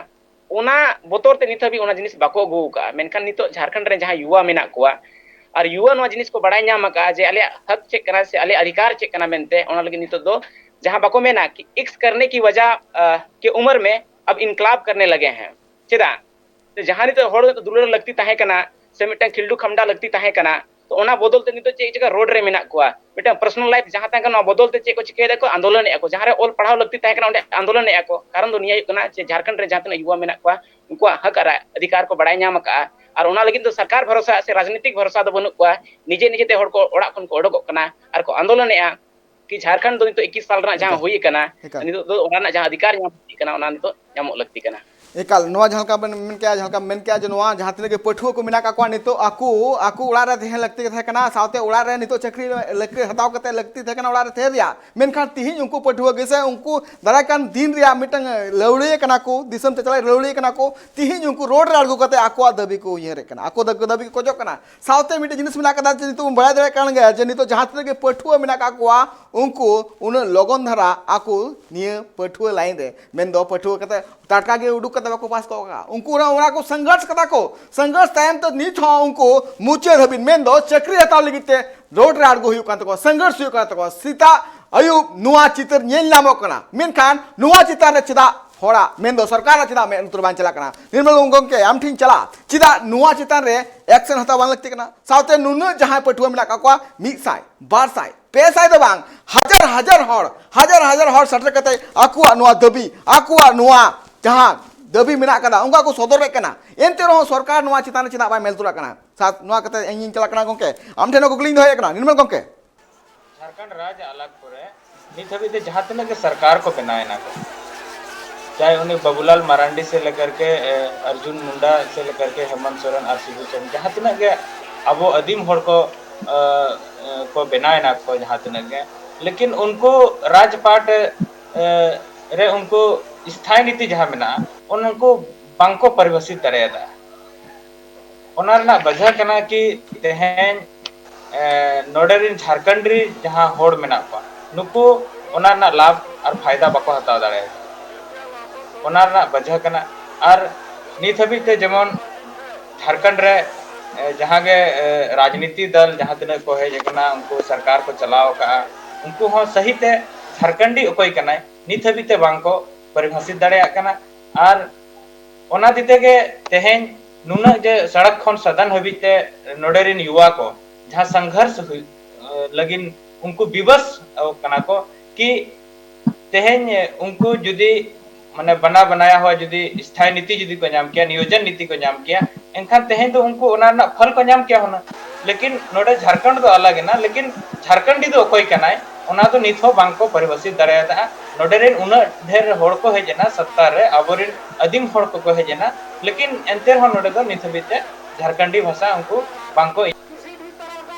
ᱚᱱᱟ ᱵᱚᱛᱚᱨ ᱛᱮ ᱱᱤᱛ ᱦᱟᱹᱵᱤᱡ ᱚᱱᱟ ᱡᱤᱱᱤᱥ ᱵᱟᱠᱚ ᱟᱹᱜᱩ ᱟᱠᱟᱫᱼᱟ᱾ ᱢᱮᱱᱠᱷᱟᱱ ᱱᱤᱛᱚᱜ ᱡᱷᱟᱲᱠᱷᱚᱸᱰ ᱨᱮ ᱡᱟᱦᱟᱸ ᱭᱩᱣᱟ ᱢᱮᱱᱟᱜ ᱠᱚᱣᱟ, ᱟᱨ ᱭᱩᱣᱟ ᱱᱚᱣᱟ ᱡᱤᱱᱤᱥ ᱠᱚ ᱵᱟᱲᱟᱭ ᱧᱟᱢ ᱟᱠᱟᱫᱼᱟ ᱡᱮ ᱟᱞᱮᱭᱟᱜ ᱦᱚᱠ ᱪᱮᱫ ᱠᱟᱱᱟ ᱥᱮ ᱟᱞᱮᱭᱟᱜ ᱚᱫᱷᱤᱠᱟᱨ ᱪᱮᱫ ᱠᱟᱱᱟ ᱢᱮᱱᱛᱮ, ᱚᱱᱟ ᱞᱟᱹᱜᱤᱫ ᱱᱤᱛᱚᱜ ᱫᱚ ᱡᱟᱦᱟᱸ ᱵᱟᱠᱚ ᱢᱮᱱᱟ ᱠᱤ ᱤᱥᱠ ᱠᱟᱨᱱᱮ ᱠᱤ ᱣᱟᱡᱟ, ᱟᱦ, ᱠᱮ ᱩᱢᱟᱨ ᱢᱮ ᱟᱵ ᱤᱱᱠᱞᱟᱵ ᱠᱟᱨᱱᱮ ᱞᱟᱜᱮ ᱦᱮᱸ᱾ ᱪᱮᱫᱟᱜ? ᱡᱟᱦᱟᱸ ᱱᱤᱛᱚᱜ ᱦᱚᱲ ᱫᱩᱞᱟᱹᱲ ᱞᱟᱹᱠᱛᱤ ᱛᱟᱦᱮᱸ ᱠᱟᱱᱟ, ᱥᱮ ᱢᱤᱫᱴᱟᱝ ᱠᱷᱤᱞᱰᱩ ᱠᱷᱟᱢᱰᱟ ᱞᱟᱹᱠᱛᱤ ᱛᱟᱦᱮᱸ ᱠᱟᱱᱟ, ᱛᱚ ᱚᱱᱟ ᱵᱚᱫᱚᱞ ᱛᱮ ᱱᱤᱛᱚᱜ ᱪᱮᱫ ᱪᱤᱠᱟ ᱨᱳᱰ ᱨᱮ ᱢᱮᱱᱟᱜ ᱠᱚᱣᱟ? ᱢᱤᱫᱴᱟᱝ ᱯᱟᱨᱥᱚᱱᱟᱞ ᱞᱟᱭᱤᱯᱷ ᱡᱟᱦᱟᱸ ᱛᱟᱦᱮᱸ ᱠᱟᱱᱟ, ᱚᱱᱟ ᱵᱚᱫᱚᱞ ᱛᱮ ᱪᱮᱫ ᱠᱚ ᱪᱤᱠᱟᱹᱭᱮᱫᱟ ᱠᱚ? ᱟᱱᱫᱳᱞᱚᱱᱮᱫᱼᱟ ᱠᱚ᱾ ᱡᱟᱦᱟᱸ ᱨᱮ ᱚᱞ ᱯᱟᱲᱦᱟᱣ ᱞᱟᱹᱠᱛᱤ ᱛᱟᱦᱮᱸ ᱠᱟᱱᱟ, ᱚᱸᱰᱮ ᱟᱱᱫᱳᱞᱚᱱᱮᱫᱼᱟ ᱠᱚ᱾ ᱠᱟᱨᱚᱱ ᱫᱚ ᱱᱤᱭᱟᱹ ᱦᱩᱭᱩᱜ ᱠᱟᱱᱟ ᱡᱮ ᱡᱷᱟᱲᱠᱷᱚᱸᱰ ᱨᱮ ᱡᱟᱦᱟᱸ ᱛᱤᱱᱟᱹᱜ ᱭᱩᱣᱟ ᱢᱮᱱᱟᱜ ᱠᱚᱣᱟ, ᱩᱱᱠᱩᱣᱟᱜ ᱦᱚᱠ ᱟᱨ ᱚᱫᱷᱤᱠᱟᱨ ᱠᱚ ᱵᱟᱲᱟᱭ ᱧᱟᱢ ᱟᱠᱟᱫᱼᱟ᱾ ᱟᱨ ᱚᱱᱟ ᱞᱟᱹᱜᱤᱫ ᱫᱚ ᱥᱚᱨᱠᱟᱨ ᱵᱷᱚᱨᱥᱟ ᱥᱮ ᱨᱟᱡᱽᱱᱤᱛᱤᱠ ᱵᱷᱚᱨᱥᱟ ᱫᱚ ᱵᱟᱹᱱᱩᱜ ᱠᱚᱣᱟ᱾ ᱱᱤᱡᱮ ᱱᱤᱡᱮ ᱛᱮ ᱦᱚᱲ ᱠᱚ ᱚᱲᱟᱜ ᱠᱷᱚᱱ ᱠᱚ ᱚᱰᱚᱠᱚᱜ ᱠᱟᱱᱟ ᱟᱨ ᱠᱚ ᱟᱱᱫᱳᱞᱚᱱᱮᱫᱼᱟ᱾ ᱠᱤ ᱡᱷᱟᱲᱠᱷᱚᱸᱰ ᱫᱚ ᱱᱤᱛᱚᱜ ᱮᱠᱤᱥ ᱥᱟᱞ ᱨᱮᱱᱟᱜ ᱡᱟᱦᱟᱸ ᱮᱠᱟᱞ, ᱦᱩᱭ ᱟᱠᱟᱱᱟ, ᱮᱠᱟᱞ᱾ ᱱᱤᱛᱚᱜ ᱫᱚ ᱚᱱᱟ ᱨᱮᱱᱟᱜ ᱡᱟᱦᱟᱸ ᱚᱫᱷᱤᱠᱟᱨ ᱧᱟᱢ ᱞᱟᱹᱠᱛᱤ ᱠᱟᱱᱟ, ᱚᱱᱟ ᱱᱤᱛᱚᱜ ᱧᱟᱢᱚᱜ ᱞᱟᱹᱠᱛᱤ ᱠᱟᱱᱟ᱾ ᱮᱠᱟᱞ, ᱱᱚᱣᱟ ᱡᱟᱦᱟᱸ ᱞᱮᱠᱟ ᱵᱮᱱ ᱢᱮᱱ ᱠᱮᱜᱼᱟ, ᱡᱟᱦᱟᱸ ᱞᱮᱠᱟ ᱢᱮᱱ ᱠᱮᱜᱼᱟ ᱡᱮ ᱱᱚᱣᱟ ᱡᱟᱦᱟᱸ ᱛᱤᱱᱟᱹᱜ ᱜᱮ ᱯᱟᱹᱴᱷᱩᱣᱟᱹ ᱠᱚ ᱢᱮᱱᱟᱜ ᱠᱟᱜ ᱠᱚᱣᱟ, ᱱᱤᱛᱚᱜ ᱟᱠᱚ, ᱟᱠᱚ ᱚᱲᱟᱜ ᱨᱮ ᱛᱟᱦᱮᱸ ᱞᱟᱹᱠᱛᱤ ᱜᱮ ᱛᱟᱦᱮᱸ ᱠᱟᱱᱟ, ᱥᱟᱶᱛᱮ ᱚᱲᱟᱜ ᱨᱮ ᱱᱤᱛᱚᱜ ᱪᱟᱹᱠᱨᱤ ᱞᱟᱹᱠᱛᱤ ᱦᱟᱛᱟᱣ ᱠᱟᱛᱮ ᱞᱟᱹᱠᱛᱤ ᱛᱟᱦᱮᱸ ᱠᱟᱱᱟ ᱚᱲᱟᱜ ᱨᱮ ᱛᱟᱦᱮᱸ ᱨᱮᱭᱟᱜ᱾ ᱢᱮᱱᱠᱷᱟᱱ ᱛᱤᱦᱤᱧ ᱩᱱᱠᱩ ᱯᱟᱹᱴᱷᱩᱣᱟᱹ ᱜᱮ ᱥᱮ ᱩᱱᱠᱩ ᱫᱟᱨᱟᱭ ᱠᱟᱱ ᱫᱤᱱ ᱨᱮᱭᱟᱜ ᱢᱤᱫᱴᱟᱝ ᱞᱟᱹᱣᱲᱤᱭᱟᱹ ᱠᱟᱱᱟ ᱠᱚ, ᱫᱤᱥᱚᱢ ᱪᱟᱪᱞᱟᱣ ᱞᱟᱹᱣᱲᱤᱭᱟᱹ ᱠᱟᱱᱟ ᱠᱚ, ᱛᱤᱦᱤᱧ ᱩᱱᱠᱩ ᱨᱳᱰ ᱨᱮ ᱟᱬᱜᱚ ᱠᱟᱛᱮ ᱟᱠᱚᱣᱟᱜ ᱫᱟᱹᱵᱤ ᱠᱚ ᱩᱭᱦᱟᱹᱨᱮᱫ ᱠᱟᱱᱟ, ᱟᱠᱚ ᱫᱟᱹᱵᱤ, ᱫᱟᱹᱵᱤ ᱠᱚ ᱠᱷᱚᱡᱚᱜ ᱠᱟᱱᱟ᱾ ᱥᱟᱶᱛᱮ ᱢᱤᱫᱴᱮᱱ ᱡᱤᱱᱤᱥ ᱢᱮᱱᱟᱜ ᱠᱟᱫᱟ ᱡᱮ ᱱᱤᱛᱚᱜ ᱵᱚᱱ ᱵᱟᱲᱟᱭ ᱫᱟᱲᱮᱭᱟᱜ ᱠᱟᱱ ᱜᱮᱭᱟ ᱡᱮ ᱱᱤᱛᱚᱜ ᱡᱟᱦᱟᱸ ᱛᱤᱱᱟᱹᱜ ᱜᱮ ᱯᱟᱹᱴᱷᱩᱣᱟᱹ ᱢᱮᱱᱟᱜ ᱠᱟᱜ ᱠᱚᱣᱟ, ᱩᱱᱠᱩ ᱩᱱᱟᱹᱜ ᱞᱚᱜᱚᱱ ᱫᱷᱟᱨᱟ ᱟᱠᱚ ᱱᱤᱭᱟᱹ ᱯᱟᱹᱴᱷᱩᱣᱟᱹ ᱞᱟᱭᱤᱱ ᱨᱮ, ᱢᱮᱱᱫᱚ ᱯᱟᱹᱴᱷᱩᱣᱟᱹ ᱠᱟᱛᱮ ᱴᱟᱴᱠᱟ ᱜᱮ ᱩᱰᱩᱠ ᱠᱟᱛᱮ ᱵᱟᱠᱚ ᱯᱟᱥ ᱠᱚᱜ ᱠᱟᱜᱼᱟ᱾ ᱩᱱᱠᱩ ᱚᱱᱟ, ᱚᱱᱟ ᱠᱚ ᱥᱚᱝᱜᱷᱚᱨᱥ ᱠᱟᱫᱟ ᱠᱚ᱾ ᱥᱚᱝᱜᱷᱚᱨᱥ ᱛᱟᱭᱚᱢ ᱛᱮ ᱱᱤᱛ ᱦᱚᱸ ᱩᱱᱠᱩ ᱢᱩᱪᱟᱹᱫ ᱦᱟᱹᱵᱤᱡ, ᱢᱮᱱᱫᱚ ᱪᱟᱹᱠᱨᱤ ᱦᱟᱛᱟᱣ ᱞᱟᱹᱜᱤᱫ ᱛᱮ ᱨᱳᱰ ᱨᱮ ᱟᱬᱜᱚ ᱦᱩᱭᱩᱜ ᱠᱟᱱ ᱛᱟᱠᱚᱣᱟ, ᱥᱚᱝᱜᱷᱚᱨᱥ ᱦᱩᱭᱩᱜ ᱠᱟᱱ ᱛᱟᱠᱚᱣᱟ᱾ ᱥᱮᱛᱟᱜ ᱟᱹᱭᱩᱵ ᱱᱚᱣᱟ ᱪᱤᱛᱟᱹᱨ ᱧᱮᱞ ᱧᱟᱢᱚᱜ ᱠᱟᱱᱟ, ᱢᱮᱱᱠᱷᱟᱱ ᱱᱚᱣᱟ ᱪᱮᱛᱟᱱ ᱨᱮ ᱪᱮᱫᱟᱜ ᱦᱚᱲᱟᱜ, ᱢᱮᱱᱫᱚ ᱥᱚᱨᱠᱟᱨᱟᱜ ᱪᱮᱫᱟᱜ ᱢᱮᱫ ᱞᱩᱛᱩᱨ ᱵᱟᱝ ᱪᱟᱞᱟᱜ ᱠᱟᱱᱟ? ᱱᱤᱨᱢᱚᱞ ᱜᱚᱢᱠᱮ, ᱟᱢ ᱴᱷᱮᱱ ᱪᱟᱞᱟᱜ, ᱪᱮᱫᱟᱜ ᱱᱚᱣᱟ ᱪᱮᱛᱟᱱ ᱨᱮ ᱮᱠᱥᱮᱱ ᱦᱟᱛᱟᱣ ᱵᱟᱝ ᱞᱟᱹᱠᱛᱤ ᱠᱟᱱᱟ? ᱥᱟᱶᱛᱮ ᱱᱩᱱᱟᱹᱜ ᱡᱟᱦᱟᱸᱭ ᱯᱟᱹᱴᱷᱩᱣᱟᱹ ᱢᱮᱱᱟᱜ ᱠᱟᱜ ᱠᱚᱣᱟ, ᱢᱤᱫ ᱥᱟᱭ, ᱵᱟᱨ ᱥᱟᱭ, ᱯᱮ ᱥᱟᱭ ᱫᱚ ᱵᱟᱝ, ᱦᱟᱡᱟᱨ ᱦᱟᱡᱟᱨ ᱦᱚᱲ, ᱦᱟᱡᱟᱨ ᱦᱟᱡᱟᱨ ᱦᱚᱲ ᱥᱮᱴᱮᱨ ᱠᱟᱛᱮ ᱟᱠᱚᱣᱟᱜ ᱱᱚᱣᱟ ᱫᱟᱹᱵᱤ, ᱟᱠᱚᱣᱟᱜ ᱱᱚᱣᱟ ᱡᱟᱦᱟᱸ ᱫᱟᱹᱵᱤ ᱢᱮᱱᱟᱜ ᱠᱟᱫᱟ, ᱚᱱᱠᱟ ᱠᱚ ᱥᱚᱫᱚᱨᱮᱫ ᱠᱟᱱᱟ᱾ ᱮᱱᱛᱮ ᱨᱮᱦᱚᱸ ᱥᱚᱨᱠᱟᱨ ᱱᱚᱣᱟ ᱪᱮᱛᱟᱱ ᱨᱮ ᱪᱮᱫᱟᱜ ᱵᱟᱭ ᱢᱮᱫ ᱞᱩᱛᱩᱨᱟᱜ ᱠᱟᱱᱟ? ᱥᱟᱛ, ᱱᱚᱣᱟ ᱠᱟᱛᱮ ᱤᱧᱤᱧ ᱪᱟᱞᱟᱜ ᱠᱟᱱᱟ ᱜᱚᱢᱠᱮ, ᱟᱢ ᱴᱷᱮᱱ ᱦᱚᱸ ᱠᱩᱠᱞᱤᱧ ᱫᱚᱦᱚᱭᱮᱫ ᱠᱟᱱᱟ, ᱱᱤᱨᱢᱚᱞ ᱜᱚᱢᱠᱮ᱾ ᱡᱷᱟᱲᱠᱷᱚᱸᱰ ᱨᱟᱡᱽ ᱟᱞᱟᱜᱽ ᱯᱚᱨᱮ ᱱᱤᱛ ᱦᱟᱹᱵᱤᱡ ᱛᱮ ᱡᱟᱦᱟᱸ ᱛᱤᱱᱟᱹᱜ ᱜᱮ ᱥᱚᱨᱠᱟᱨ ᱠᱚ ᱵᱮᱱᱟᱣ ᱮᱱᱟ ᱠᱚ, ᱪᱟᱦᱮ ᱩᱱᱤ ᱵᱟᱵᱩᱞᱟᱞ ᱢᱟᱨᱟᱱᱰᱤ ᱥᱮ ᱞᱮᱠᱟᱨ ᱠᱮ, ᱮ, ᱚᱨᱡᱩᱱ ᱢᱩᱱᱰᱟ ᱥᱮ ᱞᱮᱠᱟᱨ ᱠᱮ ᱦᱮᱢᱚᱱᱛ ᱥᱚᱨᱮᱱ ᱟᱨ ᱥᱤᱵᱩ ᱥᱚᱨᱮᱱ, ᱡᱟᱦᱟᱸ ᱛᱤᱱᱟᱹᱜ ᱜᱮ ᱟᱵᱚ ᱟᱹᱫᱤᱢ ᱦᱚᱲ ᱠᱚ, ᱮ, ᱮ, ᱠᱚ ᱵᱮᱱᱟᱣ ᱮᱱᱟ ᱠᱚ ᱡᱟᱦᱟᱸ ᱛᱤᱱᱟᱹᱜ ᱜᱮ, ᱞᱮᱠᱤᱱ ᱩᱱᱠᱩ ᱨᱟᱡᱽᱯᱟᱴ, ᱮ, ᱨᱮ ᱩᱱᱠᱩ ᱥᱛᱷᱟᱭᱤ ᱱᱤᱛᱤ ᱡᱟᱦᱟᱸ ᱢᱮᱱᱟᱜᱼᱟ, ᱩᱱᱠᱩ ᱵᱟᱝᱠᱚ ᱯᱚᱨᱤᱵᱷᱟᱥᱤᱛ ᱫᱟᱲᱮᱭᱟᱫᱟ᱾ ᱚᱱᱟ ᱨᱮᱱᱟᱜ ᱵᱟᱡᱷᱟ ᱠᱟᱱᱟ ᱠᱤ ᱛᱮᱦᱮᱧ, ᱮ, ᱱᱚᱰᱮ ᱨᱮᱱ ᱡᱷᱟᱲᱠᱷᱚᱸᱰ ᱨᱮ ᱡᱟᱦᱟᱸ ᱦᱚᱲ ᱢᱮᱱᱟᱜ ᱠᱚᱣᱟ, ᱱᱩᱠᱩ ᱚᱱᱟ ᱨᱮᱱᱟᱜ ᱞᱟᱵᱷ ᱟᱨ ᱯᱷᱟᱭᱫᱟ ᱵᱟᱠᱚ ᱦᱟᱛᱟᱣ ᱫᱟᱲᱮᱭᱟᱫᱟ᱾ ᱚᱱᱟ ᱨᱮᱱᱟᱜ ᱵᱟᱡᱷᱟ ᱠᱟᱱᱟ᱾ ᱟᱨ ᱱᱤᱛ ᱦᱟᱹᱵᱤᱡ ᱛᱮ ᱡᱮᱢᱚᱱ ᱡᱷᱟᱲᱠᱷᱚᱸᱰ ᱨᱮ, ᱮ, ᱡᱟᱦᱟᱸ ᱜᱮ, ᱮ, ᱨᱟᱡᱽᱱᱤᱛᱤ ᱫᱚᱞ ᱡᱟᱦᱟᱸ ᱛᱤᱱᱟᱹᱜ ᱠᱚ ᱦᱮᱡ ᱟᱠᱟᱱᱟ, ᱩᱱᱠᱩ ᱥᱚᱨᱠᱟᱨ ᱠᱚ ᱪᱟᱞᱟᱣ ᱟᱠᱟᱫᱼᱟ, ᱩᱱᱠᱩ ᱦᱚᱸ ᱥᱟᱹᱦᱤ ᱛᱮ ᱡᱷᱟᱲᱠᱷᱚᱸᱰᱤ ᱚᱠᱚᱭ ᱠᱟᱱᱟᱭ, ᱱᱤᱛ ᱦᱟᱹᱵᱤᱡ ᱛᱮ ᱵᱟᱝ ᱠᱚ ᱯᱚᱨᱤᱵᱷᱟᱥᱤᱛ ᱫᱟᱲᱮᱭᱟᱜ ᱠᱟᱱᱟ᱾ ᱟᱨ ᱚᱱᱟ ᱫᱤᱛᱮ ᱜᱮ ᱛᱮᱦᱮᱧ ᱱᱩᱱᱟᱹᱜ ᱡᱮ ᱥᱚᱲᱚᱠ ᱠᱷᱚᱱ ᱥᱚᱫᱚᱱ ᱦᱟᱹᱵᱤᱡ ᱛᱮ ᱱᱚᱰᱮ ᱨᱮᱱ ᱭᱩᱣᱟ ᱠᱚ ᱡᱟᱦᱟᱸ ᱥᱚᱝᱜᱷᱚᱨᱥ ᱦᱩᱭᱩᱜ, ᱮ, ᱞᱟᱹᱜᱤᱫ ᱩᱱᱠᱩ ᱵᱤᱵᱚᱥ ᱠᱟᱱᱟ ᱠᱚ ᱠᱤ ᱛᱮᱦᱮᱧ, ᱮ, ᱩᱱᱠᱩ ᱡᱩᱫᱤ ᱢᱟᱱᱮ ᱵᱟᱱᱟ ᱵᱟᱱᱟᱭᱟ ᱦᱚᱸ ᱡᱩᱫᱤ ᱥᱛᱷᱟᱭᱤ ᱱᱤᱛᱤ ᱡᱩᱫᱤ ᱠᱚ ᱧᱟᱢ ᱠᱮᱭᱟ, ᱱᱤᱭᱳᱡᱚᱱ ᱱᱤᱛᱤ ᱠᱚ ᱧᱟᱢ ᱠᱮᱭᱟ, ᱮᱱᱠᱷᱟᱱ ᱛᱮᱦᱮᱧ ᱫᱚ ᱩᱱᱠᱩ ᱚᱱᱟ ᱨᱮᱱᱟᱜ ᱯᱷᱚᱞ ᱠᱚ ᱧᱟᱢ ᱠᱮᱭᱟ ᱦᱩᱱᱟᱹᱝ᱾ ᱞᱮᱠᱤᱱ ᱱᱚᱰᱮ ᱡᱷᱟᱲᱠᱷᱚᱸᱰ ᱫᱚ ᱟᱞᱟᱜᱽ ᱮᱱᱟ, ᱞᱮᱠᱤᱱ ᱡᱷᱟᱲᱠᱷᱚᱸᱰᱤ ᱫᱚ ᱚᱠᱚᱭ ᱠᱟᱱᱟᱭ, ᱚᱱᱟ ᱫᱚ ᱱᱤᱛ ᱦᱚᱸ ᱵᱟᱝ ᱠᱚ ᱯᱚᱨᱤᱵᱷᱟᱥᱤᱛ ᱫᱟᱲᱮᱭᱟᱫᱟ᱾ ᱱᱚᱰᱮ ᱨᱮᱱ ᱩᱱᱟᱹᱜ ᱰᱷᱮᱨ ᱦᱚᱲ ᱠᱚ ᱦᱮᱡ ᱮᱱᱟ ᱥᱚᱛᱛᱟ ᱨᱮ, ᱟᱵᱚᱨᱮᱱ ᱟᱹᱫᱤᱢ ᱦᱚᱲ ᱠᱚᱠᱚ ᱦᱮᱡ ᱮᱱᱟ, ᱞᱮᱠᱤᱱ ᱮᱱᱛᱮ ᱨᱮᱦᱚᱸ ᱱᱚᱰᱮ ᱫᱚ ᱱᱤᱛ ᱦᱟᱹᱵᱤᱡ ᱛᱮ ᱡᱷᱟᱲᱠᱷᱚᱸᱰᱤ ᱵᱷᱟᱥᱟ ᱩᱱᱠᱩ ᱵᱟᱝ ᱠᱚ᱾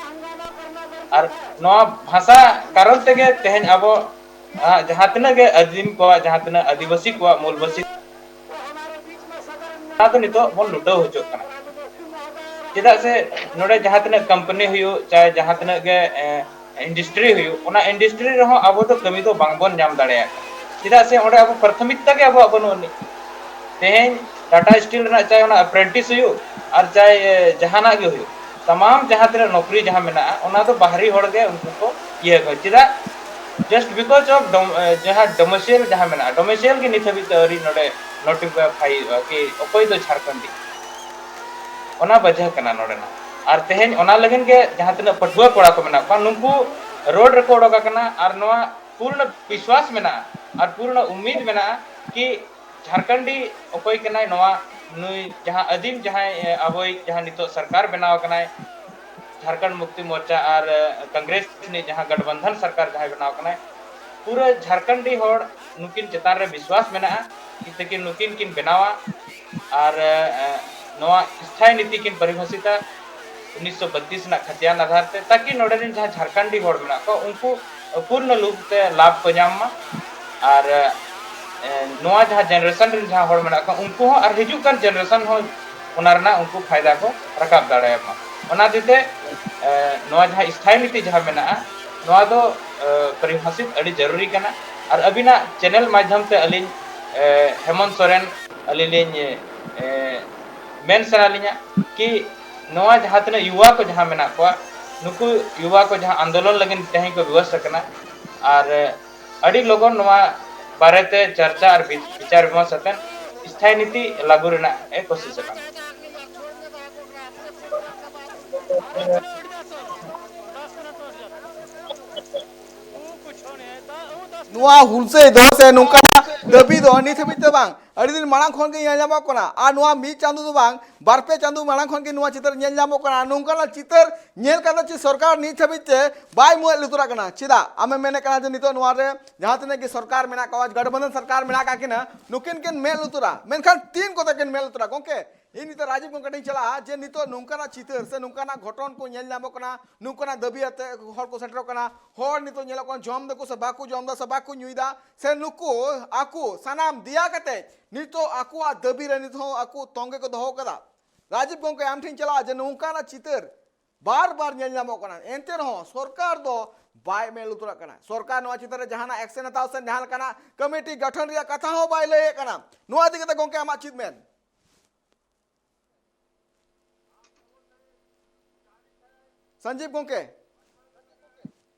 ᱟᱨ ᱱᱚᱣᱟ ᱵᱷᱟᱥᱟ ᱠᱟᱨᱚᱱ ᱛᱮᱜᱮ ᱛᱮᱦᱮᱧ ᱟᱵᱚ, ᱟ, ᱡᱟᱦᱟᱸ ᱛᱤᱱᱟᱹᱜ ᱜᱮ ᱟᱹᱫᱤᱢ ᱠᱚᱣᱟᱜ, ᱡᱟᱦᱟᱸ ᱛᱤᱱᱟᱹᱜ ᱟᱹᱫᱤᱵᱟᱹᱥᱤ ᱠᱚᱣᱟᱜ ᱢᱩᱞᱵᱟᱹᱥᱤ, ᱚᱱᱟ ᱫᱚ ᱱᱤᱛᱚᱜ ᱵᱚᱱ ᱞᱩᱴᱟᱹᱣ ᱦᱚᱪᱚᱜ ᱠᱟᱱᱟ᱾ ᱪᱮᱫᱟᱜ ᱥᱮ ᱱᱚᱰᱮ ᱡᱟᱦᱟᱸ ᱛᱤᱱᱟᱹᱜ ᱠᱳᱢᱯᱟᱱᱤ ᱦᱩᱭᱩᱜ, ᱪᱟᱦᱮ ᱡᱟᱦᱟᱸ ᱛᱤᱱᱟᱹᱜ ᱜᱮ, ᱮ, ᱤᱱᱰᱟᱥᱴᱨᱤ ᱦᱩᱭᱩᱜ, ᱚᱱᱟ ᱤᱱᱰᱟᱥᱴᱨᱤ ᱨᱮᱦᱚᱸ ᱟᱵᱚ ᱫᱚ ᱠᱟᱹᱢᱤ ᱫᱚ ᱵᱟᱝ ᱵᱚᱱ ᱧᱟᱢ ᱫᱟᱲᱮᱭᱟᱜ ᱠᱟᱱᱟ᱾ ᱪᱮᱫᱟᱜ ᱥᱮ ᱚᱸᱰᱮ ᱟᱵᱚ ᱯᱨᱟᱛᱷᱚᱢᱤᱠᱛᱟ ᱜᱮ ᱟᱵᱚᱣᱟᱜ ᱵᱟᱹᱱᱩᱜ ᱟᱹᱱᱤᱡ᱾ ᱛᱮᱦᱮᱧ ᱴᱟᱴᱟ ᱥᱴᱤᱞ ᱨᱮᱱᱟᱜ ᱪᱟᱦᱮ ᱚᱱᱟ ᱮᱯᱨᱮᱱᱴᱤᱥ ᱦᱩᱭᱩᱜ ᱟᱨ ᱪᱟᱦᱮ, ᱮ, ᱡᱟᱦᱟᱱᱟᱜ ᱜᱮ ᱦᱩᱭᱩᱜ, ᱛᱟᱢᱟᱢ ᱡᱟᱦᱟᱸ ᱛᱤᱱᱟᱹᱜ ᱱᱚᱠᱨᱤ ᱡᱟᱦᱟᱸ ᱢᱮᱱᱟᱜᱼᱟ, ᱚᱱᱟ ᱫᱚ ᱵᱟᱦᱨᱤ ᱦᱚᱲ ᱜᱮ ᱩᱱᱠᱩ ᱠᱚ ᱤᱭᱟᱹ ᱠᱚ᱾ ᱪᱮᱫᱟᱜ? Just because of dom- ᱡᱟᱦᱟᱸ domicile ᱡᱟᱦᱟᱸ ᱢᱮᱱᱟᱜᱼᱟ, domicile ᱜᱮ ᱱᱤᱛ ᱦᱟᱹᱵᱤᱡ ᱛᱮ ᱟᱹᱣᱨᱤ ᱱᱚᱰᱮ notify ᱦᱩᱭᱩᱜᱼᱟ ᱠᱤ ᱚᱠᱚᱭ ᱫᱚ ᱡᱷᱟᱲᱠᱷᱚᱸᱰᱤ᱾ ᱚᱱᱟ ᱵᱟᱡᱷᱟ ᱠᱟᱱᱟ ᱱᱚᱰᱮᱱᱟᱜ᱾ ᱟᱨ ᱛᱮᱦᱮᱧ ᱚᱱᱟ ᱞᱟᱹᱜᱤᱫ ᱜᱮ ᱡᱟᱦᱟᱸ ᱛᱤᱱᱟᱹᱜ ᱯᱟᱹᱴᱷᱩᱣᱟᱹ ᱠᱚᱲᱟ ᱠᱚ ᱢᱮᱱᱟᱜ ᱠᱚᱣᱟ, ᱱᱩᱠᱩ road ᱨᱮᱠᱚ ᱚᱰᱚᱠ ᱟᱠᱟᱱᱟ ᱟᱨ ᱱᱚᱣᱟ ᱯᱩᱨᱱᱚ ᱵᱤᱥᱣᱟᱥ ᱢᱮᱱᱟᱜᱼᱟ ᱟᱨ ᱯᱩᱨᱱᱚ ᱩᱢᱤᱫ ᱢᱮᱱᱟᱜᱼᱟ ᱠᱤ ᱡᱷᱟᱲᱠᱷᱚᱸᱰᱤ ᱚᱠᱚᱭ ᱠᱟᱱᱟᱭ, ᱱᱚᱣᱟ ᱱᱩᱭ ᱡᱟᱦᱟᱸ ᱟᱹᱫᱤᱢ ᱡᱟᱦᱟᱸᱭ ᱟᱵᱚᱭᱤᱡ ᱡᱟᱦᱟᱸ ᱱᱤᱛᱚᱜ ᱥᱚᱨᱠᱟᱨ ᱵᱮᱱᱟᱣ ᱟᱠᱟᱱᱟᱭ, ᱡᱷᱟᱲᱠᱷᱚᱸᱰ ᱢᱩᱠᱛᱤ ᱢᱳᱨᱪᱟ ᱟᱨ ᱠᱚᱝᱜᱨᱮᱥ ᱨᱤᱱᱤᱡ ᱡᱟᱦᱟᱸ ᱜᱟᱴᱵᱟᱱᱫᱷᱟᱱ ᱥᱚᱨᱠᱟᱨ ᱡᱟᱦᱟᱸᱭ ᱵᱮᱱᱟᱣ ᱟᱠᱟᱱᱟᱭ, ᱯᱩᱨᱟᱹ ᱡᱷᱟᱲᱠᱷᱚᱸᱰᱤ ᱦᱚᱲ ᱱᱩᱠᱤᱱ ᱪᱮᱛᱟᱱ ᱨᱮ ᱵᱤᱥᱣᱟᱥ ᱢᱮᱱᱟᱜᱼᱟ᱾ ᱛᱟᱠᱤᱱ ᱱᱩᱠᱤᱱ ᱠᱤᱱ ᱵᱮᱱᱟᱣᱟ ᱟᱨ ᱱᱚᱣᱟ ᱥᱛᱷᱟᱭᱤ ᱱᱤᱛᱤ ᱠᱤᱱ ᱯᱚᱨᱤᱵᱷᱟᱥᱤᱛᱟ ᱩᱱᱤᱥᱥᱚ ᱵᱟᱛᱤᱥ ᱨᱮᱱᱟᱜ ᱠᱷᱟᱛᱤᱭᱟᱱ ᱟᱫᱷᱟᱨ ᱛᱮ, ᱛᱟᱠᱤ ᱱᱚᱰᱮ ᱨᱮᱱ ᱡᱟᱦᱟᱸ ᱡᱷᱟᱲᱠᱷᱚᱸᱰᱤ ᱦᱚᱲ ᱢᱮᱱᱟᱜ ᱠᱚᱣᱟ ᱩᱱᱠᱩ ᱯᱩᱨᱱᱚ ᱞᱩᱯ ᱛᱮ ᱞᱟᱵᱷ ᱠᱚ ᱧᱟᱢ ᱢᱟ᱾ ᱟᱨ ᱱᱚᱣᱟ ᱡᱟᱦᱟᱸ generation ᱨᱮᱱ ᱡᱟᱦᱟᱸ ᱦᱚᱲ ᱢᱮᱱᱟᱜ ᱠᱚᱣᱟ ᱩᱱᱠᱩ ᱦᱚᱸ ᱟᱨ ᱦᱤᱡᱩᱜ ᱠᱟᱱ generation ᱦᱚᱸ ᱚᱱᱟ ᱨᱮᱱᱟᱜ ᱩᱱᱠᱩ ᱯᱷᱟᱭᱫᱟ ᱠᱚ ᱨᱟᱠᱟᱵ ᱫᱟᱲᱮᱭᱟᱜ ᱢᱟ᱾ ᱚᱱᱟ ᱦᱚᱛᱮᱡ ᱛᱮ ᱱᱚᱣᱟ ᱡᱟᱦᱟᱸ ᱥᱛᱷᱟᱭᱤ ᱱᱤᱛᱤ ᱡᱟᱦᱟᱸ ᱢᱮᱱᱟᱜᱼᱟ, ᱱᱚᱣᱟ ᱫᱚ ᱯᱚᱨᱤᱵᱷᱟᱥᱤᱛ ᱟᱹᱰᱤ ᱡᱟᱹᱨᱩᱨᱤ ᱠᱟᱱᱟ᱾ ᱟᱨ ᱟᱹᱵᱤᱱᱟᱜ channel ᱢᱟᱫᱽᱫᱷᱚᱢ ᱛᱮ ᱟᱹᱞᱤᱧ ᱦᱮᱢᱚᱱᱛ ᱥᱚᱨᱮᱱ ᱟᱹᱞᱤᱧ ᱞᱤᱧ ᱢᱮᱱ ᱥᱟᱱᱟ ᱞᱤᱧᱟ ᱠᱤ ᱱᱚᱣᱟ ᱡᱟᱦᱟᱸ ᱛᱤᱱᱟᱹᱜ ᱭᱩᱣᱟ ᱠᱚ ᱡᱟᱦᱟᱸ ᱢᱮᱱᱟᱜ ᱠᱚᱣᱟ, ᱱᱩᱠᱩ ᱭᱩᱣᱟ ᱠᱚ ᱡᱟᱦᱟᱸ ᱟᱱᱫᱳᱞᱚᱱ ᱞᱟᱹᱜᱤᱫ ᱛᱮᱦᱮᱧ ᱠᱚ ᱵᱮᱵᱚᱥ ᱟᱠᱟᱱᱟ, ᱟᱨ ᱟᱹᱰᱤ ᱞᱚᱜᱚᱱ ᱱᱚᱣᱟ ᱵᱟᱨᱮᱛᱮ ᱪᱟᱨᱪᱟ ᱟᱨ ᱵᱤ- ᱵᱤᱪᱟᱨ ᱵᱤᱢᱚᱨᱥ ᱟᱛᱮ ᱥᱛᱷᱟᱭᱤ ᱱᱤᱛᱤ ᱞᱟᱹᱜᱩ ᱨᱮᱱᱟᱜ ᱮ ᱠᱳᱥᱤᱥ ᱟᱠᱟᱱᱟ᱾ ᱱᱚᱣᱟ ᱦᱩᱞᱥᱟᱹᱭ ᱫᱚ ᱥᱮ ᱱᱚᱝᱠᱟᱱᱟᱜ ᱫᱟᱹᱵᱤ ᱫᱚ ᱱᱤᱛ ᱦᱟᱹᱵᱤᱡ ᱛᱮ ᱵᱟᱝ, ᱟᱹᱰᱤ ᱫᱤᱱ ᱢᱟᱲᱟᱝ ᱠᱷᱚᱱ ᱜᱮ ᱧᱮᱞ ᱧᱟᱢᱚᱜ ᱠᱟᱱᱟ᱾ ᱟᱨ ᱱᱚᱣᱟ ᱢᱤᱫ ᱪᱟᱸᱫᱳ ᱫᱚ ᱵᱟᱝ, ᱵᱟᱨ ᱯᱮ ᱪᱟᱸᱫᱳ ᱢᱟᱲᱟᱝ ᱠᱷᱚᱱ ᱜᱮ ᱱᱚᱣᱟ ᱪᱤᱛᱟᱹᱨ ᱧᱮᱞ ᱧᱟᱢᱚᱜ ᱠᱟᱱᱟ᱾ ᱱᱚᱝᱠᱟᱱᱟᱜ ᱪᱤᱛᱟᱹᱨ ᱧᱮᱞ ᱠᱟᱛᱮ ᱪᱮᱫ ᱥᱚᱨᱠᱟᱨ ᱱᱤᱛ ᱦᱟᱹᱵᱤᱡ ᱛᱮ ᱵᱟᱭ ᱢᱮᱫ ᱞᱩᱛᱩᱨᱟᱜ ᱠᱟᱱᱟ? ᱪᱮᱫᱟᱜ? ᱟᱢᱮᱢ ᱢᱮᱱᱮᱫ ᱠᱟᱱᱟ ᱡᱮ ᱱᱤᱛᱚᱜ ᱱᱚᱣᱟ ᱨᱮ ᱡᱟᱦᱟᱸ ᱛᱤᱱᱟᱹᱜ ᱜᱮ ᱥᱚᱨᱠᱟᱨ ᱢᱮᱱᱟᱜ ᱠᱚᱣᱟ, ᱜᱟᱴᱵᱟᱱᱫᱷᱚᱱ ᱥᱚᱨᱠᱟᱨ ᱢᱮᱱᱟᱜ ᱟᱠᱟᱫ ᱠᱤᱱᱟ, ᱱᱩᱠᱤᱱ ᱠᱤᱱ ᱢᱮᱫ ᱞᱩᱛᱩᱨᱟ, ᱢᱮᱱᱠᱷᱟᱱ ᱛᱤᱱ ᱠᱚᱛᱮ ᱠᱤᱱ ᱢᱮᱫ ᱞᱩᱛᱩᱨᱟ? ᱜᱚᱝᱠᱮ, ᱤᱧ ᱱᱤᱛᱚᱜ ᱨᱟᱡᱤᱵᱽ ᱜᱚᱝᱠᱮ ᱴᱷᱮᱱ ᱤᱧ ᱪᱟᱞᱟᱜᱼᱟ ᱡᱮ ᱱᱤᱛᱚᱜ ᱱᱚᱝᱠᱟᱱᱟᱜ ᱪᱤᱛᱟᱹᱨ ᱥᱮ ᱱᱚᱝᱠᱟᱱᱟᱜ ᱜᱷᱚᱴᱚᱱ ᱠᱚ ᱧᱮᱞ ᱧᱟᱢᱚᱜ ᱠᱟᱱᱟ, ᱱᱚᱝᱠᱟᱱᱟᱜ ᱫᱟᱹᱵᱤ ᱟᱛᱮ ᱦᱚᱲ ᱠᱚ ᱥᱮᱴᱮᱨᱚᱜ ᱠᱟᱱᱟ, ᱦᱚᱲ ᱱᱤᱛᱚᱜ ᱧᱮᱞᱚᱜ ᱠᱟᱱᱟ ᱡᱚᱢ ᱫᱟᱠᱚ ᱥᱮ ᱵᱟᱠᱚ ᱡᱚᱢ ᱫᱟ ᱥᱮ ᱵᱟᱠᱚ ᱧᱩᱭᱫᱟ, ᱥᱮ ᱱᱩᱠᱩ ᱟᱠᱚ ᱥᱟᱱᱟᱢ ᱫᱮᱭᱟ ᱠᱟᱛᱮ ᱱᱤᱛᱚᱜ ᱟᱠᱚᱣᱟᱜ ᱫᱟᱹᱵᱤ ᱨᱮ ᱱᱤᱛ ᱦᱚᱸ ᱟᱠᱚ ᱛᱚᱸᱜᱮ ᱠᱚ ᱫᱚᱦᱚ ᱠᱟᱫᱟ᱾ ᱨᱟᱡᱤᱵᱽ ᱜᱚᱝᱠᱮ, ᱟᱢ ᱴᱷᱮᱱ ᱤᱧ ᱪᱟᱞᱟᱜᱼᱟ ᱡᱮ ᱱᱚᱝᱠᱟᱱᱟᱜ ᱪᱤᱛᱟᱹᱨ ᱵᱟᱨ ᱵᱟᱨ ᱧᱮᱞ ᱧᱟᱢᱚᱜ ᱠᱟᱱᱟ, ᱮᱱᱛᱮ ᱨᱮᱦᱚᱸ ᱥᱚᱨᱠᱟᱨ ᱫᱚ ᱵᱟᱭ ᱢᱮᱫ ᱞᱩᱛᱩᱨᱟᱜ ᱠᱟᱱᱟ᱾ ᱥᱚᱨᱠᱟᱨ ᱱᱚᱣᱟ ᱪᱮᱛᱟᱱ ᱨᱮ ᱡᱟᱦᱟᱱᱟᱜ action ᱦᱟᱛᱟᱣ ᱥᱮ ᱡᱟᱦᱟᱸ ᱞᱮᱠᱟᱱᱟᱜ committee ᱜᱚᱴᱷᱚᱱ ᱨᱮᱭᱟᱜ ᱠᱟᱛᱷᱟ ᱦᱚᱸ ᱵᱟᱭ ᱞᱟᱹᱭᱮᱫ ᱠᱟᱱᱟ᱾ ᱱᱚᱣᱟ ᱤᱫᱤ ᱠᱟᱛᱮ ᱜᱚᱝᱠᱮ, ᱟᱢᱟᱜ ᱪᱮᱫ ᱢᱮᱱ? ᱥᱚᱧᱡᱤᱵᱽ ᱜᱚᱝᱠᱮ᱾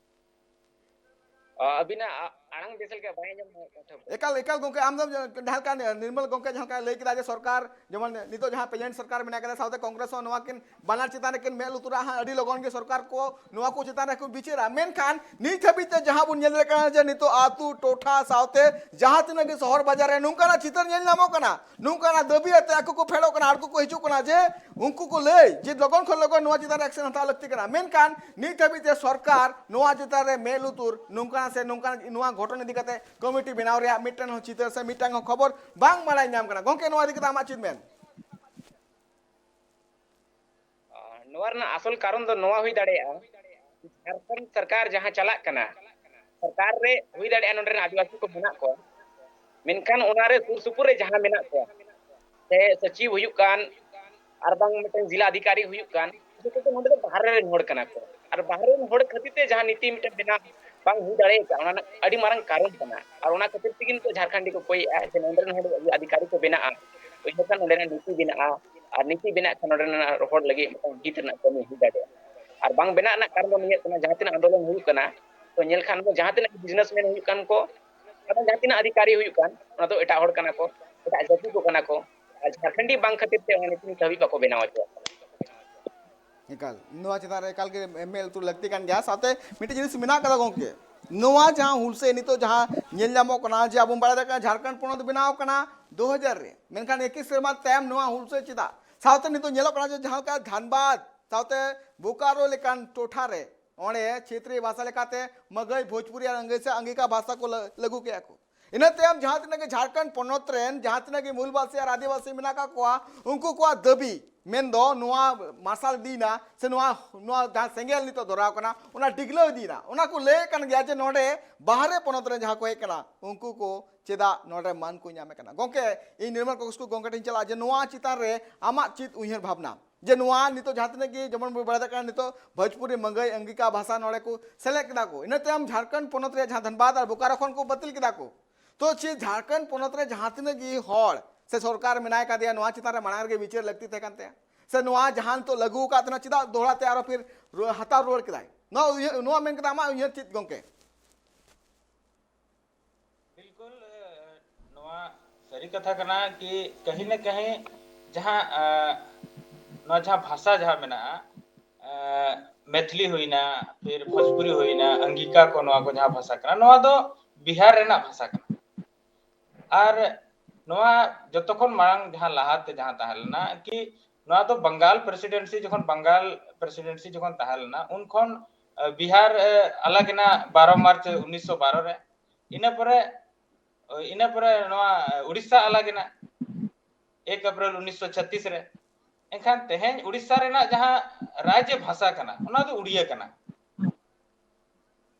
ᱟᱹᱵᱤᱱᱟᱜ ᱟᱲᱟᱝ ᱵᱮᱥ ᱞᱮᱠᱟ ᱵᱟᱭ ᱟᱸᱡᱚᱢ ᱧᱟᱢᱚᱜ ᱠᱟᱱ ᱛᱟᱵᱚᱱᱟ᱾ ᱮᱠᱟᱞ, ᱮᱠᱟᱞ ᱜᱚᱝᱠᱮ, ᱟᱢ ᱫᱚ ᱡᱟᱦᱟᱸ ᱞᱮᱠᱟ ᱱᱤᱨᱢᱚᱞ ᱜᱚᱝᱠᱮ ᱡᱟᱦᱟᱸ ᱞᱮᱠᱟᱭ ᱞᱟᱹᱭ ᱠᱮᱫᱟ ᱡᱮ ᱥᱚᱨᱠᱟᱨ, ᱡᱮᱢᱚᱱ ᱱᱤᱛᱚᱜ ᱡᱟᱦᱟᱸ present ᱥᱚᱨᱠᱟᱨ ᱢᱮᱱᱟᱜ ᱠᱟᱫᱟ, ᱥᱟᱶᱛᱮ ᱠᱚᱝᱜᱨᱮᱥ ᱦᱚᱸ ᱱᱚᱣᱟ ᱠᱤᱱ ᱵᱟᱱᱟᱨ ᱪᱮᱛᱟᱱ ᱨᱮᱠᱤᱱ ᱢᱮᱫ ᱞᱩᱛᱩᱨᱟ ᱦᱟᱸᱜ, ᱟᱹᱰᱤ ᱞᱚᱜᱚᱱ ᱜᱮ ᱥᱚᱨᱠᱟᱨ ᱠᱚ ᱱᱚᱣᱟ ᱠᱚ ᱪᱮᱛᱟᱱ ᱨᱮᱠᱚ ᱵᱤᱪᱟᱹᱨᱟ᱾ ᱢᱮᱱᱠᱷᱟᱱ ᱱᱤᱛ ᱦᱟᱹᱵᱤᱡ ᱛᱮ ᱡᱟᱦᱟᱸ ᱵᱚᱱ ᱧᱮᱞ ᱫᱟᱲᱮᱭᱟᱜ ᱠᱟᱱᱟ ᱡᱮ ᱱᱤᱛᱚᱜ ᱟᱹᱛᱩ ᱴᱚᱴᱷᱟ ᱥᱟᱶᱛᱮ ᱡᱟᱦᱟᱸ ᱛᱤᱱᱟᱹᱜ ᱜᱮ ᱥᱚᱦᱚᱨ ᱵᱟᱡᱟᱨ ᱨᱮ ᱱᱚᱝᱠᱟᱱᱟᱜ ᱪᱤᱛᱟᱹᱨ ᱧᱮᱞ ᱧᱟᱢᱚᱜ ᱠᱟᱱᱟ, ᱱᱚᱝᱠᱟᱱᱟᱜ ᱫᱟᱹᱵᱤ ᱟᱛᱮ ᱟᱠᱚ ᱠᱚ ᱯᱷᱮᱰᱚᱜ ᱠᱟᱱᱟ ᱟᱨ ᱠᱚ ᱦᱤᱡᱩᱜ ᱠᱟᱱᱟ ᱡᱮ ᱩᱱᱠᱩ ᱠᱚ ᱞᱟᱹᱭ ᱡᱮ ᱞᱚᱜᱚᱱ ᱠᱷᱚᱱ ᱞᱚᱜᱚᱱ ᱱᱚᱣᱟ ᱪᱮᱛᱟᱱ ᱨᱮ action ᱦᱟᱛᱟᱣ ᱞᱟᱹᱠᱛᱤ ᱠᱟᱱᱟ᱾ ᱢᱮᱱᱠᱷᱟᱱ ᱱᱤᱛ ᱦᱟᱹᱵᱤᱡ ᱛᱮ ᱥᱚᱨᱠᱟᱨ ᱱᱚᱣᱟ ᱪᱮᱛᱟᱱ ᱨᱮ ᱢᱮᱫ ᱞᱩᱛᱩᱨ ᱱᱚᱝᱠᱟᱱᱟᱜ ᱥᱮ ᱱᱚᱝᱠᱟᱱ ᱱᱚᱣᱟ ᱜᱷᱚᱴᱚᱱ ᱤᱫᱤ ᱠᱟᱛᱮ ᱠᱚᱢᱤᱴᱤ ᱵᱮᱱᱟᱣ ᱨᱮᱭᱟᱜ ᱢᱤᱫᱴᱮᱱ ᱦᱚᱸ ᱪᱤᱛᱟᱹᱨ ᱥᱮ ᱢᱤᱫᱴᱟᱝ ᱦᱚᱸ ᱠᱷᱚᱵᱚᱨ ᱵᱟᱝ ᱵᱟᱲᱟᱭ ᱧᱟᱢ ᱠᱟᱱᱟ᱾ ᱜᱚᱝᱠᱮ, ᱱᱚᱣᱟ ᱤᱫᱤ ᱠᱟᱛᱮ ᱟᱢᱟᱜ ᱪᱮᱫ ᱢᱮᱱ? ᱱᱚᱣᱟ ᱨᱮᱱᱟᱜ ᱟᱥᱚᱞ ᱠᱟᱨᱚᱱ ᱫᱚ ᱱᱚᱣᱟ ᱦᱩᱭ ᱫᱟᱲᱮᱭᱟᱜᱼᱟ, ᱡᱷᱟᱲᱠᱷᱚᱸᱰ ᱥᱚᱨᱠᱟᱨ ᱡᱟᱦᱟᱸ ᱪᱟᱞᱟᱜ ᱠᱟᱱᱟ, ᱥᱚᱨᱠᱟᱨ ᱨᱮ ᱦᱩᱭ ᱫᱟᱲᱮᱭᱟᱜᱼᱟ ᱱᱚᱰᱮ ᱨᱮᱱ ᱟᱹᱫᱤᱵᱟᱹᱥᱤ ᱠᱚ ᱢᱮᱱᱟᱜ ᱠᱚᱣᱟ, ᱢᱮᱱᱠᱷᱟᱱ ᱚᱱᱟ ᱨᱮ ᱥᱩᱨ ᱥᱩᱯᱩᱨ ᱨᱮ ᱡᱟᱦᱟᱸ ᱢᱮᱱᱟᱜ ᱠᱚᱣᱟ, ᱥᱮ ᱥᱚᱪᱤᱵᱽ ᱦᱩᱭᱩᱜ ᱠᱟᱱ, ᱟᱨ ᱵᱟᱝ ᱢᱤᱫᱴᱟᱝ ᱡᱮᱞᱟ ᱚᱫᱷᱤᱠᱟᱨᱤ ᱦᱩᱭᱩᱜ ᱠᱟᱱ, ᱡᱚᱛᱚ ᱫᱚ ᱱᱚᱰᱮ ᱫᱚ ᱵᱟᱦᱨᱮ ᱨᱮᱱ ᱦᱚᱲ ᱠᱟᱱᱟ ᱠᱚ᱾ ᱟᱨ ᱵᱟᱦᱨᱮ ᱨᱮᱱ ᱦᱚᱲ ᱠᱷᱟᱹᱛᱤᱨ ᱛᱮ ᱡᱟᱦᱟᱸ ᱱᱤᱛᱤ ᱢᱤᱫᱴᱟᱝ ᱵᱮᱱᱟᱣ ᱵᱟᱝ ᱦᱩᱭ ᱫᱟᱲᱮ ᱟᱠᱟᱫ, ᱚᱱᱟ ᱨᱮᱱᱟᱜ ᱟᱹᱰᱤ ᱢᱟᱨᱟᱝ ᱠᱟᱨᱚᱱ ᱠᱟᱱᱟ᱾ ᱟᱨ ᱚᱱᱟ ᱠᱷᱟᱹᱛᱤᱨ ᱛᱮᱜᱮ ᱱᱤᱛᱚᱜ ᱡᱷᱟᱲᱠᱷᱚᱸᱰ ᱠᱚ ᱠᱚᱭᱮᱜᱼᱟ ᱡᱮ ᱱᱚᱰᱮ ᱨᱮᱱ ᱦᱚᱲ ᱟᱹᱫᱤᱠᱟᱨᱤ ᱠᱚ ᱵᱮᱱᱟᱜᱼᱟ, ᱤᱱᱟᱹᱠᱷᱟᱱ ᱱᱚᱰᱮᱱᱟᱜ ᱱᱤᱛᱤ ᱵᱮᱱᱟᱜᱼᱟ, ᱟᱨ ᱱᱤᱛᱤ ᱵᱮᱱᱟᱜ ᱠᱷᱟᱱ ᱱᱚᱰᱮᱱᱟᱜ ᱦᱚᱲ ᱞᱟᱹᱜᱤᱫ ᱢᱤᱫᱴᱟᱝ ᱦᱤᱛ ᱨᱮᱱᱟᱜ ᱠᱟᱹᱢᱤ ᱦᱩᱭ ᱫᱟᱲᱮᱭᱟᱜᱼᱟ᱾ ᱟᱨ ᱵᱟᱝ ᱵᱮᱱᱟᱜ ᱨᱮᱱᱟᱜ ᱠᱟᱨᱚᱱ ᱫᱚ ᱱᱤᱭᱟᱹ ᱠᱟᱱᱟ, ᱡᱟᱦᱟᱸ ᱛᱤᱱᱟᱹᱜ ᱟᱱᱫᱳᱞᱚᱱ ᱦᱩᱭᱩᱜ ᱠᱟᱱᱟ, ᱛᱚ ᱧᱮᱞ ᱠᱷᱟᱱ ᱫᱚ ᱡᱟᱦᱟᱸ ᱛᱤᱱᱟᱹᱜ ᱵᱤᱡᱽᱱᱮᱥᱢᱮᱱ ᱦᱩᱭᱩᱜ ᱠᱟᱱ ᱠᱚ, ᱟᱨ ᱡᱟᱦᱟᱸ ᱛᱤᱱᱟᱹᱜ ᱟᱫᱷᱤᱠᱟᱨᱤ ᱦᱩᱭᱩᱜ ᱠᱟᱱ, ᱚᱱᱟ ᱫᱚ ᱮᱴᱟᱜ ᱦᱚᱲ ᱠᱟᱱᱟ ᱠᱚ, ᱮᱴᱟᱜ ᱡᱟᱹᱛᱤ ᱠᱚ ᱠᱟᱱᱟ ᱠᱚ᱾ ᱟᱨ ᱡᱷᱟᱲᱠᱷᱚᱸᱰᱤ ᱵᱟᱝ ᱠᱷᱟᱹᱛᱤᱨ ᱛᱮ ᱚᱱᱟ ᱱᱤᱛ ᱦᱟᱹᱵᱤᱡ ᱵᱟᱠᱚ ᱵᱮᱱᱟᱣ ᱦᱚᱪᱚᱣᱟᱜ ᱠᱟᱱᱟ᱾ ᱮᱠᱟᱞ, ᱱᱚᱣᱟ ᱪᱮᱛᱟᱱ ᱨᱮ ᱮᱠᱟᱞ ᱜᱮ ᱢᱮᱫ ᱞᱩᱛᱩᱨ ᱞᱟᱹᱠᱛᱤ ᱠᱟᱱ ᱜᱮᱭᱟ᱾ ᱥᱟᱶᱛᱮ ᱢᱤᱫᱴᱮᱱ ᱡᱤᱱᱤᱥ ᱢᱮᱱᱟᱜ ᱠᱟᱫᱟ ᱜᱚᱝᱠᱮ, ᱱᱚᱣᱟ ᱡᱟᱦᱟᱸ ᱦᱩᱞᱥᱟᱹᱭ ᱱᱤᱛᱚᱜ ᱡᱟᱦᱟᱸ ᱧᱮᱞ ᱧᱟᱢᱚᱜ ᱠᱟᱱᱟ ᱡᱮ ᱟᱵᱚ ᱵᱚᱱ ᱵᱟᱲᱟᱭ ᱫᱟᱲᱮᱭᱟᱜ ᱠᱟᱱᱟ ᱡᱷᱟᱲᱠᱷᱚᱸᱰ ᱯᱚᱱᱚᱛ ᱵᱮᱱᱟᱣ ᱠᱟᱱᱟ ᱫᱩ ᱦᱟᱡᱟᱨ ᱨᱮ, ᱢᱮᱱᱠᱷᱟᱱ ᱮᱠᱤᱥ ᱥᱮᱨᱢᱟ ᱛᱟᱭᱚᱢ ᱱᱚᱣᱟ ᱦᱩᱞᱥᱟᱹᱭ ᱪᱮᱫᱟᱜ? ᱥᱟᱶᱛᱮ ᱱᱤᱛᱚᱜ ᱧᱮᱞᱚᱜ ᱠᱟᱱᱟ ᱡᱮ ᱡᱟᱦᱟᱸ ᱞᱮᱠᱟ ᱫᱷᱟᱱᱵᱟᱫᱽ ᱥᱟᱶᱛᱮ ᱵᱳᱠᱟᱨᱳ ᱞᱮᱠᱟᱱ ᱴᱚᱴᱷᱟ ᱨᱮ ᱚᱸᱰᱮ ᱪᱷᱮᱛᱨᱤᱭ ᱵᱷᱟᱥᱟ ᱞᱮᱠᱟᱛᱮ ᱢᱟᱜᱟᱹᱭ, ᱵᱷᱳᱡᱽᱯᱩᱨᱤ ᱟᱨ ᱟᱝᱜᱤᱠᱟ ᱵᱷᱟᱥᱟ ᱠᱚ ᱞᱟ-, ᱞᱟᱹᱜᱩ ᱠᱮᱜᱼᱟ ᱠᱚ᱾ ᱤᱱᱟᱹ ᱛᱟᱭᱚᱢ ᱡᱟᱦᱟᱸ ᱛᱤᱱᱟᱹᱜ ᱜᱮ ᱡᱷᱟᱲᱠᱷᱚᱸᱰ ᱯᱚᱱᱚᱛ ᱨᱮᱱ ᱡᱟᱦᱟᱸ ᱛᱤᱱᱟᱹᱜ ᱜᱮ ᱢᱩᱞᱵᱟᱥᱤ ᱟᱨ ᱟᱹᱫᱤᱵᱟᱹᱥᱤ ᱢᱮᱱᱟᱜ ᱟᱠᱟᱫ ᱠᱚᱣᱟ, ᱩᱱᱠᱩ ᱠᱚᱣᱟᱜ ᱫᱟᱹᱵᱤ ᱢᱮᱱᱫᱚ ᱱᱚᱣᱟ ᱢᱟᱨᱥᱟᱞ ᱤᱫᱤᱭᱮᱱᱟ ᱥᱮ ᱱᱚᱣᱟ, ᱱᱚᱣᱟ ᱡᱟᱦᱟᱸ ᱥᱮᱸᱜᱮᱞ ᱱᱤᱛᱚᱜ ᱫᱷᱚᱨᱟᱣ ᱠᱟᱱᱟ, ᱚᱱᱟ ᱰᱤᱜᱽᱞᱟᱹᱣ ᱤᱫᱤᱭᱮᱱᱟ᱾ ᱚᱱᱟ ᱠᱚ ᱞᱟᱹᱭᱮᱫ ᱠᱟᱱ ᱜᱮᱭᱟ ᱡᱮ ᱱᱚᱰᱮ ᱵᱟᱦᱨᱮ ᱯᱚᱱᱚᱛ ᱨᱮᱱ ᱡᱟᱦᱟᱸ ᱠᱚ ᱦᱮᱡ ᱠᱟᱱᱟ, ᱩᱱᱠᱩ ᱠᱚ ᱪᱮᱫᱟᱜ ᱱᱚᱰᱮ ᱢᱟᱹᱱ ᱠᱚ ᱧᱟᱢᱮᱫ ᱠᱟᱱᱟ? ᱜᱚᱝᱠᱮ, ᱤᱧ ᱱᱤᱨᱢᱚᱞ ᱠᱤᱥᱠᱩ ᱜᱚᱝᱠᱮ ᱴᱷᱮᱱ ᱪᱟᱞᱟᱜᱼᱟ ᱡᱮ ᱱᱚᱣᱟ ᱪᱮᱛᱟᱱ ᱨᱮ ᱟᱢᱟᱜ ᱪᱮᱫ ᱩᱭᱦᱟᱹᱨ ᱵᱷᱟᱵᱽᱱᱟ? ᱡᱮ ᱱᱚᱣᱟ ᱱᱤᱛᱚᱜ ᱡᱟᱦᱟᱸ ᱛᱤᱱᱟᱹᱜ ᱜᱮ ᱡᱮᱢᱚᱱ ᱵᱚᱱ ᱵᱟᱲᱟᱭ ᱫᱟᱲᱮᱭᱟᱜ ᱠᱟᱱᱟ, ᱱᱤᱛᱚᱜ ᱵᱷᱳᱡᱽᱯᱩᱨᱤ ᱢᱟᱹᱜᱟᱹᱭ ᱟᱝᱜᱤᱠᱟ ᱵᱷᱟᱥᱟ ᱱᱚᱰᱮ ᱠᱚ ᱥᱮᱞᱮᱫ ᱠᱮᱫᱟ ᱠᱚ, ᱤᱱᱟᱹ ᱛᱟᱭᱚᱢ ᱡᱷᱟᱲᱠᱷᱚᱸᱰ ᱯᱚᱱᱚᱛ ᱨᱮᱭᱟᱜ ᱡᱟᱦᱟᱸ ᱫᱷᱟᱱᱵᱟᱫᱽ ᱟᱨ ᱵᱳᱠᱟᱨᱳ ᱠᱷᱚᱱ ᱠᱚ ᱵᱟᱹᱛᱤᱞ ᱠᱮᱫᱟ ᱠᱚ᱾ ᱛᱚ ᱪᱮᱫ ᱡᱷᱟᱲᱠᱷᱚᱸᱰ ᱯᱚᱱᱚᱛ ᱨᱮ ᱡᱟᱦᱟᱸ ᱛᱤᱱᱟᱹᱜ ᱜᱮ ᱦᱚᱲ ᱥᱮ ᱥᱚᱨᱠᱟᱨ ᱢᱮᱱᱟᱭ ᱠᱟᱫᱮᱭᱟ, ᱱᱚᱣᱟ ᱪᱮᱛᱟᱱ ᱨᱮ ᱢᱟᱲᱟᱝ ᱨᱮᱜᱮ ᱵᱤᱪᱟᱹᱨ ᱞᱟᱹᱠᱛᱤ ᱛᱟᱦᱮᱸ ᱠᱟᱱ ᱛᱟᱭᱟ? ᱥᱮ ᱱᱚᱣᱟ ᱡᱟᱦᱟᱸ ᱱᱤᱛᱚᱜ ᱞᱟᱹᱜᱩ ᱟᱠᱟᱫ ᱛᱟᱦᱮᱱᱟ, ᱪᱮᱫᱟᱜ ᱫᱚᱦᱲᱟ ᱛᱮ ᱟᱨᱚ ᱯᱷᱤᱨ ᱨᱩ-, ᱦᱟᱛᱟᱣ ᱨᱩᱣᱟᱹᱲ ᱠᱮᱫᱟᱭ? ᱱᱚᱣᱟ ᱩᱭᱦᱟᱹᱨ, ᱱᱚᱣᱟ ᱢᱮᱱ ᱠᱟᱛᱮ ᱟᱢᱟᱜ ᱩᱭᱦᱟᱹᱨ ᱪᱮᱫ ᱜᱚᱝᱠᱮ? ᱱᱚᱣᱟ ᱥᱟᱹᱨᱤ ᱠᱟᱛᱷᱟ ᱠᱟᱱᱟ ᱠᱤ ᱠᱟᱹᱦᱤ ᱱᱟ ᱠᱟᱹᱦᱤ ᱡᱟᱦᱟᱸ, ᱟᱸ, ᱱᱚᱣᱟ ᱡᱟᱦᱟᱸ ᱵᱷᱟᱥᱟ ᱡᱟᱦᱟᱸ ᱢᱮᱱᱟᱜᱼᱟ, ᱟᱸ, ᱢᱮᱛᱷᱞᱤ ᱦᱩᱭᱱᱟ, ᱯᱷᱤᱨ ᱵᱷᱳᱡᱽᱯᱩᱨᱤ ᱦᱩᱭᱱᱟ, ᱟᱝᱜᱤᱠᱟ ᱠᱚ, ᱱᱚᱣᱟ ᱠᱚ ᱡᱟᱦᱟᱸ ᱵᱷᱟᱥᱟ ᱠᱟᱱᱟ, ᱱᱚᱣᱟ ᱫᱚ ᱵᱤᱦᱟᱨ ᱨᱮᱱᱟᱜ ᱵᱷᱟᱥᱟ ᱠᱟᱱᱟ᱾ ᱟᱨ ᱱᱚᱣᱟ ᱡᱚᱛᱚ ᱠᱷᱚᱱ ᱢᱟᱲᱟᱝ ᱡᱟᱦᱟᱸ ᱞᱟᱦᱟᱛᱮ ᱡᱟᱦᱟᱸ ᱛᱟᱦᱮᱸ ᱞᱮᱱᱟ ᱠᱤ ᱱᱚᱣᱟ ᱫᱚ ᱵᱟᱝᱜᱟᱞ ᱯᱨᱮᱥᱤᱰᱮᱱᱥᱤ, ᱡᱚᱠᱷᱚᱱ ᱵᱟᱝᱜᱟᱞ ᱯᱨᱮᱥᱤᱰᱮᱱᱥᱤ ᱡᱚᱠᱷᱚᱱ ᱛᱟᱦᱮᱸ ᱞᱮᱱᱟ, ᱩᱱ ᱠᱷᱚᱱ, ᱟᱸ, ᱵᱤᱦᱟᱨ, ᱟᱸ, ᱟᱞᱟᱜᱽ ᱮᱱᱟ ᱵᱟᱨᱚ ᱢᱟᱨᱪ ᱩᱱᱤᱥᱥᱚ ᱵᱟᱨᱚ ᱨᱮ᱾ ᱤᱱᱟᱹ ᱯᱚᱨᱮ ᱤᱱᱟᱹ ᱯᱚᱨᱮ ᱱᱚᱣᱟ ᱩᱲᱤᱥᱥᱟ ᱟᱞᱟᱜᱽ ᱮᱱᱟ ᱮᱠ ᱮᱯᱨᱤᱞ ᱩᱱᱤᱥᱥᱚ ᱪᱷᱟᱛᱤᱥ ᱨᱮ᱾ ᱮᱱᱠᱷᱟᱱ ᱛᱮᱦᱮᱧ ᱩᱲᱤᱥᱥᱟ ᱨᱮᱱᱟᱜ ᱡᱟᱦᱟᱸ ᱨᱟᱡᱽ ᱵᱷᱟᱥᱟ ᱠᱟᱱᱟ, ᱚᱱᱟ ᱫᱚ ᱩᱲᱤᱭᱟ ᱠᱟᱱᱟ᱾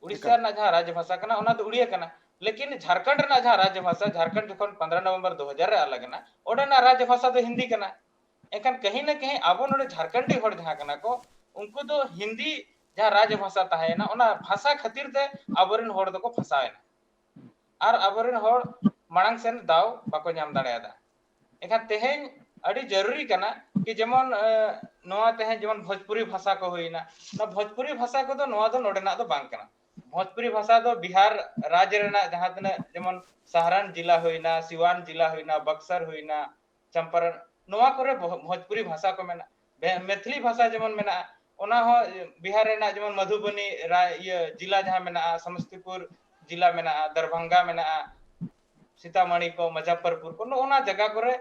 ᱩᱲᱤᱥᱥᱟ ᱮᱠᱟᱞ᱾ ᱨᱮᱱᱟᱜ ᱡᱟᱦᱟᱸ ᱨᱟᱡᱽ ᱵᱷᱟᱥᱟ ᱠᱟᱱᱟ, ᱚᱱᱟ ᱫᱚ ᱩᱲᱤᱭᱟ ᱠᱟᱱᱟ᱾ ᱞᱮᱠᱤᱱ ᱡᱷᱟᱲᱠᱷᱚᱸᱰ ᱨᱮᱱᱟᱜ ᱡᱟᱦᱟᱸ ᱨᱟᱡᱽ ᱵᱷᱟᱥᱟ, ᱡᱷᱟᱲᱠᱷᱚᱸᱰ ᱡᱚᱠᱷᱚᱱ ᱯᱚᱱᱫᱽᱨᱚ ᱱᱚᱵᱷᱮᱢᱵᱚᱨ ᱫᱩ ᱦᱟᱡᱟᱨ ᱨᱮ ᱟᱞᱟᱜᱽ ᱮᱱᱟ, ᱚᱸᱰᱮᱱᱟᱜ ᱨᱟᱡᱽ ᱵᱷᱟᱥᱟ ᱫᱚ ᱦᱤᱱᱫᱤ ᱠᱟᱱᱟ᱾ ᱮᱱᱠᱷᱟᱱ ᱠᱟᱹᱦᱤ ᱱᱟ ᱠᱟᱹᱦᱤ ᱟᱵᱚ ᱱᱚᱰᱮ ᱡᱷᱟᱲᱠᱷᱚᱸᱰᱤ ᱦᱚᱲ ᱡᱟᱦᱟᱸ ᱠᱟᱱᱟ ᱠᱚ, ᱩᱱᱠᱩ ᱫᱚ ᱦᱤᱱᱫᱤ ᱡᱟᱦᱟᱸ ᱨᱟᱡᱽ ᱵᱷᱟᱥᱟ ᱛᱟᱦᱮᱸᱭᱮᱱᱟ, ᱚᱱᱟ ᱵᱷᱟᱥᱟ ᱠᱷᱟᱹᱛᱤᱨ ᱛᱮ ᱟᱵᱚᱨᱮᱱ ᱦᱚᱲ ᱫᱚᱠᱚ ᱯᱷᱟᱥᱟᱣᱮᱱᱟ᱾ ᱟᱨ ᱟᱵᱚᱨᱮᱱ ᱦᱚᱲ ᱢᱟᱲᱟᱝ ᱥᱮᱱ ᱫᱟᱣ ᱵᱟᱠᱚ ᱧᱟᱢ ᱫᱟᱲᱮᱭᱟᱫᱟ᱾ ᱮᱱᱠᱷᱟᱱ ᱛᱮᱦᱮᱧ ᱟᱹᱰᱤ ᱡᱟᱹᱨᱩᱨᱤ ᱠᱟᱱᱟ ᱠᱤ ᱡᱮᱢᱚᱱ, ᱮ, ᱱᱚᱣᱟ ᱛᱮᱦᱮᱧ ᱡᱮᱢᱚᱱ ᱵᱷᱳᱡᱽᱯᱩᱨᱤ ᱵᱷᱟᱥᱟ ᱠᱚ ᱦᱩᱭᱱᱟ, ᱱᱚᱣᱟ ᱵᱷᱳᱡᱽᱯᱩᱨᱤ ᱵᱷᱟᱥᱟ ᱠᱚᱫᱚ ᱱᱚᱣᱟ ᱫᱚ ᱱᱚᱰᱮᱱᱟᱜ ᱫᱚ ᱵᱟᱝ ᱠᱟᱱᱟ᱾ ᱵᱷᱳᱡᱽᱯᱩᱨᱤ ᱵᱷᱟᱥᱟ ᱫᱚ ᱵᱤᱦᱟᱨ ᱨᱟᱡᱽ ᱨᱮᱱᱟᱜ ᱡᱟᱦᱟᱸ ᱛᱤᱱᱟᱹᱜ ᱡᱮᱢᱚᱱ ᱥᱟᱦᱟᱨᱟᱱ ᱡᱤᱞᱟ ᱦᱩᱭᱱᱟ, ᱥᱤᱣᱟᱱ ᱡᱤᱞᱟ ᱦᱩᱭᱱᱟ, ᱵᱚᱠᱥᱟᱨ ᱦᱩᱭᱱᱟ, ᱪᱟᱢᱯᱟᱨᱟᱱ, ᱱᱚᱣᱟ ᱠᱚᱨᱮ ᱵᱷᱚ-, ᱵᱷᱳᱡᱽᱯᱩᱨᱤ ᱵᱷᱟᱥᱟ ᱠᱚ ᱢᱮᱱᱟᱜᱼᱟ᱾ ᱵᱮ-, ᱢᱮᱛᱷᱞᱤ ᱵᱷᱟᱥᱟ ᱡᱮᱢᱚᱱ ᱢᱮᱱᱟᱜᱼᱟ, ᱚᱱᱟ ᱦᱚᱸ ᱵᱤᱦᱟᱨ ᱨᱮᱱᱟᱜ ᱡᱮᱢᱚᱱ ᱢᱟᱫᱷᱩᱵᱚᱱᱤ ᱨᱟ-, ᱤᱭᱟᱹ ᱡᱤᱞᱟ ᱡᱟᱦᱟᱸ ᱢᱮᱱᱟᱜᱼᱟ, ᱥᱚᱢᱚᱥᱛᱤᱯᱩᱨ ᱡᱤᱞᱟ ᱢᱮᱱᱟᱜᱼᱟ, ᱫᱟᱨᱵᱷᱟᱝᱜᱟ ᱢᱮᱱᱟᱜᱼᱟ, ᱥᱤᱛᱟᱢᱟᱲᱤ ᱠᱚ, ᱢᱩᱡᱟᱯᱷᱚᱨᱯᱩᱨ ᱠᱚ, ᱱᱚᱜᱼᱚ ᱱᱟ ᱡᱟᱭᱜᱟ ᱠᱚᱨᱮ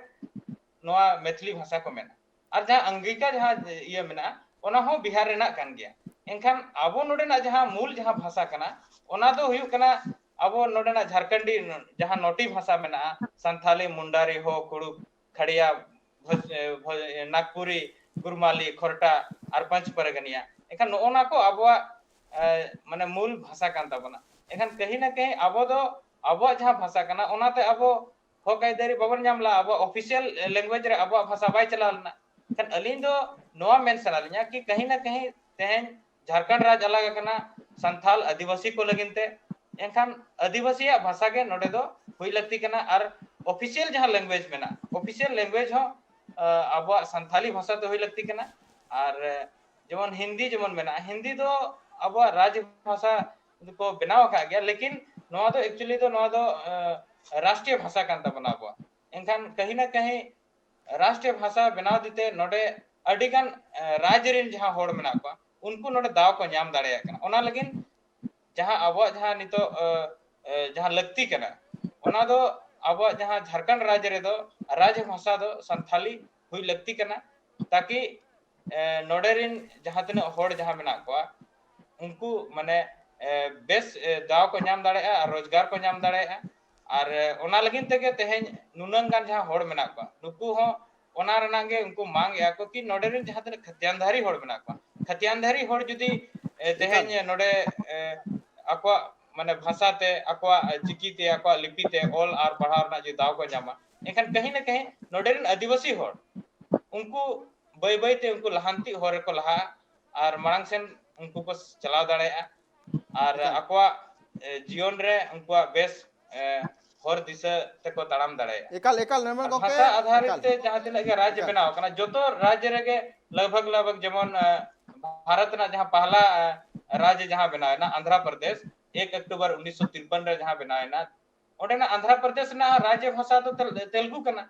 ᱱᱚᱣᱟ ᱢᱮᱛᱷᱞᱤ ᱵᱷᱟᱥᱟ ᱠᱚ ᱢᱮᱱᱟᱜᱼᱟ᱾ ᱟᱨ ᱡᱟᱦᱟᱸ ᱟᱝᱜᱤᱠᱟ ᱡᱟᱦᱟᱸ ᱤᱭᱟᱹ ᱢᱮᱱᱟᱜᱼᱟ, ᱚᱱᱟ ᱦᱚᱸ ᱵᱤᱦᱟᱨ ᱨᱮᱱᱟᱜ ᱠᱟᱱ ᱜᱮᱭᱟ᱾ ᱮᱱᱠᱷᱟᱱ ᱟᱵᱚ ᱱᱚᱰᱮᱱᱟᱜ ᱡᱟᱦᱟᱸ ᱢᱩᱞ ᱡᱟᱦᱟᱸ ᱵᱷᱟᱥᱟ ᱠᱟᱱᱟ, ᱚᱱᱟ ᱫᱚ ᱦᱩᱭᱩᱜ ᱠᱟᱱᱟ ᱟᱵᱚ ᱱᱚᱰᱮᱱᱟᱜ ᱡᱷᱟᱲᱠᱷᱚᱸᱰᱤ ᱡᱟᱦᱟᱸ ᱱᱚᱴᱤ ᱵᱷᱟᱥᱟ ᱢᱮᱱᱟᱜᱼᱟ, ᱥᱟᱱᱛᱷᱟᱞᱤ, ᱢᱩᱱᱰᱟᱨᱤ, ᱦᱳ, ᱠᱩᱲᱩᱠ, ᱠᱷᱟᱲᱤᱭᱟ, ᱵᱷᱳᱡ-, ᱮ, ᱵᱷᱳᱡ-, ᱮ, ᱱᱟᱜᱽᱯᱩᱨᱤ, ᱜᱩᱨᱢᱟᱞᱤ, ᱠᱷᱚᱨᱴᱟ ᱟᱨ ᱯᱟᱸᱪ ᱯᱟᱨᱜᱟᱱᱤᱭᱟ᱾ ᱮᱱᱠᱷᱟᱱ ᱱᱚᱜᱼᱚ ᱱᱟ ᱠᱚ ᱟᱵᱚᱣᱟᱜ, ᱮ, ᱢᱟᱱᱮ ᱢᱩᱞ ᱵᱷᱟᱥᱟ ᱠᱟᱱ ᱛᱟᱵᱚᱱᱟ᱾ ᱮᱱᱠᱷᱟᱱ ᱠᱟᱹᱦᱤ ᱱᱟ ᱠᱟᱹᱦᱤ ᱟᱵᱚ ᱫᱚ ᱟᱵᱚᱣᱟᱜ ᱡᱟᱦᱟᱸ ᱵᱷᱟᱥᱟ ᱠᱟᱱᱟ, ᱚᱱᱟᱛᱮ ᱟᱵᱚ ᱦᱚᱠ ᱟᱹᱭᱫᱟᱹᱨᱤ ᱵᱟᱵᱚᱱ ᱧᱟᱢ ᱞᱮᱫᱟ, ᱟᱵᱚᱣᱟᱜ official language ᱨᱮ ᱟᱵᱚᱣᱟᱜ ᱵᱷᱟᱥᱟ ᱵᱟᱭ ᱪᱟᱞᱟᱣ ᱞᱮᱱᱟ᱾ ᱮᱱᱠᱷᱟᱱ ᱟᱹᱞᱤᱧ ᱫᱚ ᱱᱚᱣᱟ ᱢᱮᱱ ᱥᱟᱱᱟ ᱞᱤᱧᱟ ᱠᱤ ᱠᱟᱹᱦᱤ ᱱᱟ ᱠᱟᱹᱦᱤ ᱛᱮᱦᱮᱧ ᱡᱷᱟᱲᱠᱷᱚᱸᱰ ᱨᱟᱡᱽ ᱟᱞᱟᱜ ᱟᱠᱟᱱᱟ, ᱥᱟᱱᱛᱷᱟᱞ ᱟᱹᱫᱤᱵᱟᱹᱥᱤ ᱠᱚ ᱞᱟᱹᱜᱤᱫ ᱛᱮ, ᱮᱱᱠᱷᱟᱱ ᱟᱹᱫᱤᱵᱟᱹᱥᱤᱭᱟᱜ ᱵᱷᱟᱥᱟ ᱜᱮ ᱱᱚᱰᱮ ᱫᱚ ᱦᱩᱭ ᱞᱟᱹᱠᱛᱤ ᱠᱟᱱᱟ᱾ ᱟᱨ official ᱡᱟᱦᱟᱸ language ᱢᱮᱱᱟᱜᱼᱟ, official language ᱦᱚᱸ, ᱟ, ᱟᱵᱚᱣᱟᱜ ᱥᱟᱱᱛᱷᱟᱞᱤ ᱵᱷᱟᱥᱟ ᱛᱮ ᱦᱩᱭ ᱞᱟᱹᱠᱛᱤ ᱠᱟᱱᱟ᱾ ᱟᱨ, ᱮ, ᱡᱮᱢᱚᱱ ᱦᱤᱱᱫᱤ ᱡᱮᱢᱚᱱ ᱢᱮᱱᱟᱜᱼᱟ, ᱦᱤᱱᱫᱤ ᱫᱚ ᱟᱵᱚᱣᱟᱜ ᱨᱟᱡᱽ ᱵᱷᱟᱥᱟ ᱠᱚ ᱵᱮᱱᱟᱣ ᱟᱠᱟᱫ ᱜᱮᱭᱟ, ᱞᱮᱠᱤᱱ ᱱᱚᱣᱟ ᱫᱚ actually ᱫᱚ ᱱᱚᱣᱟ ᱫᱚ, ᱮ, ᱨᱟᱥᱴᱨᱤᱭᱚ ᱵᱷᱟᱥᱟ ᱠᱟᱱ ᱛᱟᱵᱚᱱᱟ ᱟᱵᱚᱣᱟᱜ᱾ ᱮᱱᱠᱷᱟᱱ ᱠᱟᱹᱦᱤ ᱱᱟ ᱠᱟᱹᱦᱤ ᱨᱟᱥᱴᱨᱤᱭᱚ ᱵᱷᱟᱥᱟ ᱵᱮᱱᱟᱣ ᱫᱤᱛᱮ ᱱᱚᱰᱮ ᱟᱹᱰᱤᱜᱟᱱ ᱨᱟᱡᱽ ᱨᱮᱱ ᱡᱟᱦᱟᱸ ᱦᱚᱲ ᱢᱮᱱᱟᱜ ᱠᱚᱣᱟ, ᱩᱱᱠᱩ ᱱᱚᱰᱮ ᱫᱟᱣ ᱠᱚ ᱧᱟᱢ ᱫᱟᱲᱮᱭᱟᱜ ᱠᱟᱱᱟ᱾ ᱚᱱᱟ ᱞᱟᱹᱜᱤᱫ ᱡᱟᱦᱟᱸ ᱟᱵᱚᱣᱟᱜ ᱡᱟᱦᱟᱸ ᱱᱤᱛᱚᱜ ᱡᱟᱦᱟᱸ ᱞᱟᱹᱠᱛᱤ ᱠᱟᱱᱟ, ᱚᱱᱟ ᱫᱚ ᱟᱵᱚᱣᱟᱜ ᱡᱟᱦᱟᱸ ᱡᱷᱟᱲᱠᱷᱚᱸᱰ ᱨᱟᱡᱽ ᱨᱮᱫᱚ ᱨᱟᱡᱽ ᱵᱷᱟᱥᱟ ᱫᱚ ᱥᱟᱱᱛᱷᱟᱞᱤ ᱦᱩᱭ ᱞᱟᱹᱠᱛᱤ ᱠᱟᱱᱟ, ᱛᱟᱠᱤ ᱱᱚᱰᱮ ᱨᱮᱱ ᱡᱟᱦᱟᱸ ᱛᱤᱱᱟᱹᱜ ᱦᱚᱲ ᱡᱟᱦᱟᱸ ᱢᱮᱱᱟᱜ ᱠᱚᱣᱟ, ᱩᱱᱠᱩ ᱢᱟᱱᱮ ᱵᱮᱥ ᱫᱟᱣ ᱠᱚ ᱧᱟᱢ ᱫᱟᱲᱮᱭᱟᱜᱼᱟ ᱟᱨ ᱨᱳᱡᱽᱜᱟᱨ ᱠᱚ ᱧᱟᱢ ᱫᱟᱲᱮᱭᱟᱜᱼᱟ᱾ ᱟᱨ ᱚᱱᱟ ᱞᱟᱹᱜᱤᱫ ᱛᱮᱜᱮ ᱛᱮᱦᱮᱧ ᱱᱩᱱᱟᱹᱝ ᱜᱟᱱ ᱡᱟᱦᱟᱸ ᱦᱚᱲ ᱢᱮᱱᱟᱜ ᱠᱚᱣᱟ, ᱱᱩᱠᱩ ᱦᱚᱸ ᱚᱱᱟ ᱨᱮᱱᱟᱜ ᱜᱮ ᱩᱱᱠᱩ ᱢᱟᱝ ᱮᱫᱼᱟ ᱠᱚ ᱠᱤ ᱱᱚᱰᱮ ᱨᱮᱱ ᱡᱟᱦᱟᱸ ᱛᱤᱱᱟᱹᱜ ᱠᱷᱟᱹᱛᱤᱭᱟᱱᱫᱷᱟᱨᱤ ᱦᱚᱲ ᱢᱮᱱᱟᱜ ᱠᱚᱣᱟ, ᱠᱷᱟᱹᱛᱤᱭᱟᱱᱫᱷᱟᱨᱤ ᱦᱚᱲ ᱡᱩᱫᱤ ᱛᱮᱦᱮᱧ ᱱᱚᱰᱮ ᱟᱠᱚᱣᱟᱜ ᱢᱟᱱᱮ ᱵᱷᱟᱥᱟ ᱛᱮ, ᱟᱠᱚᱣᱟᱜ ᱪᱤᱠᱤ ᱛᱮ, ᱟᱠᱚᱣᱟᱜ ᱞᱤᱯᱤ ᱛᱮ ᱚᱞ ᱟᱨ ᱯᱟᱲᱦᱟᱣ ᱨᱮᱱᱟᱜ ᱡᱩᱫᱤ ᱫᱟᱣ ᱠᱚ ᱧᱟᱢᱟ, ᱮᱱᱠᱷᱟᱱ ᱠᱟᱹᱦᱤ ᱱᱟ ᱠᱟᱹᱦᱤ ᱱᱚᱰᱮ ᱨᱮᱱ ᱟᱹᱫᱤᱵᱟᱹᱥᱤ ᱦᱚᱲ ᱩᱱᱠᱩ ᱵᱟᱹᱭ ᱵᱟᱹᱭ ᱛᱮ ᱩᱱᱠᱩ ᱞᱟᱦᱟᱱᱛᱤ ᱦᱚᱨ ᱨᱮᱠᱚ ᱞᱟᱦᱟᱜᱼᱟ ᱟᱨ ᱢᱟᱲᱟᱝ ᱥᱮᱱ ᱩᱱᱠᱩ ᱠᱚ ᱪᱟᱞᱟᱣ ᱫᱟᱲᱮᱭᱟᱜᱼᱟ ᱟᱨ ᱟᱠᱚᱣᱟᱜ ᱡᱤᱭᱚᱱ ᱨᱮ ᱩᱱᱠᱩᱣᱟᱜ ᱵᱮᱥ ᱦᱚᱨ ᱫᱤᱥᱟᱹ ᱛᱮᱠᱚ ᱛᱟᱲᱟᱢ ᱫᱟᱲᱮᱭᱟᱜᱼᱟ᱾ ᱮᱠᱟᱞ ᱮᱠᱟᱞ ᱱᱤᱨᱢᱚᱞ ᱜᱚᱢᱠᱮ, ᱵᱷᱟᱥᱟ ᱟᱫᱷᱟᱨᱤᱛ ᱛᱮ ᱡᱟᱦᱟᱸ ᱛᱤᱱᱟᱹᱜ ᱜᱮ ᱨᱟᱡᱽ ᱵᱮᱱᱟᱣ ᱟᱠᱟᱱᱟ, ᱡᱚᱛᱚ ᱨᱟᱡᱽ ᱨᱮᱜᱮ ᱞᱟᱜᱽ ᱵᱷᱟᱜᱽ ᱞᱟᱜᱽ ᱵᱷᱟᱜᱽ ᱡᱮᱢᱚᱱ ᱵᱷᱟᱨᱚᱛ ᱨᱮᱱᱟᱜ ᱡᱟᱦᱟᱸ ᱯᱟᱦᱞᱟ ᱨᱟᱡᱽ ᱡᱟᱦᱟᱸ ᱵᱮᱱᱟᱣ ᱮᱱᱟ ᱟᱱᱫᱷᱨᱟ ᱯᱨᱚᱫᱮᱥ, ᱮᱠ ᱚᱠᱴᱳᱵᱚᱨ ᱩᱱᱤᱥᱥᱚ ᱛᱤᱨᱯᱟᱱ ᱨᱮ ᱡᱟᱦᱟᱸ ᱵᱮᱱᱟᱣ ᱮᱱᱟ, ᱚᱸᱰᱮᱱᱟᱜ ᱟᱱᱫᱷᱨᱟ ᱯᱨᱚᱫᱮᱥ ᱨᱮᱱᱟᱜ ᱨᱟᱡᱽ ᱵᱷᱟᱥᱟ ᱫᱚ ᱛᱮᱞᱜᱩ ᱠᱟᱱᱟ,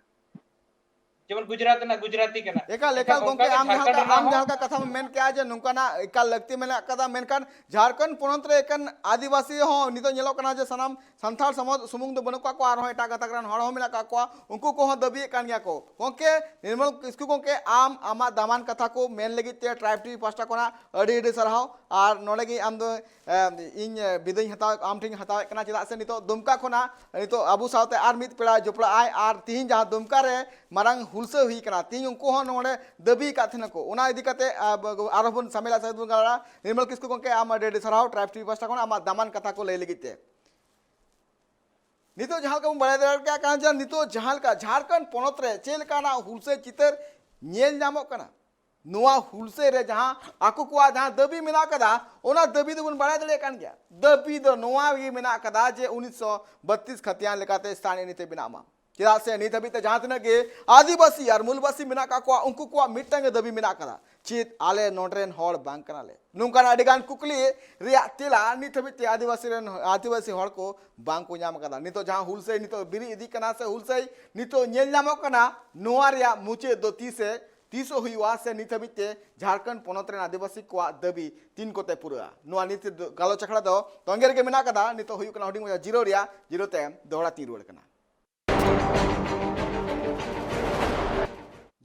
ᱡᱮᱢᱚᱱ ᱜᱩᱡᱽᱨᱟᱴ ᱨᱮᱱᱟᱜ ᱜᱩᱡᱽᱨᱟᱴᱤ ᱠᱟᱱᱟ᱾ ᱮᱠᱟᱞ ᱮᱠᱟᱞ ᱜᱚᱢᱠᱮ, ᱟᱢ ᱡᱟᱦᱟᱸ ᱞᱮᱠᱟ ᱟᱢ ᱡᱟᱦᱟᱸ ᱞᱮᱠᱟ ᱠᱟᱛᱷᱟᱢ ᱢᱮᱱ ᱠᱮᱜᱼᱟ ᱡᱮ ᱱᱚᱝᱠᱟᱱᱟᱜ ᱮᱠᱟᱞ ᱞᱟᱹᱠᱛᱤ ᱢᱮᱱᱟᱜ ᱠᱟᱫᱟ, ᱢᱮᱱᱠᱷᱟᱱ ᱡᱷᱟᱲᱠᱷᱚᱸᱰ ᱯᱚᱱᱚᱛ ᱨᱮ ᱮᱠᱮᱱ ᱟᱹᱫᱤᱵᱟᱹᱥᱤ ᱦᱚᱸ ᱱᱤᱛᱚᱜ ᱧᱮᱞᱚᱜ ᱠᱟᱱᱟ ᱡᱮ ᱥᱟᱱᱟᱢ ᱥᱟᱱᱛᱟᱲ ᱥᱚᱢᱟᱡᱽ ᱥᱩᱢᱩᱝ ᱫᱚ ᱵᱟᱹᱱᱩᱜ ᱠᱟᱜ ᱠᱚᱣᱟ, ᱟᱨᱦᱚᱸ ᱮᱴᱟᱜ ᱜᱟᱛᱟᱠ ᱨᱮᱱ ᱦᱚᱲ ᱦᱚᱸ ᱢᱮᱱᱟᱜ ᱠᱟᱜ ᱠᱚᱣᱟ, ᱩᱱᱠᱩ ᱠᱚᱦᱚᱸ ᱫᱟᱹᱵᱤᱭᱮᱫ ᱠᱟᱱ ᱜᱮᱭᱟ ᱠᱚ᱾ ᱜᱚᱢᱠᱮ ᱱᱤᱨᱢᱚᱞ ᱠᱤᱥᱠᱩ ᱜᱚᱢᱠᱮ, ᱟᱢ ᱟᱢᱟᱜ ᱫᱟᱢᱟᱱ ᱠᱟᱛᱷᱟ ᱠᱚ ᱢᱮᱱ ᱞᱟᱹᱜᱤᱫ ᱛᱮ ᱴᱨᱟᱭᱤᱵᱽ ᱴᱤᱵᱷᱤ ᱯᱟᱦᱴᱟ ᱠᱷᱚᱱᱟᱜ ᱟᱹᱰᱤ ᱟᱹᱰᱤ ᱥᱟᱨᱦᱟᱣ᱾ ᱟᱨ ᱱᱚᱰᱮ ᱜᱮ ᱟᱢ ᱫᱚ ᱤᱧ ᱵᱤᱫᱟᱹᱭ ᱦᱟᱛᱟᱣ ᱟᱢ ᱴᱷᱮᱱ ᱦᱟᱛᱟᱣᱮᱫ ᱠᱟᱱᱟ, ᱪᱮᱫᱟᱜ ᱥᱮ ᱱᱤᱛᱚᱜ ᱫᱩᱢᱠᱟ ᱠᱷᱚᱱᱟᱜ ᱱᱤᱛᱚᱜ ᱟᱵᱚ ᱥᱟᱶᱛᱮ ᱟᱨ ᱢᱤᱫ ᱯᱮᱲᱟ ᱡᱚᱯᱲᱟᱜ ᱟᱭ᱾ ᱟᱨ ᱛᱤᱦᱤᱧ ᱡᱟᱦᱟᱸ ᱫᱩᱢᱠᱟ ᱨᱮ ᱢᱟᱨᱟᱝ ᱦᱩᱞᱥᱟᱹ ᱦᱩᱭ ᱠᱟᱱᱟ, ᱛᱤᱦᱤᱧ ᱩᱱᱠᱩ ᱦᱚᱸ ᱱᱚᱰᱮ ᱫᱟᱹᱵᱤ ᱟᱠᱟᱫ ᱛᱟᱦᱮᱱᱟ ᱠᱚ, ᱚᱱᱟ ᱤᱫᱤ ᱠᱟᱛᱮ ᱟᱨᱦᱚᱸ ᱵᱚᱱ ᱥᱟᱢᱮᱞᱟ ᱥᱟᱹᱫ ᱵᱚᱱ ᱜᱟᱞᱟᱨᱟ᱾ ᱱᱤᱨᱢᱚᱞ ᱠᱤᱥᱠᱩ ᱜᱚᱢᱠᱮ, ᱟᱢ ᱟᱹᱰᱤ ᱟᱹᱰᱤ ᱥᱟᱨᱦᱟᱣ ᱴᱨᱟᱭᱤᱵᱽ ᱴᱤᱵᱷᱤ ᱯᱟᱦᱴᱟ ᱠᱷᱚᱱ ᱟᱢᱟᱜ ᱫᱟᱢᱟᱱ ᱠᱟᱛᱷᱟ ᱠᱚ ᱞᱟᱹᱭ ᱞᱟᱹᱜᱤᱫ ᱛᱮ᱾ ᱱᱤᱛᱚᱜ ᱡᱟᱦᱟᱸ ᱞᱮᱠᱟ ᱵᱚᱱ ᱵᱟᱲᱟᱭ ᱫᱟᱲᱮᱭᱟᱜ ᱠᱟᱱᱟ ᱡᱮ ᱱᱤᱛᱚᱜ ᱡᱟᱦᱟᱸ ᱞᱮᱠᱟ ᱡᱷᱟᱲᱠᱷᱚᱸᱰ ᱯᱚᱱᱚᱛ ᱨᱮ ᱪᱮᱫ ᱞᱮᱠᱟᱱᱟᱜ ᱦᱩᱞᱥᱟᱹᱭ ᱪᱤᱛᱟᱹᱨ ᱧᱮᱞ ᱧᱟᱢᱚᱜ ᱠᱟᱱᱟ, ᱱᱚᱣᱟ ᱦᱩᱞᱥᱟᱹᱭ ᱨᱮ ᱡᱟᱦᱟᱸ ᱟᱠᱚ ᱠᱚᱣᱟᱜ ᱡᱟᱦᱟᱸ ᱫᱟᱹᱵᱤ ᱢᱮᱱᱟᱜ ᱠᱟᱫᱟ, ᱚᱱᱟ ᱫᱟᱹᱵᱤ ᱫᱚᱵᱚᱱ ᱵᱟᱲᱟᱭ ᱫᱟᱲᱮᱭᱟᱜ ᱠᱟᱱ ᱜᱮᱭᱟ᱾ ᱫᱟᱹᱵᱤ ᱫᱚ ᱱᱚᱣᱟ ᱜᱮ ᱢᱮᱱᱟᱜ ᱠᱟᱫᱟ ᱡᱮ ᱩᱱᱤᱥᱥᱚ ᱵᱟᱛᱤᱥ ᱠᱷᱟᱛᱤᱭᱟᱱ ᱞᱮᱠᱟᱛᱮ ᱥᱛᱷᱟᱱᱤᱭᱚ ᱱᱤᱛᱤ ᱵᱮᱱᱟᱜ ᱢᱟ᱾ ᱪᱮᱫᱟᱜ ᱥᱮ ᱱᱤᱛ ᱦᱟᱹᱵᱤᱡ ᱛᱮ ᱡᱟᱦᱟᱸ ᱛᱤᱱᱟᱹᱜ ᱜᱮ ᱟᱹᱫᱤᱵᱟᱹᱥᱤ ᱟᱨ ᱢᱩᱞᱵᱟᱹᱥᱤ ᱢᱮᱱᱟᱜ ᱠᱟᱜ ᱠᱚᱣᱟ, ᱩᱱᱠᱩ ᱠᱚᱣᱟᱜ ᱢᱤᱫᱴᱟᱝ ᱜᱮ ᱫᱟᱹᱵᱤ ᱢᱮᱱᱟᱜ ᱠᱟᱫᱟ, ᱪᱮᱫ ᱟᱞᱮ ᱱᱚᱰᱮ ᱨᱮᱱ ᱦᱚᱲ ᱵᱟᱝ ᱠᱟᱱᱟᱞᱮ? ᱱᱚᱝᱠᱟᱱ ᱟᱹᱰᱤ ᱜᱟᱱ ᱠᱩᱠᱞᱤ ᱨᱮᱭᱟᱜ ᱛᱮᱞᱟ ᱱᱤᱛ ᱦᱟᱹᱵᱤᱡ ᱛᱮ ᱟᱹᱫᱤᱵᱟᱹᱥᱤ ᱨᱮᱱ, ᱟᱹᱫᱤᱵᱟᱹᱥᱤ ᱦᱚᱲ ᱠᱚ ᱵᱟᱝ ᱠᱚ ᱧᱟᱢ ᱠᱟᱫᱟ᱾ ᱱᱤᱛᱚᱜ ᱡᱟᱦᱟᱸ ᱦᱩᱞᱥᱟᱹᱭ ᱱᱤᱛᱚᱜ ᱵᱤᱨᱤᱫ ᱤᱫᱤᱜ ᱠᱟᱱᱟ ᱥᱮ ᱦᱩᱞᱥᱟᱹᱭ ᱱᱤᱛᱚᱜ ᱧᱮᱞ ᱧᱟᱢᱚᱜ ᱠᱟᱱᱟ, ᱱᱚᱣᱟ ᱨᱮᱭᱟᱜ ᱢᱩᱪᱟᱹᱫ ᱫᱚ ᱛᱤᱥᱮ, ᱛᱤᱥᱚᱜ ᱦᱩᱭᱩᱜᱼᱟ ᱥᱮ ᱱᱤᱛ ᱦᱟᱹᱵᱤᱡ ᱛᱮ ᱡᱷᱟᱲᱠᱷᱚᱸᱰ ᱯᱚᱱᱚᱛ ᱨᱮᱱ ᱟᱹᱫᱤᱵᱟᱹᱥᱤ ᱠᱚᱣᱟᱜ ᱫᱟᱹᱵᱤ ᱛᱤᱱ ᱠᱚᱛᱮ ᱯᱩᱨᱟᱹᱜᱼᱟ? ᱱᱚᱣᱟ ᱱᱤᱛ ᱜᱟᱞᱚᱪ ᱟᱠᱷᱲᱟ ᱫᱚ ᱛᱚᱸᱜᱮ ᱨᱮᱜᱮ ᱢᱮᱱᱟᱜ ᱠᱟᱫᱟ᱾ ᱱᱤᱛᱚᱜ ᱦᱩᱭᱩᱜ ᱠᱟᱱᱟ ᱦᱩᱰᱤᱧ ᱢᱟᱪᱷᱟ ᱡᱤᱨᱟᱹᱣ ᱨᱮᱭᱟᱜ, ᱡᱤᱨᱟᱹᱣ ᱛᱟᱭᱚᱢ ᱫᱚᱦᱲᱟ ᱛᱤᱧ ᱨᱩᱣᱟᱹᱲ ᱠᱟᱱᱟ᱾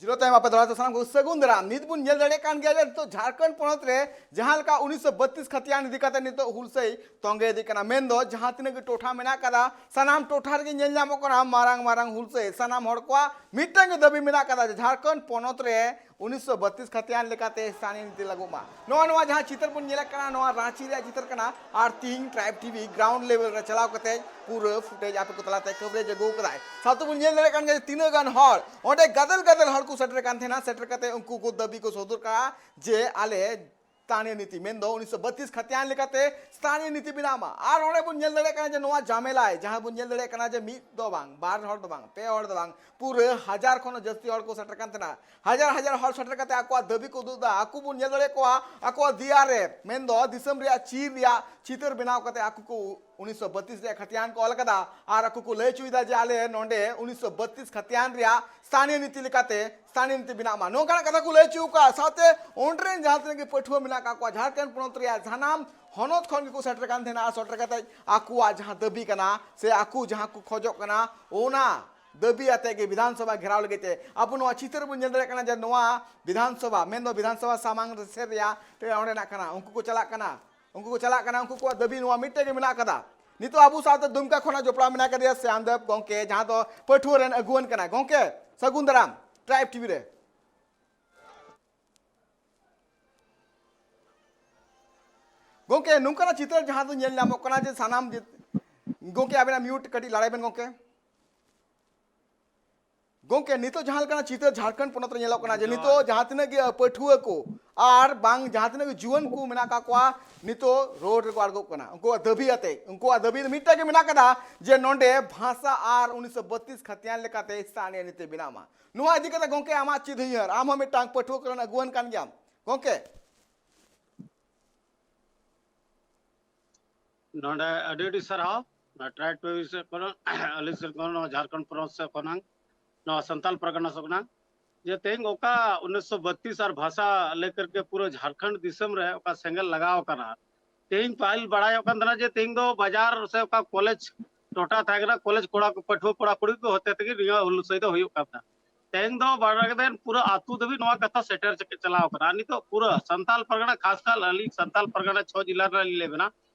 ᱡᱤᱨᱟᱹᱣ ᱛᱟᱭᱚᱢ ᱟᱯᱮ ᱫᱚᱦᱲᱟ ᱛᱮ ᱥᱟᱱᱟᱢ ᱠᱚ ᱥᱟᱹᱜᱩᱱ ᱫᱟᱨᱟᱢ᱾ ᱱᱤᱛ ᱵᱚᱱ ᱧᱮᱞ ᱫᱟᱲᱮᱭᱟᱜ ᱠᱟᱱ ᱜᱮᱭᱟ ᱡᱮ ᱱᱤᱛᱚᱜ ᱡᱷᱟᱲᱠᱷᱚᱸᱰ ᱯᱚᱱᱚᱛ ᱨᱮ ᱡᱟᱦᱟᱸ ᱞᱮᱠᱟ ᱩᱱᱤᱥᱥᱚ ᱵᱟᱛᱤᱥ ᱠᱷᱟᱛᱤᱭᱟᱱ ᱤᱫᱤ ᱠᱟᱛᱮ ᱱᱤᱛᱚᱜ ᱦᱩᱞᱥᱟᱹᱭ ᱛᱚᱸᱜᱮ ᱤᱫᱤ ᱠᱟᱱᱟ, ᱢᱮᱱᱫᱚ ᱡᱟᱦᱟᱸ ᱛᱤᱱᱟᱹᱜ ᱜᱮ ᱴᱚᱴᱷᱟ ᱢᱮᱱᱟᱜ ᱠᱟᱫᱟ, ᱥᱟᱱᱟᱢ ᱴᱚᱴᱷᱟ ᱨᱮᱜᱮ ᱧᱮᱞ ᱧᱟᱢᱚᱜ ᱠᱟᱱᱟ ᱢᱟᱨᱟᱝ ᱢᱟᱨᱟᱝ ᱦᱩᱞᱥᱟᱹᱭ᱾ ᱥᱟᱱᱟᱢ ᱦᱚᱲ ᱠᱚᱣᱟᱜ ᱢᱤᱫᱴᱟᱝ ᱜᱮ ᱫᱟᱹᱵᱤ ᱢᱮᱱᱟᱜ ᱠᱟᱫᱟ ᱡᱮ ᱡᱷᱟᱲᱠᱷᱚᱸᱰ ᱯᱚᱱᱚᱛ ᱨᱮ ᱩᱱᱤᱥᱥᱚ ᱵᱟᱛᱤᱥ ᱠᱷᱟᱛᱤᱭᱟᱱ ᱞᱮᱠᱟᱛᱮ ᱥᱛᱷᱟᱱᱤᱭᱚ ᱱᱤᱛᱤ ᱞᱟᱹᱜᱩᱜ ᱢᱟ᱾ ᱱᱚᱣᱟ, ᱱᱚᱣᱟ ᱡᱟᱦᱟᱸ ᱪᱤᱛᱟᱹᱨ ᱵᱚᱱ ᱧᱮᱞᱮᱫ ᱠᱟᱱᱟ, ᱱᱚᱣᱟ ᱨᱟᱸᱪᱤ ᱨᱮᱭᱟᱜ ᱪᱤᱛᱟᱹᱨ ᱠᱟᱱᱟ᱾ ᱟᱨ ᱛᱤᱦᱤᱧ ᱴᱨᱟᱭᱤᱵᱽ ᱴᱤᱵᱷᱤ ᱜᱨᱟᱣᱩᱱᱰ ᱞᱮᱵᱮᱞ ᱨᱮ ᱪᱟᱞᱟᱣ ᱠᱟᱛᱮ ᱯᱩᱨᱟᱹ ᱯᱷᱩᱴᱮᱡᱽ ᱟᱯᱮ ᱠᱚ ᱛᱟᱞᱟᱛᱮ ᱠᱟᱵᱷᱨᱮᱡᱽ ᱟᱹᱜᱩ ᱠᱟᱫᱟᱭ᱾ ᱥᱟᱶᱛᱮ ᱵᱚᱱ ᱧᱮᱞ ᱫᱟᱲᱮᱭᱟᱜ ᱠᱟᱱ ᱜᱮᱭᱟ ᱛᱤᱱᱟᱹᱜ ᱜᱟᱱ ᱦᱚᱲ ᱚᱸᱰᱮ ᱜᱟᱫᱮᱞ ᱜᱟᱫᱮᱞ ᱦᱚᱲ ᱠᱚ ᱥᱮᱴᱮᱨ ᱠᱟᱱ ᱛᱟᱦᱮᱱᱟ᱾ ᱥᱮᱴᱮᱨ ᱠᱟᱛᱮ ᱩᱱᱠᱩ ᱠᱚ ᱫᱟᱹᱵᱤ ᱠᱚ ᱥᱚᱫᱚᱨ ᱠᱟᱜᱼᱟ ᱡᱮ ᱟᱞᱮ ᱥᱛᱷᱟᱱᱤᱭᱚ ᱱᱤᱛᱤ, ᱢᱮᱱᱫᱚ ᱩᱱᱤᱥᱥᱚ ᱵᱟᱛᱤᱥ ᱠᱷᱟᱛᱤᱭᱟᱱ ᱞᱮᱠᱟᱛᱮ ᱥᱛᱷᱟᱱᱤᱭᱚ ᱱᱤᱛᱤ ᱵᱮᱱᱟᱣ ᱢᱟ᱾ ᱟᱨ ᱚᱸᱰᱮ ᱵᱚᱱ ᱧᱮᱞ ᱫᱟᱲᱮᱭᱟᱜ ᱠᱟᱱᱟ ᱡᱮ ᱱᱚᱣᱟ ᱡᱟᱢᱮᱞᱟᱭ, ᱡᱟᱦᱟᱸ ᱵᱚᱱ ᱧᱮᱞ ᱫᱟᱲᱮᱭᱟᱜ ᱠᱟᱱᱟ ᱡᱮ ᱢᱤᱫ ᱫᱚ ᱵᱟᱝ, ᱵᱟᱨ ᱦᱚᱲ ᱫᱚ ᱵᱟᱝ, ᱯᱮ ᱦᱚᱲ ᱫᱚ ᱵᱟᱝ, ᱯᱩᱨᱟᱹ ᱦᱟᱡᱟᱨ ᱠᱷᱚᱱ ᱦᱚᱸ ᱡᱟᱹᱥᱛᱤ ᱦᱚᱲ ᱠᱚ ᱥᱮᱴᱮᱨ ᱠᱟᱱ ᱛᱟᱦᱮᱱᱟ᱾ ᱦᱟᱡᱟᱨ ᱦᱟᱡᱟᱨ ᱦᱚᱲ ᱥᱮᱴᱮᱨ ᱠᱟᱛᱮ ᱟᱠᱚᱣᱟᱜ ᱫᱟᱹᱵᱤ ᱠᱚ ᱩᱫᱩᱜ ᱮᱫᱟ᱾ ᱟᱠᱚ ᱵᱚᱱ ᱧᱮᱞ ᱫᱟᱲᱮᱭᱟᱜ ᱠᱚᱣᱟ ᱟᱠᱚᱣᱟᱜ ᱫᱮᱭᱟ ᱨᱮ, ᱢᱮᱱᱫᱚ ᱫᱤᱥᱚᱢ ᱨᱮᱭᱟᱜ ᱪᱤᱨ ᱨᱮᱭᱟᱜ ᱪᱤᱛᱟᱹᱨ ᱵᱮᱱᱟᱣ ᱠᱟᱛᱮ ᱟᱠᱚ ᱠᱚ ᱩᱱᱤᱥᱥᱚ ᱵᱟᱛᱤᱥ ᱨᱮᱭᱟᱜ ᱠᱷᱟᱛᱤᱭᱟᱱ ᱠᱚ ᱚᱞ ᱠᱟᱫᱟ᱾ ᱟᱨ ᱟᱠᱚ ᱠᱚ ᱞᱟᱹᱭ ᱦᱚᱪᱚᱭᱮᱫᱟ ᱡᱮ ᱟᱞᱮ ᱱᱚᱰᱮ ᱩᱱᱤᱥᱥᱚ ᱵᱟᱛᱤᱥ ᱠᱷᱟᱛᱤᱭᱟᱱ ᱨᱮᱭᱟᱜ ᱥᱛᱷᱟᱱᱤᱭᱚ ᱱᱤᱛᱤ ᱞᱮᱠᱟᱛᱮ ᱥᱛᱷᱟᱱᱤᱭᱚ ᱱᱤᱛᱤ ᱵᱮᱱᱟᱜ ᱢᱟ, ᱱᱚᱝᱠᱟᱱᱟᱜ ᱠᱟᱛᱷᱟ ᱠᱚ ᱞᱟᱹᱭ ᱦᱚᱪᱚ ᱟᱠᱟᱫᱼᱟ᱾ ᱥᱟᱶᱛᱮ ᱚᱸᱰᱮ ᱨᱮᱱ ᱡᱟᱦᱟᱸ ᱛᱤᱱᱟᱹᱜ ᱜᱮ ᱯᱟᱹᱴᱷᱩᱣᱟᱹ ᱢᱮᱱᱟᱜ ᱟᱠᱟᱫ ᱠᱚᱣᱟ, ᱡᱷᱟᱲᱠᱷᱚᱸᱰ ᱯᱚᱱᱚᱛ ᱨᱮᱭᱟᱜ ᱥᱟᱱᱟᱢ ᱦᱚᱱᱚᱛ ᱠᱷᱚᱱ ᱜᱮᱠᱚ ᱥᱮᱴᱮᱨ ᱠᱟᱱ ᱛᱟᱦᱮᱱᱟ᱾ ᱟᱨ ᱥᱮᱴᱮᱨ ᱠᱟᱛᱮ ᱟᱠᱚᱣᱟᱜ ᱡᱟᱦᱟᱸ ᱫᱟᱹᱵᱤ ᱠᱟᱱᱟ ᱥᱮ ᱟᱠᱚ ᱡᱟᱦᱟᱸ ᱠᱚ ᱠᱷᱚᱡᱚᱜ ᱠᱟᱱᱟ, ᱚᱱᱟ ᱫᱟᱹᱵᱤ ᱟᱛᱮ ᱜᱮ ᱵᱤᱫᱷᱟᱱ ᱥᱚᱵᱷᱟ ᱜᱷᱮᱨᱟᱣ ᱞᱟᱹᱜᱤᱫ ᱛᱮ ᱟᱵᱚ ᱱᱚᱣᱟ ᱪᱤᱛᱟᱹᱨ ᱵᱚᱱ ᱧᱮᱞ ᱫᱟᱲᱮᱭᱟᱜ ᱠᱟᱱᱟ ᱡᱮ ᱱᱚᱣᱟ ᱵᱤᱫᱷᱟᱱ ᱥᱚᱵᱷᱟ, ᱢᱮᱱᱫᱚ ᱵᱤᱫᱷᱟᱱ ᱥᱚᱵᱷᱟ ᱥᱟᱢᱟᱝ ᱥᱮᱫ ᱨᱮᱭᱟᱜ ᱚᱸᱰᱮᱱᱟᱜ ᱠᱟᱱᱟ᱾ ᱩᱱᱠᱩ ᱠᱚ ᱪᱟᱞᱟᱜ ᱠᱟᱱᱟ, ᱩᱱᱠᱩ ᱠᱚ ᱪᱟᱞᱟᱜ ᱠᱟᱱᱟ, ᱩᱱᱠᱩ ᱠᱚᱣᱟᱜ ᱫᱟᱹᱵᱤ ᱱᱚᱣᱟ ᱢᱤᱫᱴᱮᱡ ᱜᱮ ᱢᱮᱱᱟᱜ ᱟᱠᱟᱫᱟ᱾ ᱱᱤᱛᱚᱜ ᱟᱵᱚ ᱥᱟᱶᱛᱮ ᱫᱩᱢᱠᱟ ᱠᱷᱚᱱᱟᱜ ᱡᱚᱯᱲᱟᱣ ᱢᱮᱱᱟᱭ ᱠᱟᱫᱮᱭᱟ ᱥᱭᱟᱢᱫᱮᱵ ᱜᱚᱝᱠᱮ, ᱡᱟᱦᱟᱸ ᱫᱚ ᱯᱟᱹᱴᱷᱩᱣᱟᱹ ᱨᱮᱱ ᱟᱹᱜᱩᱣᱟᱹᱱ ᱠᱟᱱᱟᱭ᱾ ᱜᱚᱝᱠᱮ, ᱥᱟᱹᱜᱩᱱ ᱫᱟᱨᱟᱢ ᱴᱨᱟᱭᱤᱵᱽ ᱴᱤᱵᱷᱤ ᱨᱮ᱾ ᱜᱚᱝᱠᱮ, ᱱᱚᱝᱠᱟᱱᱟᱜ ᱪᱤᱛᱟᱹᱨ ᱡᱟᱦᱟᱸ ᱫᱚ ᱧᱮᱞ ᱧᱟᱢᱚᱜ ᱠᱟᱱᱟ ᱡᱮ ᱥᱟᱱᱟᱢ ᱡᱮ-, ᱜᱚᱝᱠᱮ, ᱟᱵᱮᱱᱟᱜ ᱢᱤᱭᱩᱴ ᱠᱟᱹᱴᱤᱡ ᱞᱟᱲᱟᱭ ᱵᱮᱱ ᱜᱚᱝᱠᱮ᱾ ᱜᱚᱝᱠᱮ, ᱱᱤᱛᱚᱜ ᱡᱟᱦᱟᱸ ᱞᱮᱠᱟᱱᱟᱜ ᱪᱤᱛᱟᱹᱨ ᱡᱷᱟᱲᱠᱷᱚᱸᱰ ᱯᱚᱱᱚᱛ ᱨᱮ ᱧᱮᱞᱚᱜ ᱠᱟᱱᱟ ᱡᱮ ᱱᱤᱛᱚᱜ ᱡᱟᱦᱟᱸ ᱛᱤᱱᱟᱹᱜ ᱜᱮ ᱯᱟᱹᱴᱷᱩᱣᱟᱹ ᱠᱚ ᱟᱨ ᱵᱟᱝ ᱡᱟᱦᱟᱸ ᱛᱤᱱᱟᱹᱜ ᱜᱮ ᱡᱩᱣᱟᱹᱱ ᱠᱚ ᱢᱮᱱᱟᱜ ᱟᱠᱟᱫ ᱠᱚᱣᱟ, ᱱᱤᱛᱚᱜ ᱨᱳᱰ ᱨᱮᱠᱚ ᱟᱬᱜᱚᱜ ᱠᱟᱱᱟ᱾ ᱩᱱᱠᱩᱣᱟᱜ ᱫᱟᱹᱵᱤ ᱟᱛᱮ, ᱩᱱᱠᱩᱣᱟᱜ ᱫᱟᱹᱵᱤ ᱫᱚ ᱢᱤᱫᱴᱟᱝ ᱜᱮ ᱢᱮᱱᱟᱜ ᱟᱠᱟᱫᱟ ᱡᱮ ᱱᱚᱸᱰᱮ ᱵᱷᱟᱥᱟ ᱟᱨ ᱩᱱᱤᱥᱥᱚ ᱵᱟᱛᱤᱥ ᱠᱷᱟᱛᱤᱭᱟᱱ ᱞᱮᱠᱟᱛᱮ ᱥᱟᱱᱤᱭᱟᱱᱤᱛᱤ ᱵᱮᱱᱟᱜ ᱢᱟ᱾ ᱱᱚᱣᱟ ᱤᱫᱤ ᱠᱟᱛᱮ ᱜᱚᱝᱠᱮ, ᱟᱢᱟᱜ ᱪᱮᱫ ᱩᱭᱦᱟᱹᱨ? ᱟᱢ ᱦᱚᱸ ᱢᱤᱫᱴᱟᱝ ᱯᱟᱹᱴᱷᱩᱣᱟᱹ ᱠᱚᱨᱮᱱ ᱟᱹᱜᱩᱣᱟᱹᱱ ᱠᱟᱱ ᱜᱮᱭᱟᱢ ᱜᱚᱝᱠᱮ᱾ ᱱᱚᱰᱮ ᱟᱹᱰᱤ ᱟᱹᱰᱤ ᱥᱟᱨᱦᱟᱣ᱾ ᱱᱚᱣᱟ ᱴᱨᱟᱭᱤᱵᱽ ᱴᱤᱵᱷᱤ ᱥᱮᱫ ᱠᱷᱚᱱ, ᱟᱹᱞᱤᱧ ᱥᱮᱫ ᱠᱷᱚᱱ, ᱱᱚᱣᱟ ᱡᱷᱟᱲᱠᱷᱚᱸᱰ ᱯᱚᱱᱚᱛ ᱥᱮᱫ ᱠᱷᱚᱱᱟᱝ, ᱱᱚᱣᱟ ᱥᱟᱱᱛᱟᱞ ᱯᱟᱨᱜᱟᱱᱟ ᱥᱮᱫ ᱠᱷᱚᱱᱟᱝ, ᱡᱮ ᱛᱮᱦᱮᱧ ᱚᱠᱟ ᱩᱱᱤᱥᱥᱚ ᱵᱟᱛᱤᱥ ᱟᱨ ᱵᱷᱟᱥᱟ ᱞᱮᱠᱟᱨ ᱜᱮ ᱯᱩᱨᱟᱹ ᱡᱷᱟᱲᱠᱷᱚᱸᱰ ᱫᱤᱥᱚᱢ ᱨᱮ ᱚᱠᱟ ᱥᱮᱸᱜᱮᱞ ᱞᱟᱜᱟᱣ ᱟᱠᱟᱱᱟ᱾ ᱛᱮᱦᱮᱧ ᱯᱟᱹᱦᱤᱞ ᱵᱟᱲᱟᱭᱚᱜ ᱠᱟᱱ ᱛᱟᱦᱮᱱᱟ ᱡᱮ ᱛᱮᱦᱮᱧ ᱫᱚ ᱵᱟᱡᱟᱨ ᱥᱮ ᱚᱠᱟ ᱠᱚᱞᱮᱡᱽ ᱴᱚᱴᱷᱟ ᱛᱟᱦᱮᱸ ᱠᱟᱱᱟ, ᱠᱚᱞᱮᱡᱽ ᱠᱚᱲᱟ ᱠᱚ, ᱯᱟᱹᱴᱷᱩᱣᱟᱹ ᱠᱚᱲᱟ ᱠᱩᱲᱤ ᱠᱚ ᱦᱚᱛᱮ ᱛᱮᱜᱮ ᱱᱤᱭᱟᱹ ᱦᱩᱞᱥᱟᱹᱭ ᱫᱚ ᱦᱩᱭᱩᱜ ᱠᱟᱱ ᱛᱟᱦᱮᱸᱱᱟ᱾ ᱛᱮᱦᱮᱧ ᱫᱚ ᱵᱟᱲᱟᱭ ᱠᱟᱛᱮ ᱯᱩᱨᱟᱹ ᱟᱹᱛᱩ ᱫᱷᱟᱹᱵᱤᱡ ᱱᱚᱣᱟ ᱠᱟᱛᱷᱟ ᱥᱮᱴᱮᱨ ᱪᱟᱞᱟᱣ ᱠᱟᱱᱟ᱾ ᱟᱨ ᱱᱤᱛᱚᱜ ᱯᱩᱨᱟᱹ ᱥᱟᱱᱛᱟᱞ ᱯᱟᱨᱜᱟᱱᱟ, ᱠᱷᱟᱥᱠᱟᱨ ᱟᱹᱞᱤᱧ ᱥᱟᱱᱛᱟᱞ ᱯᱟᱨᱜᱟᱱᱟ ᱪᱷᱚ ᱡᱤᱞᱟ ᱨᱮᱱᱟᱜ ᱞᱤᱧ ᱞᱟᱹᱭ ᱵᱮᱱᱟ,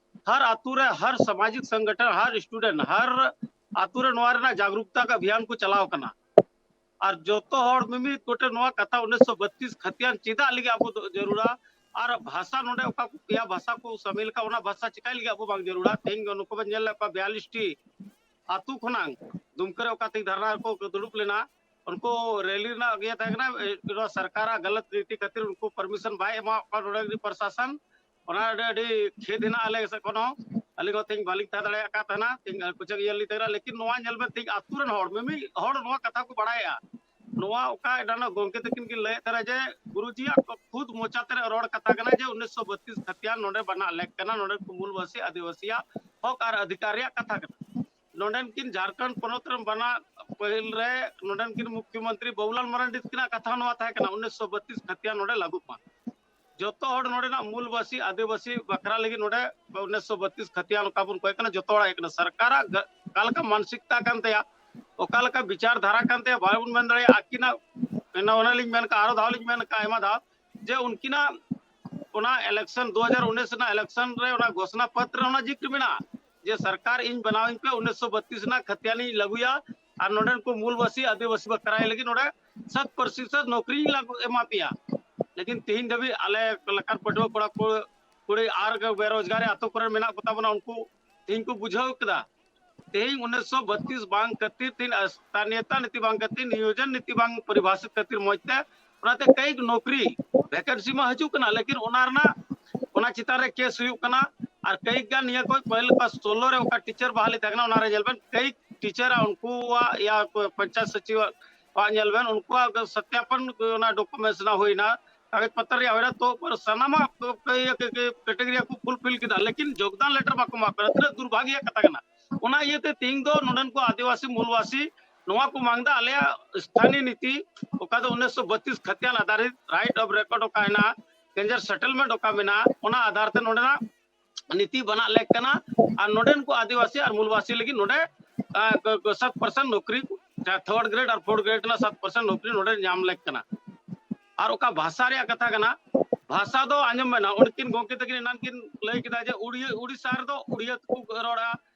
ᱦᱟᱨ ᱟᱹᱛᱩ ᱨᱮ, ᱦᱟᱨ ᱥᱟᱢᱟᱡᱤᱠ ᱥᱚᱝᱜᱚᱴᱷᱚᱱ, ᱦᱟᱨ ᱥᱴᱩᱰᱮᱱᱴ, ᱦᱟᱨ ᱟᱹᱛᱩ ᱨᱮ ᱱᱚᱣᱟ ᱨᱮᱱᱟᱜ ᱡᱟᱜᱽᱨᱩᱠᱛᱟ ᱚᱵᱷᱤᱭᱟᱱ ᱠᱚ ᱪᱟᱞᱟᱣ ᱠᱟᱱᱟ᱾ ᱟᱨ ᱡᱚᱛᱚ ᱦᱚᱲ ᱢᱤᱢᱤᱫ ᱜᱚᱴᱮᱱ ᱱᱚᱣᱟ ᱠᱟᱛᱷᱟ ᱩᱱᱤᱥᱥᱚ ᱵᱟᱛᱤᱥ ᱠᱷᱟᱛᱤᱭᱟᱱ ᱪᱮᱫᱟᱜ ᱞᱟᱹᱜᱤᱫ ᱟᱵᱚ ᱫᱚ ᱡᱟᱹᱨᱩᱲᱟ, ᱟᱨ ᱵᱷᱟᱥᱟ ᱱᱚᱰᱮ ᱚᱠᱟ ᱠᱚ ᱯᱮᱭᱟ ᱵᱷᱟᱥᱟ ᱠᱚ ᱥᱟᱢᱤᱞ ᱠᱟᱜ, ᱚᱱᱟ ᱵᱷᱟᱥᱟ ᱪᱤᱠᱟᱭ ᱞᱟᱹᱜᱤᱫ ᱟᱵᱚ ᱵᱟᱝ ᱡᱟᱹᱨᱩᱲᱟ? ᱛᱮᱦᱮᱧ ᱱᱩᱠᱩ ᱵᱚᱱ ᱧᱮᱞ ᱞᱮᱫ ᱠᱚᱣᱟ ᱵᱤᱭᱟᱞᱤᱥ ᱴᱤ ᱟᱹᱛᱩ ᱠᱷᱚᱱᱟᱝ ᱫᱩᱢᱠᱟᱹ ᱨᱮ ᱚᱠᱟ ᱛᱮᱦᱮᱧ ᱫᱷᱟᱨᱱᱟ ᱨᱮᱠᱚ ᱫᱩᱲᱩᱵ ᱞᱮᱱᱟ, ᱩᱱᱠᱩ ᱨᱮᱞᱤ ᱨᱮᱱᱟᱜ ᱤᱭᱟᱹ ᱛᱟᱦᱮᱸ ᱠᱟᱱᱟ, ᱮ, ᱱᱚᱣᱟ ᱥᱚᱨᱠᱟᱨᱟᱜ ᱜᱟᱞᱟᱛ ᱱᱤᱛᱤ ᱠᱷᱟᱹᱛᱤᱨ ᱩᱱᱠᱩ ᱯᱟᱨᱢᱤᱥᱚᱱ ᱵᱟᱭ ᱮᱢᱟ ᱠᱚᱣᱟ ᱱᱚᱰᱮ ᱨᱤᱱᱤᱡ ᱯᱨᱚᱥᱟᱥᱚᱱ᱾ ᱚᱱᱟ ᱟᱹᱰᱤ, ᱟᱹᱰᱤ ᱠᱷᱮᱫ ᱦᱮᱱᱟᱜᱼᱟ ᱟᱞᱮ ᱥᱮᱫ ᱠᱷᱚᱱ ᱦᱚᱸ᱾ ᱟᱹᱞᱤᱧ ᱦᱚᱸ ᱛᱮᱦᱮᱧ ᱵᱟᱹᱞᱤᱧ ᱛᱟᱦᱮᱸ ᱫᱟᱲᱮᱭᱟᱜ ᱠᱟᱱ ᱛᱟᱦᱮᱱᱟ, ᱛᱮᱦᱮᱧ ᱠᱩᱪᱟᱹ ᱤᱭᱟᱹ ᱞᱤᱧ ᱛᱟᱦᱮᱸ ᱠᱟᱱᱟ, ᱞᱮᱠᱤᱱ ᱱᱚᱣᱟ ᱧᱮᱞ ᱵᱮᱱ, ᱛᱮᱦᱮᱧ ᱟᱹᱛᱩ ᱨᱮᱱ ᱦᱚᱲ, ᱢᱤᱢᱤᱫ ᱦᱚᱲ ᱱᱚᱣᱟ ᱠᱟᱛᱷᱟ ᱠᱚ ᱵᱟᱲᱟᱭᱮᱜᱼᱟ᱾ ᱱᱚᱣᱟ ᱚᱠᱟ ᱮᱱᱟᱱᱚᱜ ᱜᱚᱢᱠᱮ ᱛᱟᱹᱠᱤᱱ ᱠᱤᱱ ᱞᱟᱹᱭᱮᱫ ᱛᱟᱦᱮᱱᱟ ᱡᱮ ᱜᱩᱨᱩᱡᱤᱭᱟᱜ ᱠᱷᱩᱫ ᱢᱚᱪᱟ ᱛᱮ ᱨᱚᱲ ᱠᱟᱛᱷᱟ ᱠᱟᱱᱟ ᱡᱮ ᱩᱱᱤᱥᱥᱚ ᱵᱟᱛᱤᱥ ᱠᱷᱟᱛᱤᱭᱟᱱ ᱱᱚᱰᱮ ᱵᱮᱱᱟᱜ ᱞᱮᱠ ᱠᱟᱱᱟ, ᱱᱚᱰᱮ ᱠᱚ ᱢᱩᱞᱵᱟᱥᱤ ᱟᱹᱫᱤᱵᱟᱹᱥᱤᱭᱟᱜ ᱦᱚᱠ ᱟᱨ ᱚᱫᱷᱤᱠᱟᱨ ᱨᱮᱭᱟᱜ ᱠᱟᱛᱷᱟ ᱠᱟᱱᱟ᱾ ᱱᱚᱰᱮᱱ ᱠᱤᱱ ᱡᱷᱟᱲᱠᱷᱚᱸᱰ ᱯᱚᱱᱚᱛ ᱨᱮᱱ ᱵᱟᱱᱟ ᱯᱟᱹᱦᱤᱞ ᱨᱮ ᱱᱚᱰᱮᱱ ᱠᱤᱱ ᱢᱩᱠᱷᱭᱚᱢᱚᱱᱛᱨᱤ ᱵᱟᱵᱩᱞᱟᱞ ᱢᱟᱨᱟᱱᱰᱤ ᱛᱟᱹᱠᱤᱱᱟᱜ ᱠᱟᱛᱷᱟ ᱱᱚᱣᱟ ᱛᱟᱦᱮᱸ ᱠᱟᱱᱟ, ᱩᱱᱤᱥᱥᱚ ᱵᱟᱛᱤᱥ ᱠᱷᱟᱛᱤᱭᱟᱱ ᱱᱚᱰᱮ ᱞᱟᱹᱜᱩᱜ ᱢᱟ᱾ ᱡᱚᱛᱚ ᱦᱚᱲ ᱱᱚᱰᱮᱱᱟᱜ ᱢᱩᱞᱵᱟᱥᱤ ᱟᱹᱫᱤᱵᱟᱹᱥᱤ ᱵᱟᱠᱷᱨᱟ ᱞᱟᱹᱜᱤᱫ ᱱᱚᱰᱮ ᱩᱱᱤᱥᱥᱚ ᱵᱟᱛᱤᱥ ᱠᱷᱟᱛᱤᱭᱟᱱ ᱚᱠᱟ ᱵᱚᱱ ᱠᱚᱭ ᱠᱟᱱᱟ, ᱡᱚᱛᱚ ᱦᱚᱲᱟᱜ ᱦᱮᱡ ᱠᱟᱱᱟ᱾ ᱥᱚᱨᱠᱟᱨᱟᱜ ᱜᱟ-, ᱚᱠᱟ ᱞᱮᱠᱟ ᱢᱟᱱᱥᱤᱠᱛᱟ ᱠᱟᱱ ᱛᱟᱭᱟ, ᱚᱠᱟ ᱞᱮᱠᱟ ᱵᱤᱪᱟᱨ ᱫᱷᱟᱨᱟ ᱠᱟᱱ ᱛᱟᱭᱟ, ᱵᱟᱵᱚᱱ ᱢᱮᱱ ᱫᱟᱲᱮᱭᱟᱜᱼᱟ᱾ ᱟᱹᱠᱤᱱᱟᱜ ᱚᱱᱟ, ᱚᱱᱟ ᱞᱤᱧ ᱢᱮᱱ ᱠᱟᱜᱼᱟ, ᱟᱨᱚ ᱫᱷᱟᱣ ᱞᱤᱧ ᱢᱮᱱ ᱠᱟᱜᱼᱟ ᱟᱭᱢᱟ ᱫᱷᱟᱣ, ᱡᱮ ᱩᱱᱠᱤᱱᱟᱜ ᱚᱱᱟ ᱤᱞᱮᱠᱥᱚᱱ ᱫᱩ ᱦᱟᱡᱟᱨ ᱩᱱᱤᱥ ᱨᱮᱱᱟᱜ ᱤᱞᱮᱠᱥᱚᱱ ᱨᱮ ᱚᱱᱟ ᱜᱷᱳᱥᱱᱟ ᱯᱚᱛᱨᱚ ᱚᱱᱟ ᱡᱤᱠᱨ ᱢᱮᱱᱟᱜᱼᱟ ᱡᱮ ᱥᱚᱨᱠᱟᱨ ᱤᱧ ᱵᱮᱱᱟᱣᱤᱧ ᱯᱮ, ᱩᱱᱤᱥᱥᱚ ᱵᱟᱛᱤᱥ ᱨᱮᱱᱟᱜ ᱠᱷᱟᱛᱤᱭᱟᱱᱤᱧ ᱞᱟᱹᱜᱩᱭᱟ ᱟᱨ ᱱᱚᱰᱮᱱ ᱠᱚ ᱢᱩᱞᱵᱟᱥᱤ ᱟᱹᱫᱤᱵᱟᱹᱥᱤ ᱵᱟᱠᱷᱨᱟᱭ ᱞᱟᱹᱜᱤᱫ ᱱᱚᱰᱮ ᱥᱟᱛ ᱯᱟᱹᱨᱥᱤ ᱥᱮ ᱱᱚᱠᱨᱤᱧ ᱞᱟᱜᱩ ᱮᱢᱟ ᱯᱮᱭᱟ᱾ ᱞᱮᱠᱤᱱ ᱛᱤᱦᱤᱧ ᱫᱷᱟᱹᱵᱤᱡ ᱟᱞᱮ ᱞᱮᱠᱟᱱ ᱯᱟᱹᱴᱷᱩᱣᱟᱹ ᱠᱚᱲᱟ ᱠᱚ, ᱠᱩᱲᱤ ᱟᱨ ᱵᱮᱨᱳᱡᱽᱜᱟᱨ ᱟᱛᱳ ᱠᱚᱨᱮ ᱢᱮᱱᱟᱜ ᱠᱚᱛᱟ ᱵᱚᱱᱟ, ᱩᱱᱠᱩ ᱛᱤᱦᱤᱧ ᱠᱚ ᱵᱩᱡᱷᱟᱹᱣ ᱠᱮᱫᱟ᱾ ᱛᱮᱦᱮᱧ ᱩᱱᱤᱥᱥᱚ ᱵᱟᱛᱤᱥ ᱵᱟᱝ ᱠᱷᱟᱹᱛᱤᱨ, ᱛᱮᱦᱮᱧ ᱥᱛᱷᱟᱱᱤᱭᱚᱛᱟ ᱱᱤᱛᱤ ᱵᱟᱝ ᱠᱷᱟᱹᱛᱤᱨ, ᱱᱤᱭᱳᱡᱚᱱ ᱱᱤᱛᱤ ᱵᱟᱝ ᱯᱚᱨᱤᱵᱷᱟᱥᱤᱛ ᱠᱷᱟᱹᱛᱤᱨ ᱢᱚᱡᱽ ᱛᱮ, ᱚᱱᱟᱛᱮ ᱠᱟᱹᱭᱤᱠ ᱱᱚᱠᱨᱤ ᱵᱷᱮᱠᱮᱱᱥᱤ ᱢᱟ ᱦᱤᱡᱩᱜ ᱠᱟᱱᱟ, ᱞᱮᱠᱤᱱ ᱚᱱᱟ ᱨᱮᱱᱟᱜ ᱚᱱᱟ ᱪᱮᱛᱟᱱ ᱨᱮ ᱠᱮᱥ ᱦᱩᱭᱩᱜ ᱠᱟᱱᱟ᱾ ᱟᱨ ᱠᱟᱹᱭᱤᱠ ᱜᱟᱱ ᱱᱤᱭᱟᱹ ᱠᱚ ᱯᱟᱹᱦᱤᱞ ᱠᱟ ᱥᱳᱞᱳ ᱨᱮ ᱚᱠᱟ ᱴᱤᱪᱟᱨ ᱵᱟᱦᱟᱞᱤ ᱛᱟᱦᱮᱸ ᱠᱟᱱᱟ, ᱚᱱᱟ ᱨᱮ ᱧᱮᱞ ᱵᱮᱱ ᱠᱟᱹᱭᱤᱠ ᱴᱤᱪᱟᱨ ᱟᱜ ᱩᱱᱠᱩᱣᱟᱜ ᱭᱟ ᱯᱚᱧᱪᱟᱭᱮᱛ ᱥᱚᱪᱤᱵ ᱟᱜ ᱧᱮᱞ ᱵᱮᱱ, ᱩᱱᱠᱩᱣᱟᱜ ᱥᱚᱛᱭᱟᱯᱚᱱ ᱚᱱᱟ ᱰᱚᱠᱩᱢᱮᱱᱴᱥ ᱨᱮᱱᱟᱜ ᱦᱩᱭᱱᱟ, ᱠᱟᱜᱚᱡᱽ ᱯᱚᱛᱨ ᱨᱮᱭᱟᱜ ᱦᱩᱭᱱᱟ, ᱛᱚ ᱥᱟᱱᱟᱢᱟᱜ ᱠᱮᱴᱮᱜᱚᱨᱤ ᱠᱚ ᱯᱷᱩᱞᱯᱷᱤᱞ ᱠᱮᱫᱟ, ᱞᱮᱠᱤᱱ ᱡᱳᱜᱽᱫᱟᱱ ᱞᱮᱴᱟᱨ ᱵᱟᱠᱚ ᱮᱢᱟ ᱠᱚ ᱠᱟᱱᱟ᱾ ᱛᱤᱱᱟᱹᱜ ᱫᱩᱨᱵᱷᱟᱜᱭᱚ ᱠᱟᱛᱷᱟ ᱠᱟᱱᱟ᱾ ᱚᱱᱟ ᱤᱭᱟᱹᱛᱮ ᱛᱮᱦᱮᱧ ᱫᱚ ᱱᱚᱰᱮᱱ ᱠᱚ ᱟᱹᱫᱤᱵᱟᱹᱥᱤ ᱢᱩᱞᱵᱟᱹᱥᱤ ᱱᱚᱣᱟ ᱠᱚ ᱢᱟᱝ ᱮᱫᱟ, ᱟᱞᱮᱭᱟᱜ ᱥᱛᱷᱟᱱᱤᱭᱚ ᱱᱤᱛᱤ, ᱚᱠᱟ ᱫᱚ ᱩᱱᱤᱥᱥᱚ ᱵᱟᱛᱤᱥ ᱠᱷᱟᱛᱤᱭᱟᱱ ᱟᱫᱷᱟᱨᱤᱛ ᱨᱟᱭᱤᱴ ᱚᱯᱷ ᱨᱮᱠᱚᱨᱰ ᱚᱠᱟ ᱦᱮᱱᱟᱜᱼᱟ, ᱠᱮᱱᱡᱟᱨ ᱥᱮᱴᱮᱞᱢᱮᱱᱴ ᱚᱠᱟ ᱢᱮᱱᱟᱜᱼᱟ, ᱚᱱᱟ ᱟᱫᱷᱟᱨ ᱛᱮ ᱱᱚᱰᱮᱱᱟᱜ ᱱᱤᱛᱤ ᱵᱮᱱᱟᱜ ᱞᱮᱠ ᱠᱟᱱᱟ᱾ ᱟᱨ ᱱᱚᱰᱮᱱ ᱠᱚ ᱟᱹᱫᱤᱵᱟᱹᱥᱤ ᱟᱨ ᱢᱩᱞᱵᱟᱹᱥᱤ ᱞᱟᱹᱜᱤᱫ ᱱᱚᱰᱮ, ᱟ, ᱠᱚ, ᱠᱚ, ᱥᱟᱛ ᱯᱟᱨᱥᱮᱱᱴ ᱱᱚᱠᱨᱤ, ᱡᱟᱦᱟᱸ ᱛᱷᱟᱨᱰ ᱜᱨᱮᱰ ᱟᱨ ᱯᱷᱳᱨᱛᱷ ᱜᱨᱮᱰ ᱨᱮᱱᱟᱜ ᱥᱟᱛ ᱯᱟᱨᱥᱮᱱᱴ ᱱᱚᱠᱨᱤ ᱱᱚᱰᱮ ᱧᱟᱢ ᱞᱮᱠ ᱠᱟᱱᱟ᱾ ᱟᱨ ᱚᱠᱟ ᱵᱷᱟᱥᱟ ᱨᱮᱭᱟᱜ ᱠᱟᱛᱷᱟ ᱠᱟᱱᱟ, ᱵᱷᱟᱥᱟ ᱫᱚ ᱟᱸᱡᱚᱢ ᱢᱮ ᱱᱟ, ᱩᱱᱠᱤᱱ ᱜᱚᱢᱠᱮ ᱛᱟᱹᱠᱤᱱ ᱮᱱᱟᱱ ᱠᱤᱱ ᱞᱟᱹᱭ ᱠᱮᱫᱟ ᱡᱮ ᱩᱲᱤᱭᱟᱹ, ᱩᱲᱤᱥᱥᱟ ᱨᱮᱫᱚ ᱩᱲᱤᱭᱟᱹ ᱛᱮᱠᱚ ᱨᱚᱲᱟ,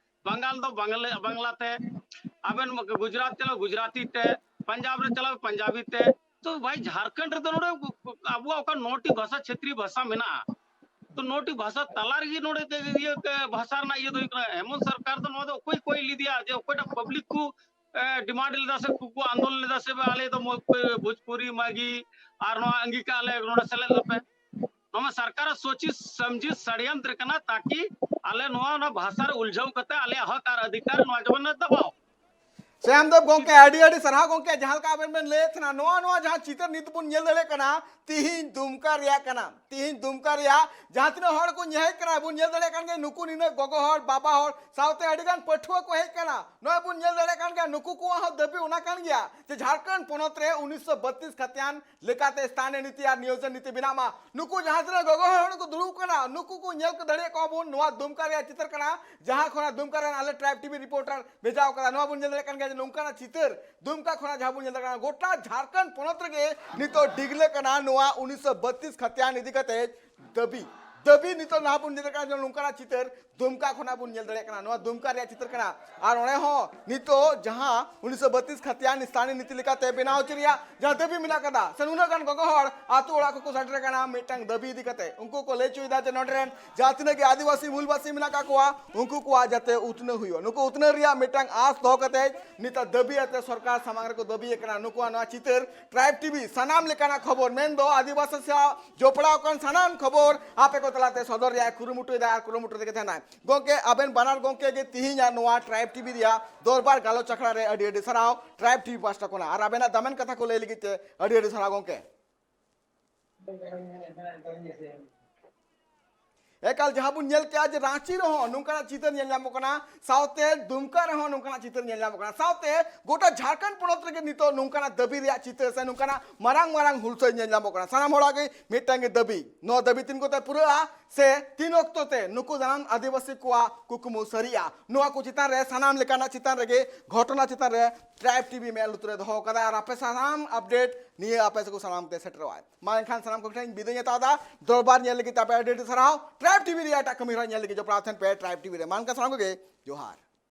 ᱵᱟᱝᱜᱟᱞ ᱫᱚ ᱵᱟᱝᱞᱟ, ᱵᱟᱝᱞᱟ ᱛᱮ, ᱟᱵᱮᱱ ᱜᱩᱡᱽᱨᱟᱴ ᱪᱟᱞᱟᱣ ᱜᱩᱡᱽᱨᱟᱴᱤ ᱛᱮ, ᱯᱟᱧᱡᱟᱵ ᱨᱮ ᱪᱟᱞᱟᱣ ᱯᱟᱧᱡᱟᱵᱤ ᱛᱮ᱾ ᱛᱚ ᱵᱷᱟᱭ, ᱡᱷᱟᱲᱠᱷᱚᱸᱰ ᱨᱮᱫᱚ ᱱᱚᱰᱮ ᱟᱵᱚᱣᱟᱜ ᱚᱠᱟ ᱱᱚᱴᱤ ᱵᱷᱟᱥᱟ, ᱪᱷᱮᱛᱨᱤ ᱵᱷᱟᱥᱟ ᱢᱮᱱᱟᱜᱼᱟ, ᱛᱚ ᱱᱚᱴᱤ ᱵᱷᱟᱥᱟ ᱛᱟᱞᱟ ᱨᱮᱜᱮ ᱱᱚᱰᱮ ᱫᱚ ᱤᱭᱟᱹ ᱠᱮ-, ᱵᱷᱟᱥᱟ ᱨᱮᱱᱟᱜ ᱤᱭᱟᱹ ᱫᱚ ᱦᱩᱭᱩᱜ ᱠᱟᱱᱟ, ᱦᱮᱢᱚᱱᱛ ᱥᱚᱨᱠᱟᱨ ᱫᱚ ᱱᱚᱣᱟ ᱫᱚ ᱚᱠᱚᱭ ᱠᱚᱭ ᱞᱮᱫᱮᱭᱟ ᱡᱮ ᱚᱠᱚᱭᱴᱟᱜ ᱯᱟᱵᱽᱞᱤᱠ ᱠᱚ, ᱮ, ᱰᱤᱢᱟᱱᱰ ᱞᱮᱫᱟ ᱥᱮ ᱠᱚ, ᱠᱚ ᱟᱱᱫᱳᱞᱚᱱ ᱞᱮᱫᱟ ᱥᱮ ᱟᱞᱮ ᱫᱚ ᱢᱚ-, ᱵᱷᱳᱡᱽᱯᱩᱨᱤ ᱢᱟᱹᱜᱤ ᱟᱨ ᱱᱚᱣᱟ ᱟᱝᱜᱤᱠᱟ ᱟᱞᱮ ᱱᱚᱰᱮ ᱥᱮᱞᱮᱫ ᱞᱮᱯᱮ? ᱱᱚᱣᱟ ᱥᱚᱨᱠᱟᱨᱟᱜ ᱥᱚᱪᱤ ᱥᱚᱢᱡᱤ ᱥᱟᱲᱭᱚᱱᱛᱨ ᱠᱟᱱᱟ, ᱛᱟᱠᱤ ᱟᱞᱮ ᱱᱚᱣᱟ, ᱚᱱᱟ ᱵᱷᱟᱥᱟ ᱨᱮ ᱩᱞᱡᱷᱟᱹᱣ ᱠᱟᱛᱮ ᱟᱞᱮᱭᱟᱜ ᱦᱚᱠ ᱟᱨ ᱚᱫᱷᱤᱠᱟᱨ ᱱᱚᱣᱟ ᱡᱮᱢᱚᱱ ᱞᱮ ᱫᱟᱵᱟᱣ᱾ ᱥᱭᱟᱢ ᱫᱮᱵ ᱜᱚᱝᱠᱮ, ᱟᱹᱰᱤ ᱟᱹᱰᱤ ᱥᱟᱨᱦᱟᱣ ᱜᱚᱝᱠᱮ, ᱡᱟᱦᱟᱸ ᱞᱮᱠᱟ ᱟᱵᱮᱱ ᱵᱮᱱ ᱞᱟᱹᱭᱮᱫ ᱛᱟᱦᱮᱱᱟ, ᱱᱚᱣᱟ, ᱱᱚᱣᱟ ᱡᱟᱦᱟᱸ ᱪᱤᱛᱟᱹᱨ ᱱᱤᱛ ᱵᱚᱱ ᱧᱮᱞ ᱫᱟᱲᱮᱭᱟᱜ ᱠᱟᱱᱟ, ᱛᱤᱦᱤᱧ ᱫᱩᱢᱠᱟ ᱨᱮᱭᱟᱜ ᱠᱟᱱᱟ, ᱛᱤᱦᱤᱧ ᱫᱩᱢᱠᱟ ᱨᱮᱭᱟᱜ ᱡᱟᱦᱟᱸ ᱛᱤᱱᱟᱹᱜ ᱦᱚᱲ ᱠᱚ ᱧᱮᱞ ᱠᱟᱱᱟ, ᱵᱚᱱ ᱧᱮᱞ ᱫᱟᱲᱮᱭᱟᱜ ᱠᱟᱱ ᱜᱮᱭᱟ, ᱱᱩᱠᱩ ᱱᱤᱱᱟᱹᱜ ᱜᱚᱜᱚ ᱦᱚᱲ, ᱵᱟᱵᱟ ᱦᱚᱲ, ᱥᱟᱶᱛᱮ ᱟᱹᱰᱤ ᱜᱟᱱ ᱯᱟᱹᱴᱷᱩᱣᱟᱹ ᱠᱚ ᱦᱮᱡ ᱠᱟᱱᱟ᱾ ᱱᱚᱣᱟ ᱵᱚᱱ ᱧᱮᱞ ᱫᱟᱲᱮᱭᱟᱜ ᱠᱟᱱ ᱜᱮᱭᱟ, ᱱᱩᱠᱩ ᱠᱚᱣᱟᱜ ᱦᱚᱸ ᱫᱟᱹᱵᱤ ᱚᱱᱟ ᱠᱟᱱ ᱜᱮᱭᱟ ᱡᱮ ᱡᱷᱟᱲᱠᱷᱚᱸᱰ ᱯᱚᱱᱚᱛ ᱨᱮ ᱩᱱᱤᱥᱥᱚ ᱵᱟᱛᱤᱥ ᱠᱷᱟᱛᱤᱭᱟᱱ ᱞᱮᱠᱟᱛᱮ ᱥᱛᱷᱟᱱᱤᱭᱚ ᱱᱤᱛᱤ ᱟᱨ ᱱᱤᱭᱳᱡᱚᱱ ᱱᱤᱛᱤ ᱵᱮᱱᱟᱜ ᱢᱟ᱾ ᱱᱩᱠᱩ ᱡᱟᱦᱟᱸ ᱛᱤᱱᱟᱹᱜ ᱜᱚᱜᱚ ᱦᱚᱲ ᱠᱚ ᱫᱩᱲᱩᱵ ᱠᱟᱱᱟ, ᱱᱩᱠᱩ ᱠᱚ ᱧᱮᱞ ᱠᱚ ᱫᱟᱲᱮᱭᱟᱜ ᱠᱚᱣᱟ ᱵᱚᱱ᱾ ᱱᱚᱣᱟ ᱫᱩᱢᱠᱟ ᱨᱮᱭᱟᱜ ᱪᱤᱛᱟᱹᱨ ᱠᱟᱱᱟ, ᱡᱟᱦᱟᱸ ᱠᱷᱚᱱᱟᱜ ᱫᱩᱢᱠᱟ ᱨᱮᱱ ᱟᱞᱮ ᱴᱨᱟᱭᱤᱵᱽ ᱴᱤᱵᱷᱤ ᱨᱤᱯᱳᱨᱴᱟᱨ ᱵᱷᱮᱡᱟᱣ ᱠᱟᱫᱟ᱾ ᱱᱚᱣᱟ ᱵᱚᱱ ᱧᱮᱞ ᱫᱟᱲᱮᱭᱟᱜ ᱠᱟᱱ ᱜᱮᱭᱟ ᱡᱮ ᱱᱚᱝᱠᱟᱱᱟᱜ ᱪᱤᱛᱟᱹᱨ ᱫᱩᱢᱠᱟ ᱠᱷᱚᱱᱟᱜ ᱡᱟᱦᱟᱸ ᱵᱚᱱ ᱧᱮᱞ ᱫᱟᱲᱮᱭᱟᱜ ᱠᱟᱱᱟ, ᱜᱚᱴᱟ ᱡᱷᱟᱲᱠᱷᱚᱸᱰ ᱯᱚᱱᱚᱛ ᱨᱮᱜᱮ ᱱᱤᱛᱚᱜ ᱰᱤᱜᱽᱞᱟᱹ ᱠᱟᱱᱟ ᱱᱚᱣᱟ ᱩᱱᱤᱥᱥᱚ ᱵᱟᱛᱤᱥ ᱠᱷᱟᱛᱤᱭᱟᱱ ᱤᱫᱤ ᱠᱟᱛᱮ ᱫᱟᱹᱵᱤ᱾ ᱫᱟᱹᱵᱤ ᱱᱤᱛᱚᱜ ᱱᱟᱦᱟᱜ ᱵᱚᱱ ᱧᱮᱞ ᱫᱟᱲᱮᱭᱟᱜ ᱠᱟᱱᱟ, ᱱᱚᱝᱠᱟᱱᱟᱜ ᱪᱤᱛᱟᱹᱨ ᱫᱩᱢᱠᱟ ᱠᱷᱚᱱᱟᱜ ᱵᱚᱱ ᱧᱮᱞ ᱫᱟᱲᱮᱭᱟᱜ ᱠᱟᱱᱟ᱾ ᱱᱚᱣᱟ ᱫᱩᱢᱠᱟ ᱨᱮᱭᱟᱜ ᱪᱤᱛᱟᱹᱨ ᱠᱟᱱᱟ᱾ ᱟᱨ ᱚᱸᱰᱮ ᱦᱚᱸ ᱱᱤᱛᱚᱜ ᱡᱟᱦᱟᱸ ᱩᱱᱤᱥᱥᱚ ᱵᱟᱛᱤᱥ ᱠᱷᱟᱛᱤᱭᱟᱱ ᱥᱛᱷᱟᱱᱤ ᱱᱤᱛᱤ ᱞᱮᱠᱟᱛᱮ ᱵᱮᱱᱟᱣ ᱦᱚᱪᱚ ᱨᱮᱭᱟᱜ ᱡᱟᱦᱟᱸ ᱫᱟᱹᱵᱤ ᱢᱮᱱᱟᱜ ᱠᱟᱫᱟ, ᱥᱮ ᱱᱩᱱᱟᱹᱜ ᱜᱟᱱ ᱜᱚᱜᱚ ᱦᱚᱲ ᱟᱛᱳ ᱚᱲᱟᱜ ᱠᱚᱠᱚ ᱥᱮᱴᱮᱨ ᱟᱠᱟᱱᱟ ᱢᱤᱫᱴᱟᱝ ᱫᱟᱹᱵᱤ ᱤᱫᱤ ᱠᱟᱛᱮ, ᱩᱱᱠᱩ ᱠᱚ ᱞᱟᱹᱭ ᱦᱚᱪᱚᱭᱮᱫᱟ ᱡᱮ ᱱᱚᱰᱮ ᱨᱮᱱ ᱡᱟᱦᱟᱸ ᱛᱤᱱᱟᱹᱜ ᱜᱮ ᱟᱹᱫᱤᱵᱟᱹᱥᱤ ᱢᱩᱞᱵᱟᱹᱥᱤ ᱢᱮᱱᱟᱜ ᱠᱟᱜ ᱠᱚᱣᱟ, ᱩᱱᱠᱩ ᱠᱚᱣᱟᱜ ᱡᱟᱛᱮ ᱩᱛᱱᱟᱹᱣ ᱦᱩᱭᱩᱜᱼᱟ᱾ ᱱᱩᱠᱩ ᱩᱛᱱᱟᱹᱣ ᱨᱮᱭᱟᱜ ᱢᱤᱫᱴᱟᱝ ᱟᱸᱥ ᱫᱚᱦᱚ ᱠᱟᱛᱮ ᱱᱤᱛᱚᱜ ᱫᱟᱹᱵᱤ ᱟᱛᱮ ᱥᱚᱨᱠᱟᱨ ᱥᱟᱢᱟᱝ ᱨᱮᱠᱚ ᱫᱟᱹᱵᱤ ᱟᱠᱟᱱᱟ᱾ ᱱᱩᱠᱩᱣᱟᱜ ᱱᱚᱣᱟ ᱪᱤᱛᱟᱹᱨ ᱴᱨᱟᱭᱤᱵᱽ ᱴᱤᱵᱷᱤ ᱥᱟᱱᱟᱢ ᱞᱮᱠᱟᱱᱟᱜ ᱠᱷᱚᱵᱚᱨ, ᱢᱮᱱᱫᱚ ᱟᱹᱫᱤᱵᱟᱹᱥᱤ ᱥᱟᱶ ᱡᱚᱯᱲᱟᱣ ᱟᱠᱟᱱ ᱥᱟᱱᱟᱢ ᱠᱷᱚᱵᱚᱨ ᱟᱯᱮ ᱠᱚ ᱛᱟᱞᱟᱛᱮ ᱥᱚᱫᱚᱨ ᱨᱮᱭᱟᱜ ᱠᱩᱨᱩᱢᱩᱴᱩᱭᱮᱫᱟ ᱟᱨ ᱠᱩᱨᱩᱢᱩᱴᱩ ᱨᱮᱜᱮ ᱛᱟᱦᱮᱱᱟ᱾ ᱜᱚᱢᱠᱮ, ᱟᱵᱮᱱ ᱵᱟᱱᱟᱨ ᱜᱚᱢᱠᱮ ᱜᱮ ᱛᱤᱦᱤᱧᱟᱜ ᱱᱚᱣᱟ ᱴᱨᱟᱭᱤᱵᱽ ᱴᱤᱵᱷᱤ ᱨᱮᱭᱟᱜ ᱫᱚᱨᱵᱟᱨ ᱜᱟᱞᱚᱪ ᱟᱠᱷᱲᱟ ᱨᱮ ᱟᱹᱰᱤ ᱟᱹᱰᱤ ᱥᱟᱨᱦᱟᱣ ᱴᱨᱟᱭᱤᱵᱽ ᱴᱤᱵᱷᱤ ᱯᱟᱦᱴᱟ ᱠᱷᱚᱱᱟᱜ, ᱟᱨ ᱟᱵᱮᱱᱟᱜ ᱫᱟᱢᱟᱱ ᱠᱟᱛᱷᱟ ᱠᱚ ᱞᱟᱹᱭ ᱞᱟᱹᱜᱤᱫ ᱛᱮ ᱟᱹᱰᱤ ᱟᱹᱰᱤ ᱥᱟᱨᱦᱟᱣ ᱜᱚᱢᱠᱮ᱾ ᱮᱠᱟᱞ, ᱡᱟᱦᱟᱸ ᱵᱚᱱ ᱧᱮᱞ ᱠᱮᱜᱼᱟ ᱡᱮ ᱨᱟᱸᱪᱤ ᱨᱮᱦᱚᱸ ᱱᱚᱝᱠᱟᱱᱟᱜ ᱪᱤᱛᱟᱹᱨ ᱧᱮᱞ ᱧᱟᱢᱚᱜ ᱠᱟᱱᱟ, ᱥᱟᱶᱛᱮ ᱫᱩᱢᱠᱟ ᱨᱮᱦᱚᱸ ᱱᱚᱝᱠᱟᱱᱟᱜ ᱪᱤᱛᱟᱹᱨ ᱧᱮᱞ ᱧᱟᱢᱚᱜ ᱠᱟᱱᱟ, ᱥᱟᱶᱛᱮ ᱜᱚᱴᱟ ᱡᱷᱟᱲᱠᱷᱚᱸᱰ ᱯᱚᱱᱚᱛ ᱨᱮᱜᱮ ᱱᱤᱛᱚᱜ ᱱᱚᱝᱠᱟᱱᱟᱜ ᱫᱟᱹᱵᱤ ᱨᱮᱭᱟᱜ ᱪᱤᱛᱟᱹᱨ ᱥᱮ ᱱᱚᱝᱠᱟᱱᱟᱜ ᱢᱟᱨᱟᱝ ᱢᱟᱨᱟᱝ ᱦᱩᱞᱥᱟᱹᱭ ᱧᱮᱞ ᱧᱟᱢᱚᱜ ᱠᱟᱱᱟ᱾ ᱥᱟᱱᱟᱢ ᱦᱚᱲᱟᱜ ᱜᱮ ᱢᱤᱫᱴᱟᱝ ᱜᱮ ᱫᱟᱹᱵᱤ, ᱱᱚᱣᱟ ᱫᱟᱹᱵᱤ ᱛᱤᱱ ᱠᱚᱛᱮ ᱯᱩᱨᱟᱹᱜᱼᱟ ᱥᱮ ᱛᱤᱱ ᱚᱠᱛᱚ ᱛᱮ ᱱᱩᱠᱩ ᱡᱟᱱᱟᱢ ᱟᱹᱫᱤᱵᱟᱹᱥᱤ ᱠᱚᱣᱟᱜ ᱠᱩᱠᱢᱩ ᱥᱟᱹᱨᱤᱜᱼᱟ, ᱱᱚᱣᱟ ᱠᱚ ᱪᱮᱛᱟᱱ ᱨᱮ, ᱥᱟᱱᱟᱢ ᱞᱮᱠᱟᱱᱟᱜ ᱪᱮᱛᱟᱱ ᱨᱮᱜᱮ ᱜᱷᱚᱴᱚᱱᱟ ᱪᱮᱛᱟᱱ ᱨᱮ ᱴᱨᱟᱭᱤᱵᱽ ᱴᱤᱵᱷᱤ ᱢᱮᱫ ᱞᱩᱛᱩᱨ ᱨᱮ ᱫᱚᱦᱚ ᱠᱟᱫᱟ᱾ ᱟᱨ ᱟᱯᱮ ᱥᱟᱱᱟᱢ ᱟᱯᱰᱮᱴ ᱱᱤᱭᱟᱹ ᱟᱯᱮ ᱥᱮᱫ ᱠᱚ ᱥᱟᱱᱟᱢ ᱛᱮ ᱥᱮᱴᱮᱨᱚᱜᱼᱟ᱾ ᱢᱟ ᱮᱱᱠᱷᱟᱱ ᱥᱟᱱᱟᱢ ᱠᱚ ᱴᱷᱮᱱ ᱵᱤᱫᱟᱹᱭ ᱦᱟᱛᱟᱣ ᱮᱫᱟ᱾ ᱫᱚᱨᱵᱟᱨ ᱧᱮᱞ ᱞᱟᱹᱜᱤᱫ ᱛᱮ ᱟᱯᱮ ᱟᱹᱰᱤ ᱟᱹᱰᱤ ᱥᱟᱨᱦᱟᱣ᱾ ᱴᱨᱟᱭᱤᱵᱽ ᱴᱤᱵᱷᱤ ᱨᱮᱭᱟᱜ ᱮᱴᱟᱜ ᱠᱟᱹᱢᱤ ᱦᱚᱨᱟ ᱧᱮᱞ ᱞᱟᱹᱜᱤᱫ ᱡᱚᱯᱲᱟᱣ ᱛᱟᱦᱮᱱ ᱯᱮ ᱴᱨᱟᱭᱤᱵᱽ ᱴᱤᱵᱷᱤ ᱨᱮ᱾ ᱢᱟ ᱮᱱᱠᱷᱟᱱ ᱥᱟᱱᱟᱢ ᱠᱚᱜᱮ ᱡᱚᱦᱟᱨ᱾